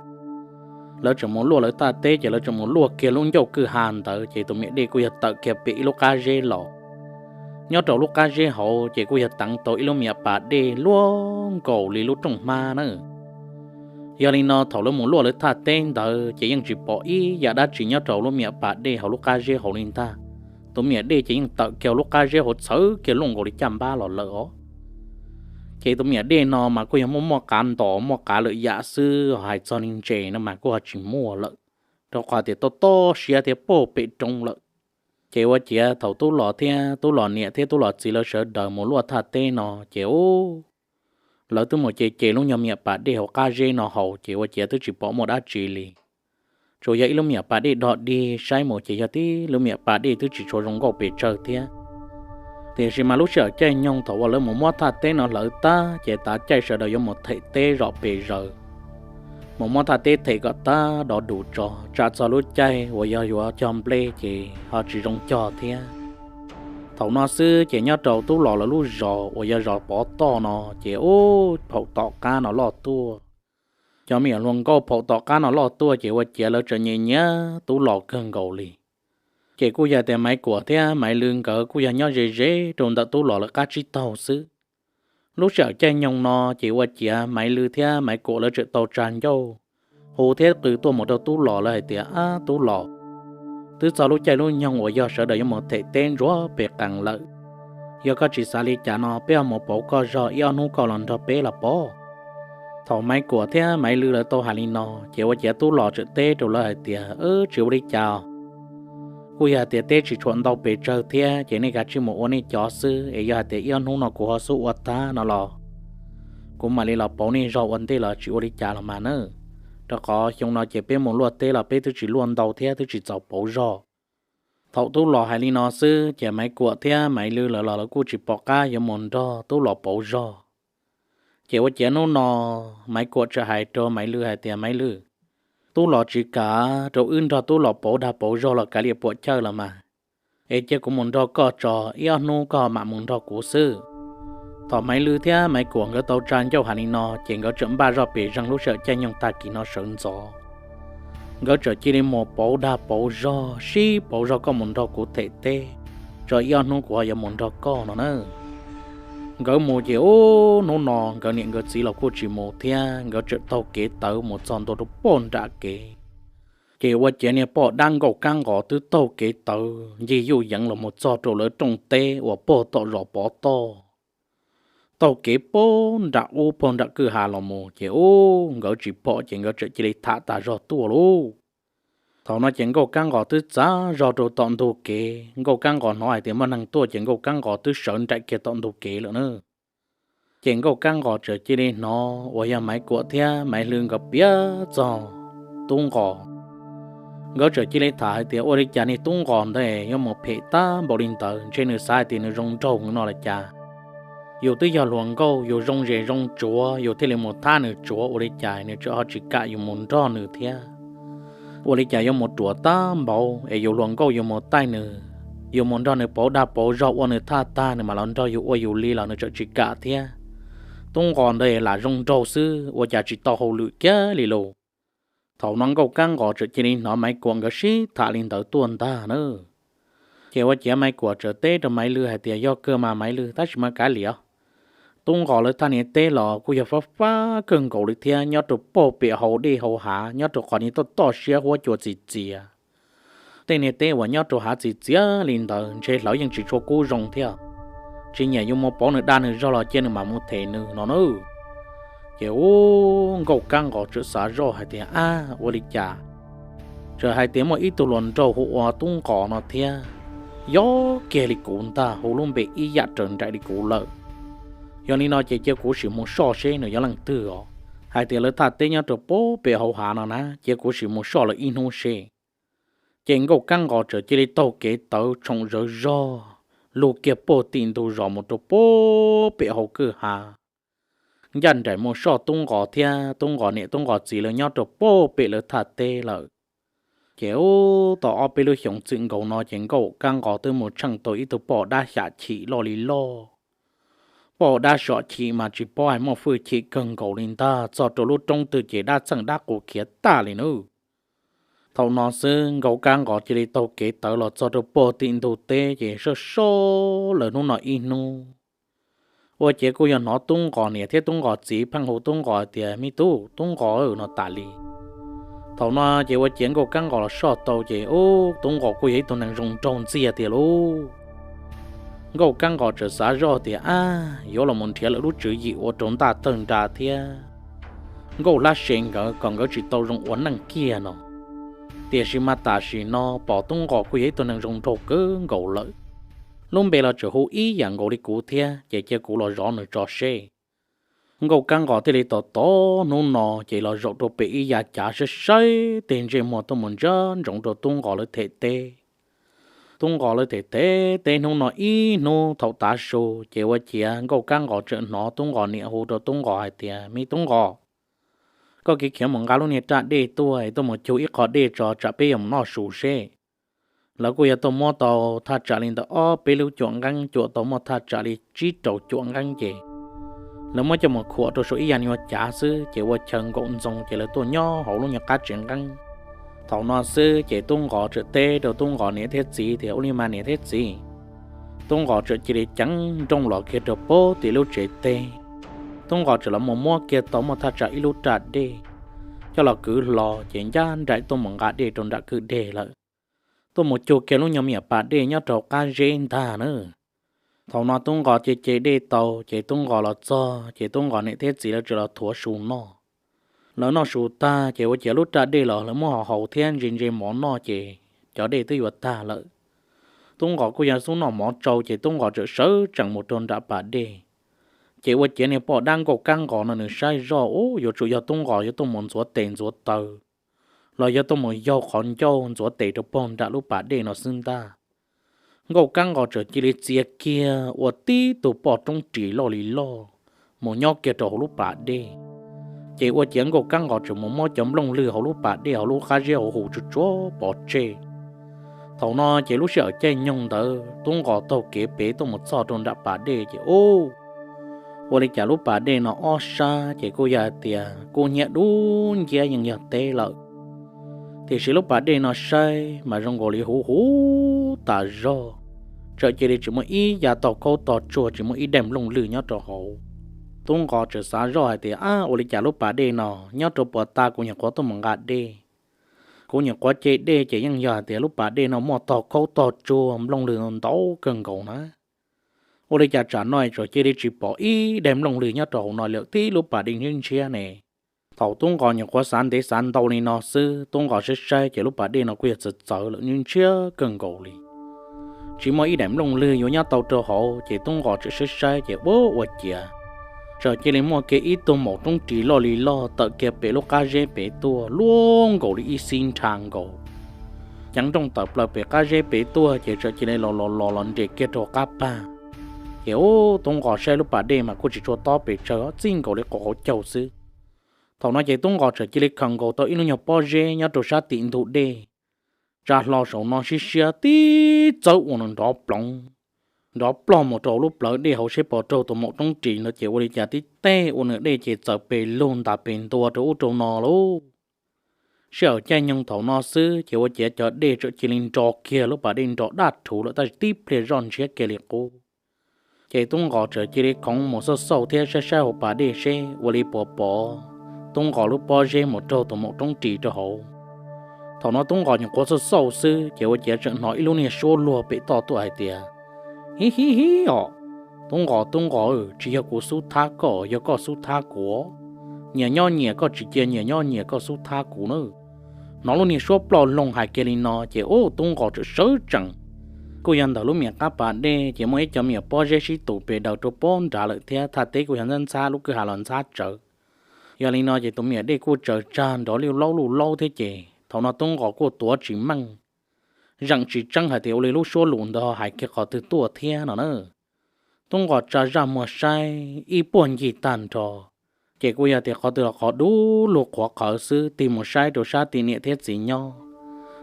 Lawv tseem mus luaj lawv thaj teb ces lawv tseem mus luaj kiag lub ncauj kwj ha ntawd ces tus me nyuam dej kuj yog tawm kiag pem ib lub qab zeb los. Nyob rau lub qab zeb hauv ces kuj yog teev tau ib lub me nyuam pas dej luaj nkaus li lub rooj hmab na. Yog li no thaum lawv mus luaj lawv thaj teb ntawd ces yeej tsis pom ib yam dab tsi nyob rau lub me nyuam pas dej hauv lub qab zeb hauv li ntag. Tus me nyuam dej ces yeej tawm kiag lub qab zeb hauv txhawv kiag luaj nkaus li caj npab los lawm os. Ces tus me nyuam dej no mas kuj yog muaj muaj qav ntos muaj qav lwm yam xwb, hais txog li ntses no mas kuj ho tsis muaj lawm, rau qhov tias toj toj siab thiab puag pem roob lawm. Ces ua ciav thaum Tub Los thiab Tub Los niam thiab Tub Los txiv lawv sawv daws mus luaj thaj teb no ces ub, lawv twb mus ces ces lub nyuag me nyuam pas dej hauv qab zeb no haus ces ua ciav twb tsis pom muaj dab tsi li. Tsuas yog ib lub me nyuam pas dej dog dig saib mus ces yog tib lub me nyuam pas dej twb tsis tshua zoo nkauj pes tsawg thiab. Tiam sis mas lub sij hawm caij nyoog thaum uas lawv mus muab thaj teb no hlawv tag ces tav caij sawv daws yuav mus them teb zom pes zaws, mus muab thaj teb them kom tag do dus tso tsam txog lub caij uas yog yuav cog nplej ces ho tsis zoo cog thiab. Thaum no xwb ces nyob rau Tub Los lawv lub zos uas yog zos Pov Toj no ces ub, phaum tom qab no loj tuaj. Cov me nyuam hluas nkauj phaum tom qab no loj tuaj ces ua ciav lawv tseem nyiam nyiam Tub Los kawg nkaus li. Ces kuj yog tias Maiv Kuam thiab Maiv Lwm nkawd kuj yog nyob ze ze rau ntawm Tub Los lawv qab tsib taug xwb. Lub sij hawm caij nyoog no ces ua ciav Maiv Lwm thiab Maiv Kuam lawv tseem tau tsa ncauj hu thiab qw tuaj mus rau Tub Los lawv hais tias, Ab Tub Los, twb txog lub caij lub nyoog uas yog sawv daws yuav mus them teb ntsuav pes qees lawm. Yog koj tsis xav li cas no peb ho mus pauv koj zog ib ob hnub koj los nrog peb los pob. Thaum Maiv Kuam thiab Maiv Lwm lawv tau hais li no ces ua ciav Tub Los tseem teb rau lawv hais tias, Tsis ua li cas. Kuj yog hais tias teb tsis tshua ntau pes tsawg thiab ces nej kav tsij mus ua nej cov xwb es yog hais tias ib ob hnub no kuv ho xub ua tag no los kuv mam li los pauv nej zog ua ntej los tsis ua li cas los mas na. Rau qhov xyoo no ces peb mus luaj teb los peb twb tsis luaj ntau thiab twb tsis txaus pauv zog. Thaum Tub Los hais li no xwb ces Maiv Kuam thiab Maiv Lwm lawv los lawv kuj tsis pom qab yuav mus nrog Tub Los pauv zog. Ces ua ciav hnub no Maiv Kuam tseem hais rau Maiv Lwm hais tias, Maiv Lwm, Tub Los tsis kam rau wb nrog Tub Los pauv dag pauv zog los kav liam puam chawj los mas, es cia kuv mus nrog koj tso, ib ob hnub koj mam mus nrog kuv xwb. Thaum Maiv Lwm thiab Maiv Kuam nkawd tau tsa ncauj hais li no ces nkawd tseem npaj zoj pes zeeg lub sij hawm caij nyoog tag kis no sawv ntxov. Nkawd tseem cia li mus pauv dag pauv zog, sib pauv zog koj mus nrog kuv them teb, tso ib ob hnub kuv ho yuav mus nrog koj no na. Nkawd mus ces ub, hnub no nkawd niam nkawd txiv los kuj tsis mus thiab, nkawd tseem taug kev tawv mus txog ntua rau pog nram kev. Ces ua ciav niag poj dab Nkauj Kab Nqos twb taug kev tawv ncig yuj yeev los mus txog rau lawv rooj teb uas pog tom zos Pov Toj. Taug kev pog nram ub pog nram kwj ha los mus ces ub, nkawd tsis pom ces nkawd tseem cia li tham tas zog tuaj lauj. Thaum no ces Nkauj Kab Nqos twb txav zog rau tom ntug kev, Nkauj Kab Nqos hnov hais tias muaj neeg tuaj ces Nkauj Kab Nqos twb sawv nraim kiag tom ntug kev lawm na. Ces Nkauj Kab Nqos tseem cia li hnov uas yog Maiv Kuam thiab Maiv Lwm nkawd piav txog Tub Nqos. Nkawd tseem cia li tham hais tias ua li cas niag Tub Nqos ntawd yuav mus phem tag npaum li ntawd, ntshe nws xav hais tias nws zoo nraug no los cas. Yus twb yog hluas nkauj, yus zoo zes zoo tsuav yus thiaj li mus thab nws tsuav, ua li cas nws tseem ho tsis kam yus mus nrog nws thiab. Ua li cas yuav mus ruam tag npaum es yus hluas nkauj yuav mus taij nws, yuav mus nrog nws pauv dag pauv zog ua nws thaj tag nws mam los nrog yus ua yus li los nws tseem tsis kam thiab. Tub Nqos ntawd lam zoo nraug xwb ua cas tsis tau hauj lwm kiag li lauj. Thaum no Nkauj Kab Nqos txawm cia li hnov Maiv Kuam nkawd sib tham li ntawd tuaj ntag na. Ces ua ciav Maiv Kuam txawm teb rau Maiv Lwj hais tias, Yog kawg mas Maiv Lwj, tab sis mas kav liam, Tub Nqos lawv thaj niag teb los kuj yog fab fab kawg nkaus li thiab, nyob rau pem hauv dej hauv hav, nyob rau qhov niag toj toj siab huab cua txias txias. Tej niag teb uas nyob rau hav txias txias li ntawd ntshe hlawv yeej tsis tshua kub zoo thiab. Tsis nyiam yus mus pauv nws dag nws zog los cia nws mam mus them nws no na. Ces ub, Nkauj Kab Nqos txawm xav zoj hais tias, Ab, ua li cas txawm hais tias muaj ib tug hluas nraug hu ua Tub Nqos no thiab, yog kiag li kuv ntag, hu lub npe ib yam raws nraim li kuv lawm. Yog li no ces cia kuv sim mus soj seb nws yog leej twg os. Hais tias lawv thaj teb nyob rau pem hauv hav no na, cia kuv sim mus soj lawv ib hnub seb. Ces Nkauj Kab Nqos txawm cia li taug kev tawv tshoom zawv zog, lug kiag puag tim ntug zos mus rau pem hauv kwj ha, ncaj nraim mus soj Tub Nqos thiab Tub Nqos niam Tub Nqos txiv lawv nyob rau pem lawv thaj teb lawm. Ces ub, tau ob peb lub xyoos txwm nkaus no ces Nkauj Kab Nqos twb mus tsheej tau ib tug poj dab xyam chim loj li loj. Poj dab xyam chim mas tsis paub hais muaj hwj chim kawg nkaus li ntag, txog rau lub roob twg ces dab txeej dab qus khiav tag li nawb. Thaum no xwb Nkauj Kab Nqos cia li taug kev tawv los txog rau pem tim ntug teb ces soj soj lawv hnub no ib hnub. Ua ciav kuj yog hnov Tub Nqos niam thiab Tub Nqos txiv pheej hu Tub Nqos tias, Me tub, Tub Nqos no tas li. Thaum no ces ua ciav Nkauj Kab Nqos los soj tau ces ub, Tub Nqos kuj yog ib tug neeg zoo nraug ntxiag tiag lauj. Nkauj Kab Nqos txawm xav zoj tias, Ab, yuav los mus nrhiav lawv lub tswv yim ua rau ntaj tawg nra thiab Nkauj Hlab Se nkawd kom nkawd tsis tau zoo ua neej kiag no. Tiam sis mas tam sim no pom Tub Nqos kuj yog ib tug neeg zoo nraug kawg nkaus lawm, lub npe los tseem hu ib yam nkaus li kuv thiab, ces cia kuv los zov nws tso seb. Nkauj Kab Nqos thiaj li tos tos hnub no ces los zaum rau pem ib yav cav saib saib tej ntsej muag tuaj mus ntsia ntsoov rau Tub Nqos lawv them teb. Tub Nqos lawv them them teb hnub no ib hnub thaum tav su ces ua ciav Nkauj Kab Nqos txawm hnov Tub Nqos niam hu rau Tub Nqos hais tias, Me Tub Nqos, koj kev khiav mus nqa lub niag raj dej tuaj es tuaj mus cug ib qho dej tso tsam peb yuav mus noj su seb. Lawv kuj yog tuaj muab tau thaj tsam li ntawm ob peb lub cuam nqeeb, cuam tau muaj thaj tsam li tsib rau cuam nqeeb ces lawv muab coj mus khuam rau saum ib yam nyuag cav xwb ces ua chaw nkaum ntxoo ces lawv tuaj nyob hauv lub nyuag qab tsev nqeeb. Thaum no xwb ces Tub Nqos txawm teb rau Tub Nqos niam thiab txiv tias, Ua li mas niam thiab txiv, Tub Nqos txawm cia li ceev nrooj los kiag rau pem tim lub tsev teb. Tub Nqos txawm los mus muab kiag tau muaj thaj tsam ib lub raj dej coj los kwv hlo ces ncaj nraim tuaj mus nqa dej rau nram kwj deg lawm, tuaj mus cug kiag lub nyuag me nyuam pas dej nyob rau qab zeb ntag na. Thaum no Tub Nqos ce ce dej tau ces Tub Nqos los txog ces Tub Nqos niam thiab txiv lawv txawm los thuav su noj. Lawv noj su tag ces ua ciav lub raj dej los lawv muab ho haus thiab ntse ntse mov noj ces cov dej twb yuav tag lawm. Tub Nqos kuj yog xub noj mov tsau ces Tub Nqos txawm sawv tsees mus rau nram pas dej. Ces ua ciav niag poj dab Nkauj Kab Nqos no nws saib zoj ub, yuav tsum yog Tub Nqos yuav tuaj mus ntxuav tes ntxuav taw los yog tuaj mus yaug qhov ncauj ntxuav tes rau pem nram lub pas dej no xwb ntag. Nkauj Kab Nqos txawm cia li txia kiag ua tib tug poj roob ris loj li loj mus nyob kiag rau hauv lub pas dej. Ces ua ciav Nkauj Kab Nqos txawm mus muab cov nplooj lwg hauv lub pas dej hauv lub qab zeb hauv hu tsuag tsuag pov tseg. Thaum no ces lub sij hawm caij nyoog ntawd Tub Nqos taug kev pem tuaj mus txog rau nram pas dej ces ub, ua li cas lub pas dej no ob sab ces kuj yog hais tias kub hnyiab dub nciab yeej yog teb lawm, tiam sis lub pas dej no saib mas zoo nkaus li huv huv tas zog, txawm cia li tsis muaj ib yav tog khaub tog tsuag, tsis muaj ib daim nplooj lwg nyob rau hauv. Tub Nqos txawm xav zoj hais tias, Ab, ua li cas lub pas dej no nyob rau puag ta kuv nyuam qhuav tuaj mus nqa dej, kuv nyuam qhuav ce dej ces yeej yog hais tias lub pas dej no muaj tog khaub tog tsuag nplooj lwg ntau kawg nkaus na. Ua li cas tsam no txawm cia li tsis pom ib daim nplooj lwg nyob rau hauv no lawm, tib lub pas dej ntshiab ntshiab ne. Thaum Tub Nqos nyuam qhuav xav ntev xav ntau li no xwb, Tub Nqos saib saib ces lub pas dej no kuj yog txawv txawv lawm, ntshiab kawg nkaus li, tsis muaj ib daim nplooj lwg yuav nyob tau rau hauv. Ces Tub Nqos txawm saib saib ces ua ua ciav txawm cia li muaj kiag ib tug maum roob ris loj li loj tawm kiag pem lub qab zeb pem tuaj luaj nkaus li ib xib nrha nkaus. Ceev nrooj tawm plaws pem qab zeb pem tuaj ces txawm cia li los los los los nres kiag rau qab pag. Ces ub, Tub Nqos saib lub pas dej mas kuj tsis tshua tob pes tsawg, txij nkaus li qhov hauv caug xwb. Thaum no ces Tub Nqos txawm cia li khaws nkaus tau ib lub nyuag pob zeb nyob rau sab tim ntug dej, tsa hlo saum no siab siab tib txawb ua nws nrov ploov, nrov plog mus rau lub plawv dej hauv seb puas raug tus maum roob ris ntawd ces ua li cas tib teg ua nws dej ces txawm pes lug ntas pes ntua rau ub rau no lauj. Sij hawm caij nyoog thaum no xwb ces ua ciav cov dej txawm cia li nro kiag lub pas dej nro daj rhuv lawm tab sis tib pliag zoj ntshiab kiag li qub. Ces Tub Nqos txawm cia li khoov mus xauj xauj thiab saib saib hauv pas dej seb ua li puas pom Tub Nqos lub pob zeb mus raug tus maum roob ris rau hauv. Thaum no Tub Nqos nyuam qhuav xauj xauj xwb ces ua ciav txawm hnov ib lub niag suab luag pem toj tuaj hais tias, Hib hib hib os, Tub Nqos, Tub Nqos, tsis yog kuv xub thab koj, yog koj xub thab kuv. Nyias nyob nyias, koj tsis cia nyias nyob nyias, koj xub thab kuv na. Hnov lub niag suab ploj loo hais kiag li no ces ub Tub Nqos txawm sawv tsees. Kuj yog ntawm lub me qab pas dej ces muaj ib cov me pob zeb sib tus pes daws rau pob nrad lawm thiab thaj teb kuj yog ntxhab ntxhab, lub kwj ha los ntxhab tsawv. Yog li no ces tus me dej kuj tsaws tsag nrov liuj laub luj laub thiab ces thaum no Tub Nqos kuj tuav tsis meej, zeem tsis tseeb hais tias ua li lub suab lus ntawd hais kiag qhov twg tuaj thiab no na. Tub Nqos tsa zaj muag saib ib puag ncig tag nrho, ces kuj yog tias qhov twg los qhov dub lug qhuav qhawv xwb, tig mus saib rau sab tim niam thiab txiv nyob,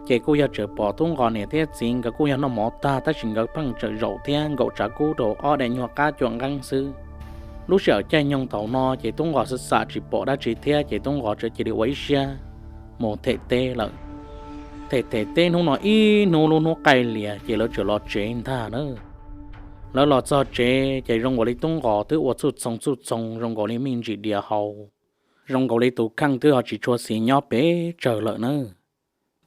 ces kuj yog tseem pom Tub Nqos niam thiab txiv nkawd kuj yog noj mov tag tab sis nkawd pheej tseem zaum thiab nkaum tsav kub rau ob daim nyuag qab cuam nqeeb xwb. Lub sij hawm caij nyoog thaum no ces Tub Nqos xav xav tsis pom dab tsi thiab ces Tub Nqos txawm cia li ua ib siab mus them teb lawm. Them them teb hnub no ib hnub lub hnub qaij lias ces lawv txawm los tsev ntag na. Lawv los txog tsev ces zoo nkaus li Tub Nqos twb ua txhuj txhoo txhuj txhoo zoo nkaus li me ntsis diav hau, zoo nkaus li tus kheej twb ho tsis tshua xis nyob pes tsawg lawm na.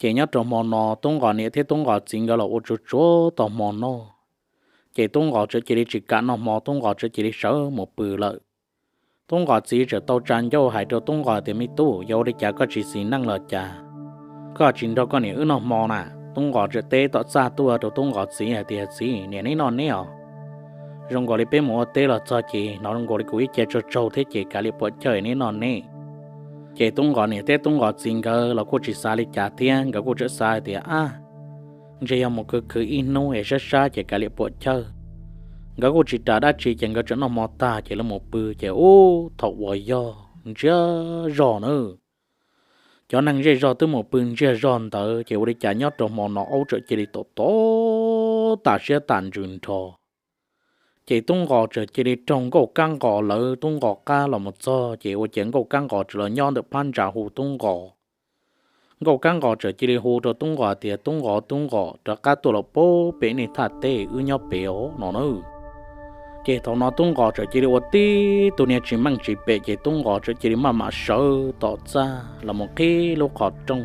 Ces nyob rau hmo no Tub Nqos niam thiab Tub Nqos txiv nkawd los ua tsuag tsuag tau hmo noj, ces Tub Nqos txawm cia li tsis kam noj hmo, Tub Nqos txawm cia li sawv mus pw lawm. Tub Nqos txiv txawm tau tsa ncauj hais rau Tub Nqos tias, Me tub, yog ua li cas koj tsis xis neej los cas, koj tsis nrog koj niam wb noj hmo na? Tub Nqos txawm teb tom txaj tuaj rau Tub Nqos txiv hais tias, Txiv, niam neb noj neb os. Zoo nkaus li peb mus ua teb los txog ces hnov zoo nkaus li kuv ib ce tsaug tsaug thiab ces kav liam puam chawj neb noj neb. Ces Tub Nqos niam thiab Tub Nqos txiv nkawd los kuj tsis xav li cas thiab, nkawd kuj txawm xav hais tias, Ab, ntshe yog mus khwv khwv ib hnub es sab sab ces kav liam puam chawj. Nkawd kuj tsis ras dab tsi ces nkawd txawm noj hmo tag ces lawv mus pw ces ub thaum uas yog ntsiag zog na, cov neeg zej zog twb mus pw ntsiag zog ntawd ces ua li cas nyob rau hmo no aub txawm cia li tom tom tas siab tas ntsws nrho. Ces Tub Nqos txawm cia li raug Nkauj Kab Nqos lawv Tub Nqos qab los mus txog ces ua ciav Nkauj Kab Nqos txawm los nyob ntawm phab ntsa hu Tub Nqos. Nkauj Kab Nqos txawm cia li hu rau Tub Nqos tias, Tub Nqos, Tub Nqos, rov qab tuaj los pem nej thaj teb, wb nyob pem os no na. Ces thaum no Tub Nqos txawm cia li ua tib tug niag tsis meej tsis pem ces Tub Nqos txawm cia li maj mam sawv tom txaj los mus qhib lub qhov rooj.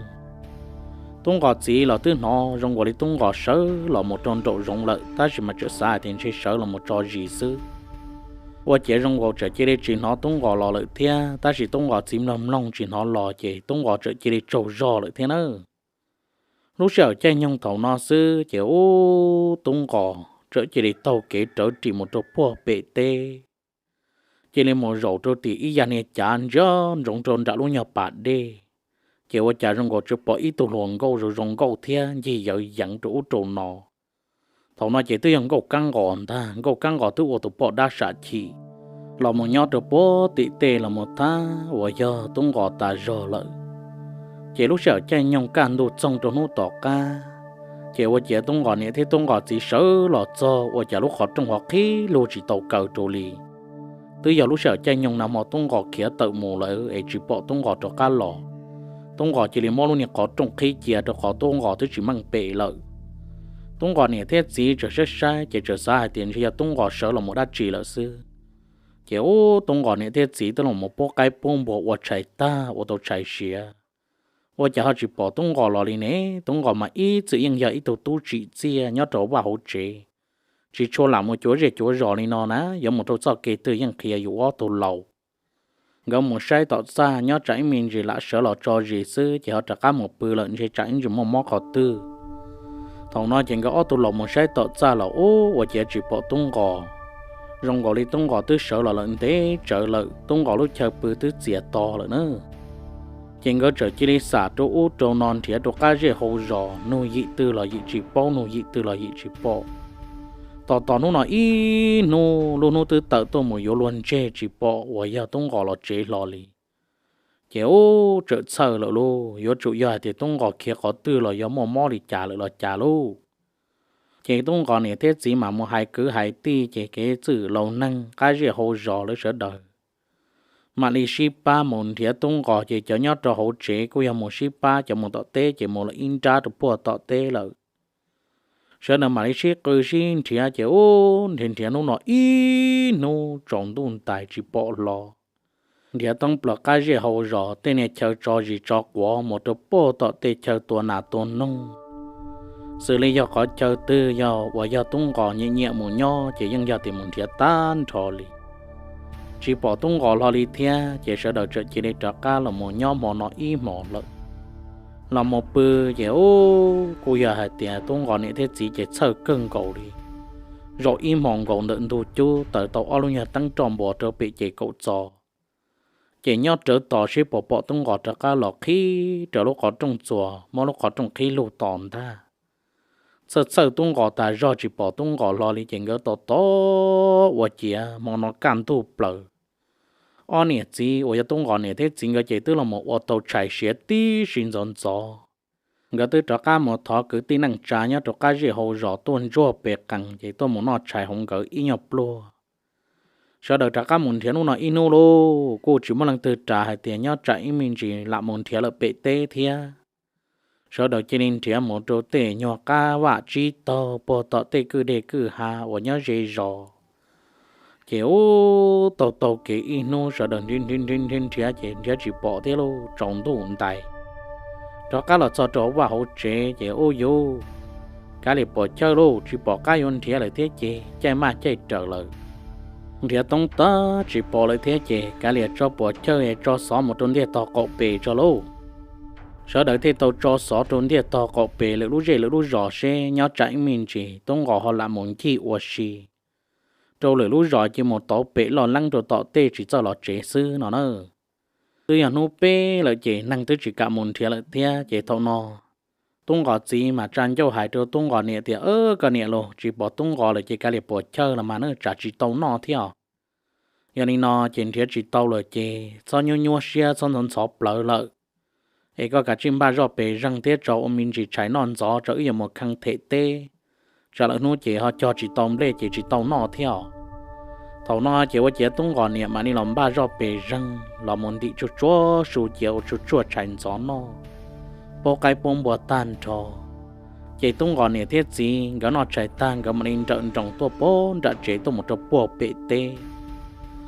Tub Nqos txiv los twb hnov zoo nkaus li Tub Nqos sawv los mus rau nraum zoov lawm tab sis mas txawm xav hais tias ntshe sawv los mus tso zis xwb. Ua ciav zoo nkaus txawm cia li tsis hnov Tub Nqos los lawm thiab, tab sis Tub Nqos txiv mloog mloog tsis hnov los ces Tub Nqos txawm cia li tsaug zog lawm thiab na. Lub sij hawm caij nyoog thaum no xwb ces ub Tub Nqos txawm cia li taug kev rawv ris mus rau puag pem teb, cia li mus zaum rau tim ib yam niag cav ntsia ntsoov rau nram lub nyuag pas dej. Ces ua cas zoo nkaus tsuas pom ib tug hluas nkauj zoo zoo nkauj thiab ncig yawv yeev rau ub rau no. Thaum no ces twb yog Nkauj Kab Nqos ntag, Nkauj Kab Nqos twb ua tus poj dab sam chim los mus nyob rau puag tim tej los mus thab uas yog Tub Nqos tas zog lawm. Ces lub sij hawm caij nyoog kaj ntug txoog rau hnub tom qab, ces ua ciav Tub Nqos niam thiab Tub Nqos txiv sawv los txog ua cas lub qhov rooj ho qhib lug tsis tau kaw rau li. Twb yog lub sij hawm caij nyoog nag hmo Tub Nqos khiav tawm mus lawm es tsis pom Tub Nqos rov qab los. Tub Nqos cia li muab lub niag qhov rooj qhib cia rau qhov Tub Nqos twb tsis meej pem lawm. Tub Nqos niam thiab txiv txawm saib saib ces txawm xav hais tias ntshe yog Tub Nqos sawv los mus dab tsi lawm xwb. Ces ub Tub Nqos niam thiab txiv twb los mus pub qaib pub npua ua tshais tag ua tau tshais siav, ua cas ho tsis pom Tub Nqos los li ne? Tub Nqos mas ib txwm yeej yog ib tug tub tsim txiaj nyob rau vaj hauv tsev, tsis tshua lam mus cuav zej cuav zos li no na, yuav mus rau txoj kev twg yeej qhia yus ob tug laus. Nkawd mus saib tom txaj nyob tsam ib me ntsis lam sawv los tso zis xwb ces ho rov qab mus pw lawm ntshe tsam ib ntsis muaj mob qhov twg. Thaum no ces nkawd ob tug los mus saib tom txaj los ub ua ciav tsis pom Tub Nqos. Zoo nkaus li Tub Nqos twb sawv los lawm ntev tsawv lawm, Tub Nqos lub chaw pw twb txias to lawm na. Ces nkawd txawm cia li xam rau ub rau no nrhiav rau qab zej hauv zos, nug yim twg los yim tsis paub, nug yim twg los yim tsis pom. Tos tos hnub no ib hnub, lub hnub twb tawm tuaj mus yuav luag ntseg tsis pom uas yog Tub Nqos los tsev hlo li. Ces ub, tsawm txhawj lawm lauj, yuav tsum yog hais tias Tub Nqos khiav qhov twg los yog muaj mob li cas lawm los cas lauj. Ces Tub Nqos niam thiab txiv mam mus hais kwv hais tij ces kev txwj laus neeg qab zej hauv zos lawv sawv daws mam li sib pab mus nrhiav Tub Nqos, ces cov nyob rau hauv tsev kuj yog mus sib pab, cov mus tom teb ces mus lawm ib nrab rau puag tom teb lawm. Sawv daws mam li sib qw sib nrhiav ces ub, nrhiav nrhiav hnub no ib hnub tsaus ntuj ntais tsis pom hlo. Nrhiav thoob plaws qab zej hauv zos, tej niag chaw tso zis tso quav mus rau puag tom tej chaw tua nas tua noog, xws li yog qhov chaw twg yog uas yog Tub Nqos nyiam nyiam mus nyob ces yeej yog tias mus nrhiav tag nrho li. Tsis pom Tub Nqos hlo li thiab, ces sawv daws txawm cia li rov qab los mus nyob hmo no ib hmos lawm. Los mus pw ces ub, kuj yog hais tias Tub Nqos niam thiab txiv ces txhawj kawg nkaus li. Zaum ib hmos nkaus ntawm ntug cub taws tau ob lub nyuag teeb roj npuas rau pem ces kaum txos, ces nyob rawv tos seb puas pom Tub Nqos rov qab los qhib rau lub qhov rooj txuas, muab lub qhov rooj qhib lug tos ntag. Txhawj txhawj Tub Nqos tas zog tsis pom Tub Nqos hlo li ces nkawd tos tos ua ciav hmo no kaj ntug plaws. Ob niam txiv uas yog Tub Nqos niam thiab txiv nkawd ces twb los mus ua tau tshais siav tib si ntxov ntxov. Nkawd twb rov qab mus thov kwv tij neej tsa nyob rau qab zej hauv zos tuaj ntsuag pes qees ces tuaj mus noj tshais hauv nkawd ib nyuag pluag. Sawv daws rov qab mus nrhiav hnub no ib hnub lauj, kuj tsis muaj leej twg ras hais tias nyob tsam ib me ntsis lam mus nrhiav lawm pem teb thiab. Sawv daws cia li nrhiav mus rau tej nyuag qab vaj tsib taug puag tom tej kwj deg kwj ha uas nyob ze zos. Ces ub, taug taug kev ib hnub sawv daws nrhiav nrhiav nrhiav nrhiav ces nrhiav tsis pom thiab lauj, tsaus ntuj ntais. Rov qab los txog rau hauv vaj hauv tsev ces ub yuv, kav liam puas chawj lauj, tsis pom qab yuav nrhiav lawm thiab ces caij maj caij raws lawm. Nrhiav toob tag tsis pom lawm thiab ces kav liam tso puas chawj tso xov mus rau ntiaj tog qaum pem tso lauj. Sawv daws thiaj tau tso xov rau ntiaj tog qaum pem lwm lub zej lwm lub zos seb nyob tsam ib me ntsis Tub Nqos ho lam mus ncig ua si rau lwm lub zos ces mus tauv pem loj leeb rau tom tej tsis txawj los tsev xwb no na. Twb yog hnub peb lawm ces neeg twb tsis kam mus nrhiav lawm thiab ces thaum no Tub Nqos txiv mas tsa ncauj hais rau Tub Nqos niam tias, Koj niam lauj, tsis pom Tub Nqos lawm ces kav liam puas chawj los mas na, tsam tsis tau noj thiab. Yog li no ces nrhiav tsis tau lawm ces txhob nyuaj nyuaj siab txhob ntxhov ntxhov plawv lawm, es koj kav tsij npaj zoj pes zeeg thiab tso ua me ntsis tshais noj ntxov tso wb yuav mus khee them teb, tsam lwm hnub ces ho cog tsis tau nplej ces tsis tau noj thiab. Thaum no ces ua ciav Tub Nqos niam mam li los npaj zoj pes zeeg los mus ntim tsuj tsuag su cia ua tsuj tsuag tshais ntxov noj, pub qaib pub npua tag nrho. Ces Tub Nqos niam thiab txiv nkawd noj tshais tag nkawd mam li nrawm nroos tuaj pem nram tsev tuaj mus rau puag pem teb.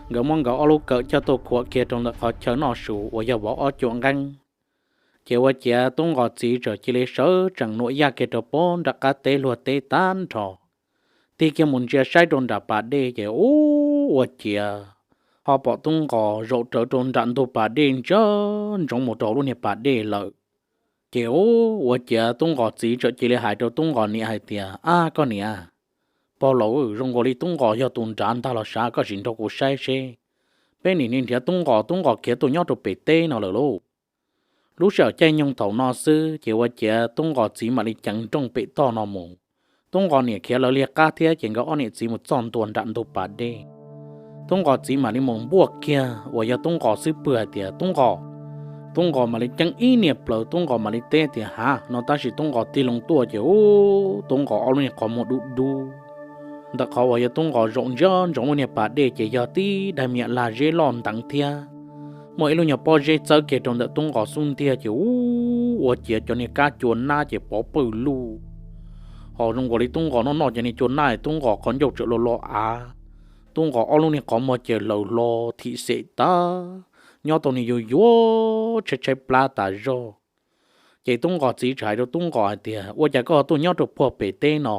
Nkawd muab nkawd ob lub kawm coj tuaj khuam kiag rau ntawm qhov chaw noj su uas yog vov ob cuam nqeeb. Ces ua ciav Tub Nqos txiv txawm cia li sawv tsees nuam yaj kiag rau pem nram qab teb luag teb tag nrho, tig kiag mus ntsia saib rau nram pas dej ces ub, ua ciav ho pom Tub Nqos zaum rawv rau nram ntug pas dej ntsia ntsoov mus rau lub niag pas dej lawm. Ces ub, ua ciav Tub Nqos txiv txawm cia li hais rau Tub Nqos niam hais tias, Ab koj niam, pog laus, zoo nkaus li Tub Nqos yog tus nrad ntag los sav, koj sim nrog kuv saib seb. Peb nim niaj nrhiav Tub Nqos, Tub Nqos khiav tuaj nyob rau pem teb no lawm lauj. Lub sij hawm caij nyoog thaum no xwb ces ua ciav Tub Nqos txiv mam li ceev nrooj pem toj no mus. Tub Nqos niam khiav lawv liag qab thiab ces nkawd ob niam txiv mus txog ntua nram ntug pas dej. Tub Nqos txiv mam li mus npuaj kiag uas yog Tub Nqos xub pwg hais tias, Tub Nqos. Tub Nqos mam li ceeb ib niag plaws, Tub Nqos mam li teb tias, Hav no. Tab sis Tub Nqos tig loo tuaj ces ub, Tub Nqos ob lub niag qhov muag dub dub. Ntawm qhov uas yog Tub Nqos zaum ntsia ntsoov lub niag pas dej ces yog tib daim me nyuam lag zeb loj nteev thiab muaj ib lub nyuag pob zeb txawb kiag rau ntawm Tub Nqos xub ntiag ces ub, ua ciav cov niag kab cua nab ces pov pawg lug. Ho zoo nkaus li Tub Nqos noj noj cov niag cua nab es Tub Nqos qhov ncauj txawm lo lo av. Tub Nqos ob lub niag qhov muag ces laws hlo thim xem tag, nyob tau niag yuag yuag tshaib tshaib plab tas zog. Ces Tub Nqos txiv txawm hais rau Tub Nqos hais tias, Ua cas koj ho tuaj nyob rau puag pem teb no?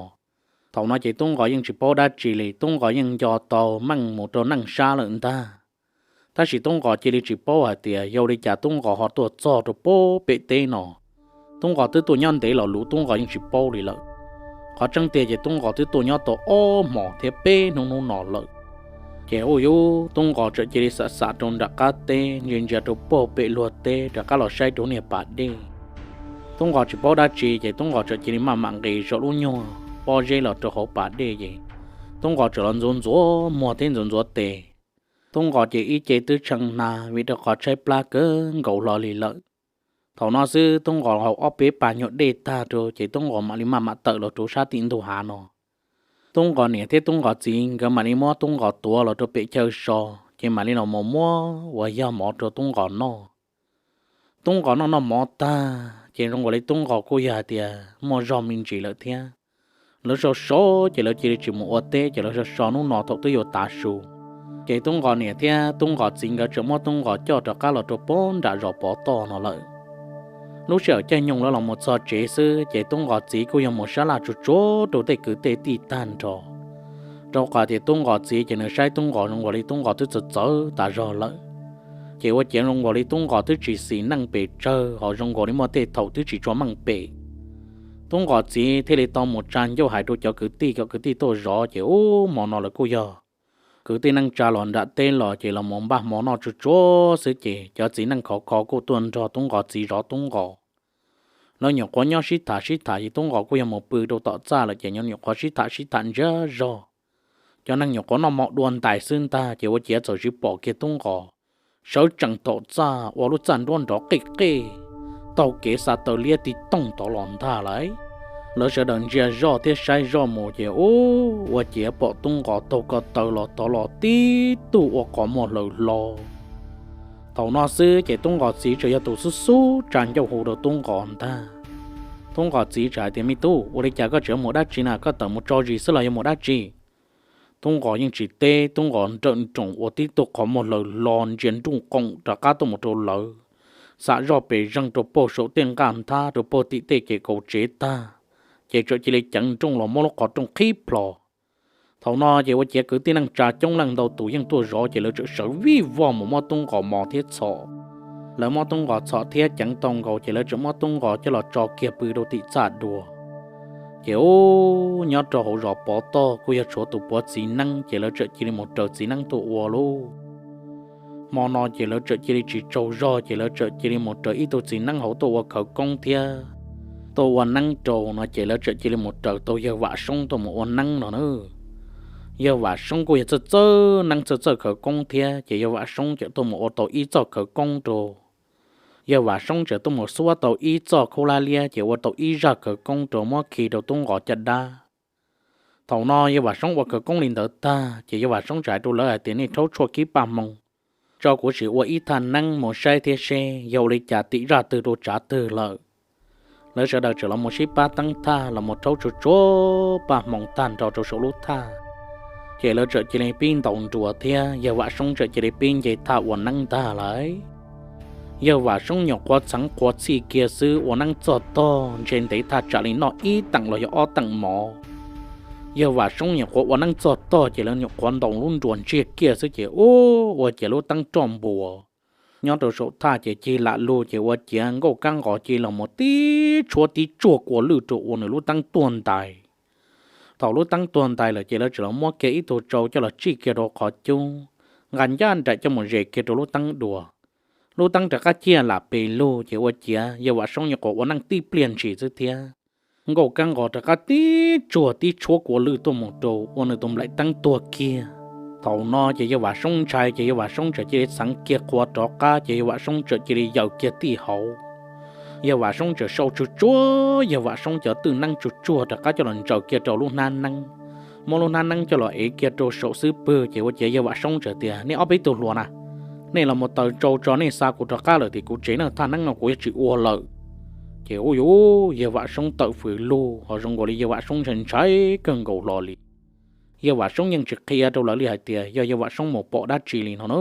Thaum no ces Tub Nqos yeej tsis paub dab tsi li, Tub Nqos yeej nco tau meej mus rau neej sab lawm ntag. Tab sis Tub Nqos cia li tsis paub hais tias yog li cas Tub Nqos ho tuaj txog rau puag pem teb no. Tub Nqos twb tuaj nyob ntev los luv Tub Nqos yeej tsis paub li lawm. Qhov tseeb tiag ces Tub Nqos twb tuaj nyob tau ob hmos thiab peb hnub hnub no lawm. Ces ub yuv, Tub Nqos txawm cia li xam xam rau nram qab teb ntsia ntsia rau puag pem luag teb rov qab los saib rau niag pas dej. Tub Nqos tsis paub dab tsi ces Tub Nqos txawm cia li maj mam nqis saum lub nyuag pob zeb los rau hauv pas dej ces Tub Nqos txawm los ntxuav ntxuav muag thiab ntxuav ntxuav tes. Tub Nqos ces ib ce twb tshee hnav vim rau qhov tshaib plab kawg nkaus hlo li lawm. Thaum no xwb Tub Nqos haus ob peb pas nyuag dej tag rau ces Tub Nqos mam li maj mam tawm los rau sab tim ntug hav no. Tub Nqos niam thiab Tub Nqos txiv nkawd mam li muab Tub Nqos tuav los rau pem chaw so, ces mam li los mus muab uas yog mov rau Tub Nqos noj. Tub Nqos noj noj mov tag ces zoo nkaus li Tub Nqos kuj yog hais tias muaj zog me ntsis lawm thiab. Lawv so so ces lawv cia li tsis mus ua teb, ces lawv so so hnub no thaum twb yuav tav su, ces Tub Nqos niam thiab Tub Nqos txiv nkawd tseem muab Tub Nqos coj rov qab los rau pem nram zos Pov Toj no lawm. Lub sij hawm caij nyoog lawv los mus txog tsev xwb ces Tub Nqos txiv kuj yog mus sab laj tsuag tsuag rau tej kwv tej tij tag nrho, rau qhov tias Tub Nqos txiv ces nws saib Tub Nqos zoo nkaus li Tub Nqos twb txawv txawv tas zog lawm. Ces ua ciav zoo nkaus li Tub Nqos twb tsis xis neej pes tsawg ho zoo nkaus li muaj tej thaum twb tsis tshua meej pem. Tub Nqos txiv thiaj li tau mus tsa ncauj hais rau cov kwv tij, cov kwv tij tuaj zov ces ub hmo no lawv kuj yog kwv tij neej tsa los nram teb los ces los mus npaj hmo noj tsuag tsuag xwb ces cov txiv neej khov kho kuj tuaj nrog Tub Nqos txiv zov Tub Nqos. Lawv nyuam qhuav nyob sib tham sib tham ces Tub Nqos kuj yog mus pw rau tom txaj lawm ces nyuam qhuav sib tham sib tham ntsiag zog. Cov neeg nyuam qhuav noj mov dua ntais xwb ntag ces ua ciav txawm sis pom kiag Tub Nqos sawv tsees tom txaj ua lub txaj nruab nrov qej qej taug kev xa taw liab ti toog tod los ntag lauj. Lawv sawv daws ntsia zoj thiab saib zoj mus ces ub ua ciav pom Tub Nqos taug ko taw los tod los tib tug ua qhov muag hlaws hlo. Thaum no xwb ces Tub Nqos txiv tseem yog tus xub xub tsa ncauj hu rau Tub Nqos ntag. Tub Nqos txiv tseem hais tias, Me tub, ua li cas koj tseem mus dab tsi na? Koj tawm mus tso zis xwb los yog mus dab tsi? Tub Nqos yeej tsis teb, Tub Nqos nrawm nroos ua tib tug qhov muag hlaws hlo ntsia nruj qoom rov qab tuaj mus rau lawv, xam zoj pes zeeg rau puag saum tej nqaj nthab rau puag tim tej kev kaus tsev tag, ces txawm cia li ceev nrooj los muab lub qhov rooj qhib plho. Thaum no ces ua ciav kwv tij neej tsa coob leej ntau tus yeej tuaj zov ces lawv txawm sawv vij vog mus muab Tub Nqos mos thiab txhom. Lawv muab Tub Nqos txhom thiab ceev tau nkaus ces lawv txawm muab Tub Nqos coj los tso kiag pw rau tim txaj dua. Ces ub nyob rau hauv zos Pov Toj kuj yog tshuav tus puav txiv neeb ces lawv txawm cia li mus raws txiv neeb tuaj ua lauj. Hmo no ces lawv txawm cia li tsis tsaug zog ces lawv txawm cia li mus raws ib tug txiv neeb hauv tuaj ua khawv koob thiab tuaj ua neeb rau no ces lawv txawm cia li mus raws tau yawg Vam Soob tuaj mus ua neeb no na. Yawg Vam Soob kuj yog txawj txawj neeb txawj txawj khawv koob thiab ces yawg Vam Soob txawm tuaj mus ua tau ib txoj khawv koob rau. Yawg Vam Soob txawm tuaj mus xuab tau ib txoj khaub hlab liab ces ua tau ib zaj khawv koob rau muab khi rau Tub Nqos caj dab. Thaum no yawg Vam Soob ua khawv koob li ntawd tag ces yawg Vam Soob txawm hais rau lawv hais tias, Nej rhaub tshuaj kib paj hmoo tso kuv sim ua ib thaj neeb mus saib thiab seb yog ua li cas tim zaj twg rau tsav twg lawm. Lawv sawv daws txawm los mus sib pab teeb thaj los mus rhaub tsuag tsuag paj hmoo tag nrho rau saum lub thaj. Ces lawv txawm cia li pib ntaus nruas thiab yawg Vam Soob txawm cia li pib nce thaj ua neeb ntag lauj. Yawg Vam Soob nyuam qhuav txheev qhuav txhij kiag xwb ua neeb txog tog ntshe ntev thaj tsam li noj ib teem los yog ob teem mov. Yawg Vam Soob nyuam qhuav ua neeb txog tog ces lawv nyuam qhuav ntaus lub nruas ntsiag kiag xwb ces ub ua ciav lub teeb roj npuas nyob rau saum thaj ces cig lam lug ces ua ciav nkauj kab nqos cia li los mus tib tshuab tib tsuag kua lwj rau ua nws lub teeb tuag ntais. Thaum lub teeb tuag ntais lawm ces lawv txawm los muab kiag ib tug tsau coj los tsij kiag rau qhov cub, nqa ncaj nraim coj mus zes kiag rau lub teeb dua. Lub teeb rov qab ciaj lam pes lug ces ua ciav yawg Vam Soob nyuam qhuav ua neej tib pliag ntshis xwb thiab nkauj kab nqos rov qab tib tsuag tib tshuab kua lwj tuaj mus rau ua nws tus nplaim teeb tuag kiag. Thaum no ces yawg Vam Soob ntshai ces yawg Vam Soob txawm cia li txheev kiag qhua rov qab ces yawg Vam Soob txawm cia li yaws kiag tij hauv. Yawg Vam Soob txawm sau tsuag tsuag yawg Vam Soob cov twj neeb tsuag tsuag rov qab coj los ntsaws kiag rau lub hnab neeb, muab lub hnab neeb coj los ev kiag rau saum xub pwg ces ua ciav yawg Vam Soob txawm tias, Nej ob peb tug hluas na, nej los mus taws tsau tso, nej xa kuv rov qab lawm tias kuv tsev neeg thaj neeb no kuv yuav tsis ua lawm. Ces ub yuav yawg Vam Soob tawm fws lug ho zoo nkaus li yawg Vam Soob ntshai ntshai kawg nkaus hlo li. Yawg Vam Soob yeej tsis qhia rau lawv li hais tias yog yawg Vam Soob mus pom dab tsi li no na.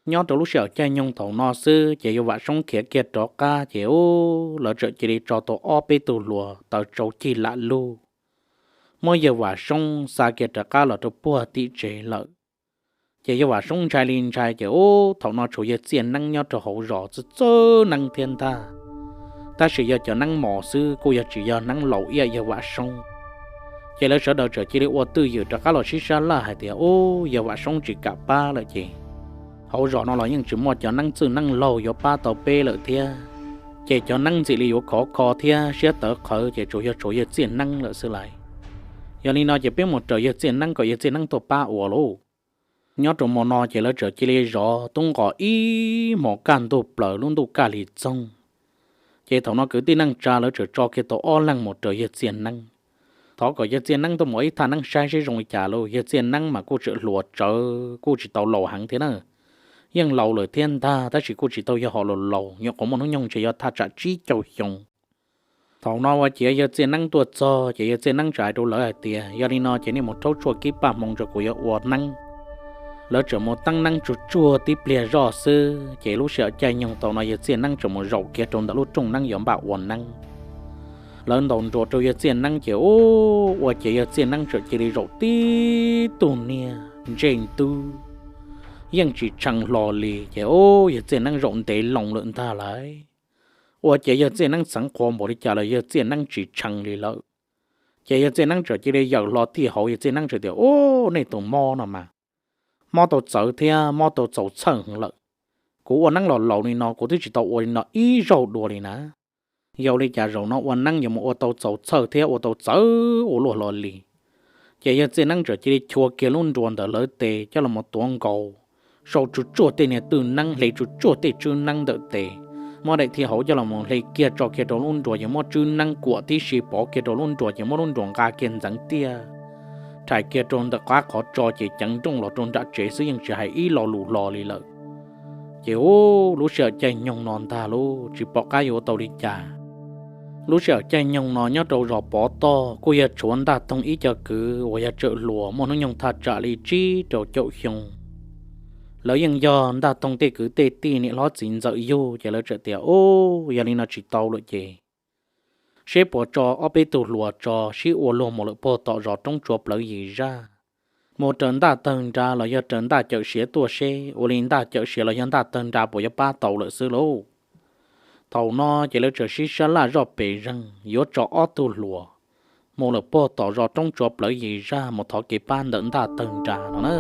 Nyob rau lub sij hawm caij nyoog thaum no xwb ces yawg Vam Soob khiav kiag rov qab ces ub lawv txawm cia li tso tau ob peb tug hluas taws tsau cig lam lug, muab yawg Vam Soob xa kiag rov qab los rau puag tim tsev lawm. Ces yawg Vam Soob ntshai li ntshai ces ub thaum no tshuav yawg Txiaj Neeb nyob rau hauv zos txawj txawj neeb thiab ntag, tab sis yog cov neeb mos xwb kuj yog tsis yog neeb laus ib yam yawg Vam Soob. Ces lawv sawv daws txawm cia li ua twj ywm rov qab los sib sab laj hais tias, Ub, yawg Vam Soob tsis kam pab lawm ces hauv zos no los yeej tsis muaj cov neeb txwj neeb laug yuav pab tau peb lawm thiab, ces cov neeb ntxim li yuav khov kho thiab siab tawv qhawv ces tsuas yog tshuav yawg Txiaj Neeb lawm xwb lauj. Yog li no ces peb mus raws yawg Txiaj Neeb kom yawg Txiaj Neeb tuaj pab ua lauj. Nyob rau hmo no ces lawv txawm cia li zov tub nqos ib hmos kaj ntug plaws lub ntuj kaj li txoog. Ces thaum no kwv tij neej tsa lawv txawm tso kiag tau ob leeg mus raws yawg Txiaj Neeb. Thov kom yawg Txiaj Neeb tuaj mus ib thaj neeb saib seb zoo li cas lauj. Yawg Txiaj Neeb mas kuj tseem hluas tsawv, kuj tsis tau laus heev thiab na, yeej laus lawm thiab ntag tab sis kuj tsis tau yog hom laus laus, nyuam qhuav muaj hnub nyoog ntshe yog thaj tsam tsib caug xyoo. Thaum no ua ciav yawg Txiaj Neeb tuaj txog ces yawg Txiaj Neeb txawm hais rau lawv hais tias, Yog li no ces nej mus rhaub tshuaj kib paj hmoov rau kuv yuav ua neeb. Lawv txawm mus teeb neeb tsuag tsuag tib pliag zoj xwb ces lub sij hawm caij nyoog thaum no yawg Txiaj Neeb txawm mus zaum kiag rau ntawm lub rooj neeb yuav npaj ua neeb. Lawv ntaus nruas rau yawg Txiaj Neeb ces ua ciav yawg Txiaj Neeb txawm cia li zaum tib tug niag ntsej ntub yeej tsis tshee hlo li ces yawg Txiaj Neeb zaum ntev loo lawm ntag lauj. Ua ciav yawg Txiaj Neeb txheev qhuav npaum li cas los yawg Txiaj Neeb tsis tshee li lawm. Ces yawg Txiaj Neeb txawm cia li yawm hlo tij hauv, yawg Txiaj Neeb txawm tias, Ub, nej tus mob no mas, mob tau txawv thiab mob tau txaus txhawj heev lawm. Kuv ua neeb los laus li no kuv twb tsis tau ua li no ib zaug dua li na. Yog li cas zaum no ua neeb yuav mus ua tau txaus txhawj thiab ua tau txawv ua luaj hlo li. Ces yawg Txiaj Neeb txawm cia li chua kiag lub nruas ntawm lawv tes coj los mus tuav nkaus, sau tsuag tsuag tej niag twj neeb, hle tsuag tsuag tej tswb neeb ntawm tes. Muab daim thiab hauv coj los hle kiag tso kiag rau lub nruas, ces muab tswb neeb kuam tib si pov kiag rau lub nruas, ces muab lub nruas nqa kiag ntxeev tiaj, rhais kiag rau ntawm qab qhov tso ces ceev nrooj los rau nram tsev xwb yeej tsis hais ib lo lus hlo li lawm. Ces ub, lub sij hawm caij nyoog no ntag lauj, tsis pom qab yuav ua tau li cas. Lub sij hawm caij nyoog no nyob rau zos Pov Toj kuj yog tshuav Ntaj Toog ib co kwv uas yog tseem hluas muaj hnub nyoog thaj tsam li tsib rau caum xyoo. Lawv yeej yog Ntaj Toog tej kwv tej tij niam hlob txiv ntxawm yug, ces lawv txawm tias, Ub, yog li no tsis tau lawm ces seb puas tso ob peb tug hluas tso sib ua luag mus lawm puag tom zos Roob Tsua plawv Yis Zaj, mus raws Ntaj Tawg Nra los yog raws Ntaj Cawm Siav tuaj seb ua li Ntaj Cawm Siav los yog Ntaj Tawg Nra puas yuav pab tau lawm xwb lauj. Thaum no ces lawv txawm sib sab laj zoj pes zeeg yuav tso ob tug hluas mus lawm puag tom zos Roob Tsua plawv Yis Zaj mus thov kev pab ntawm Ntaj Tawg Nra no na.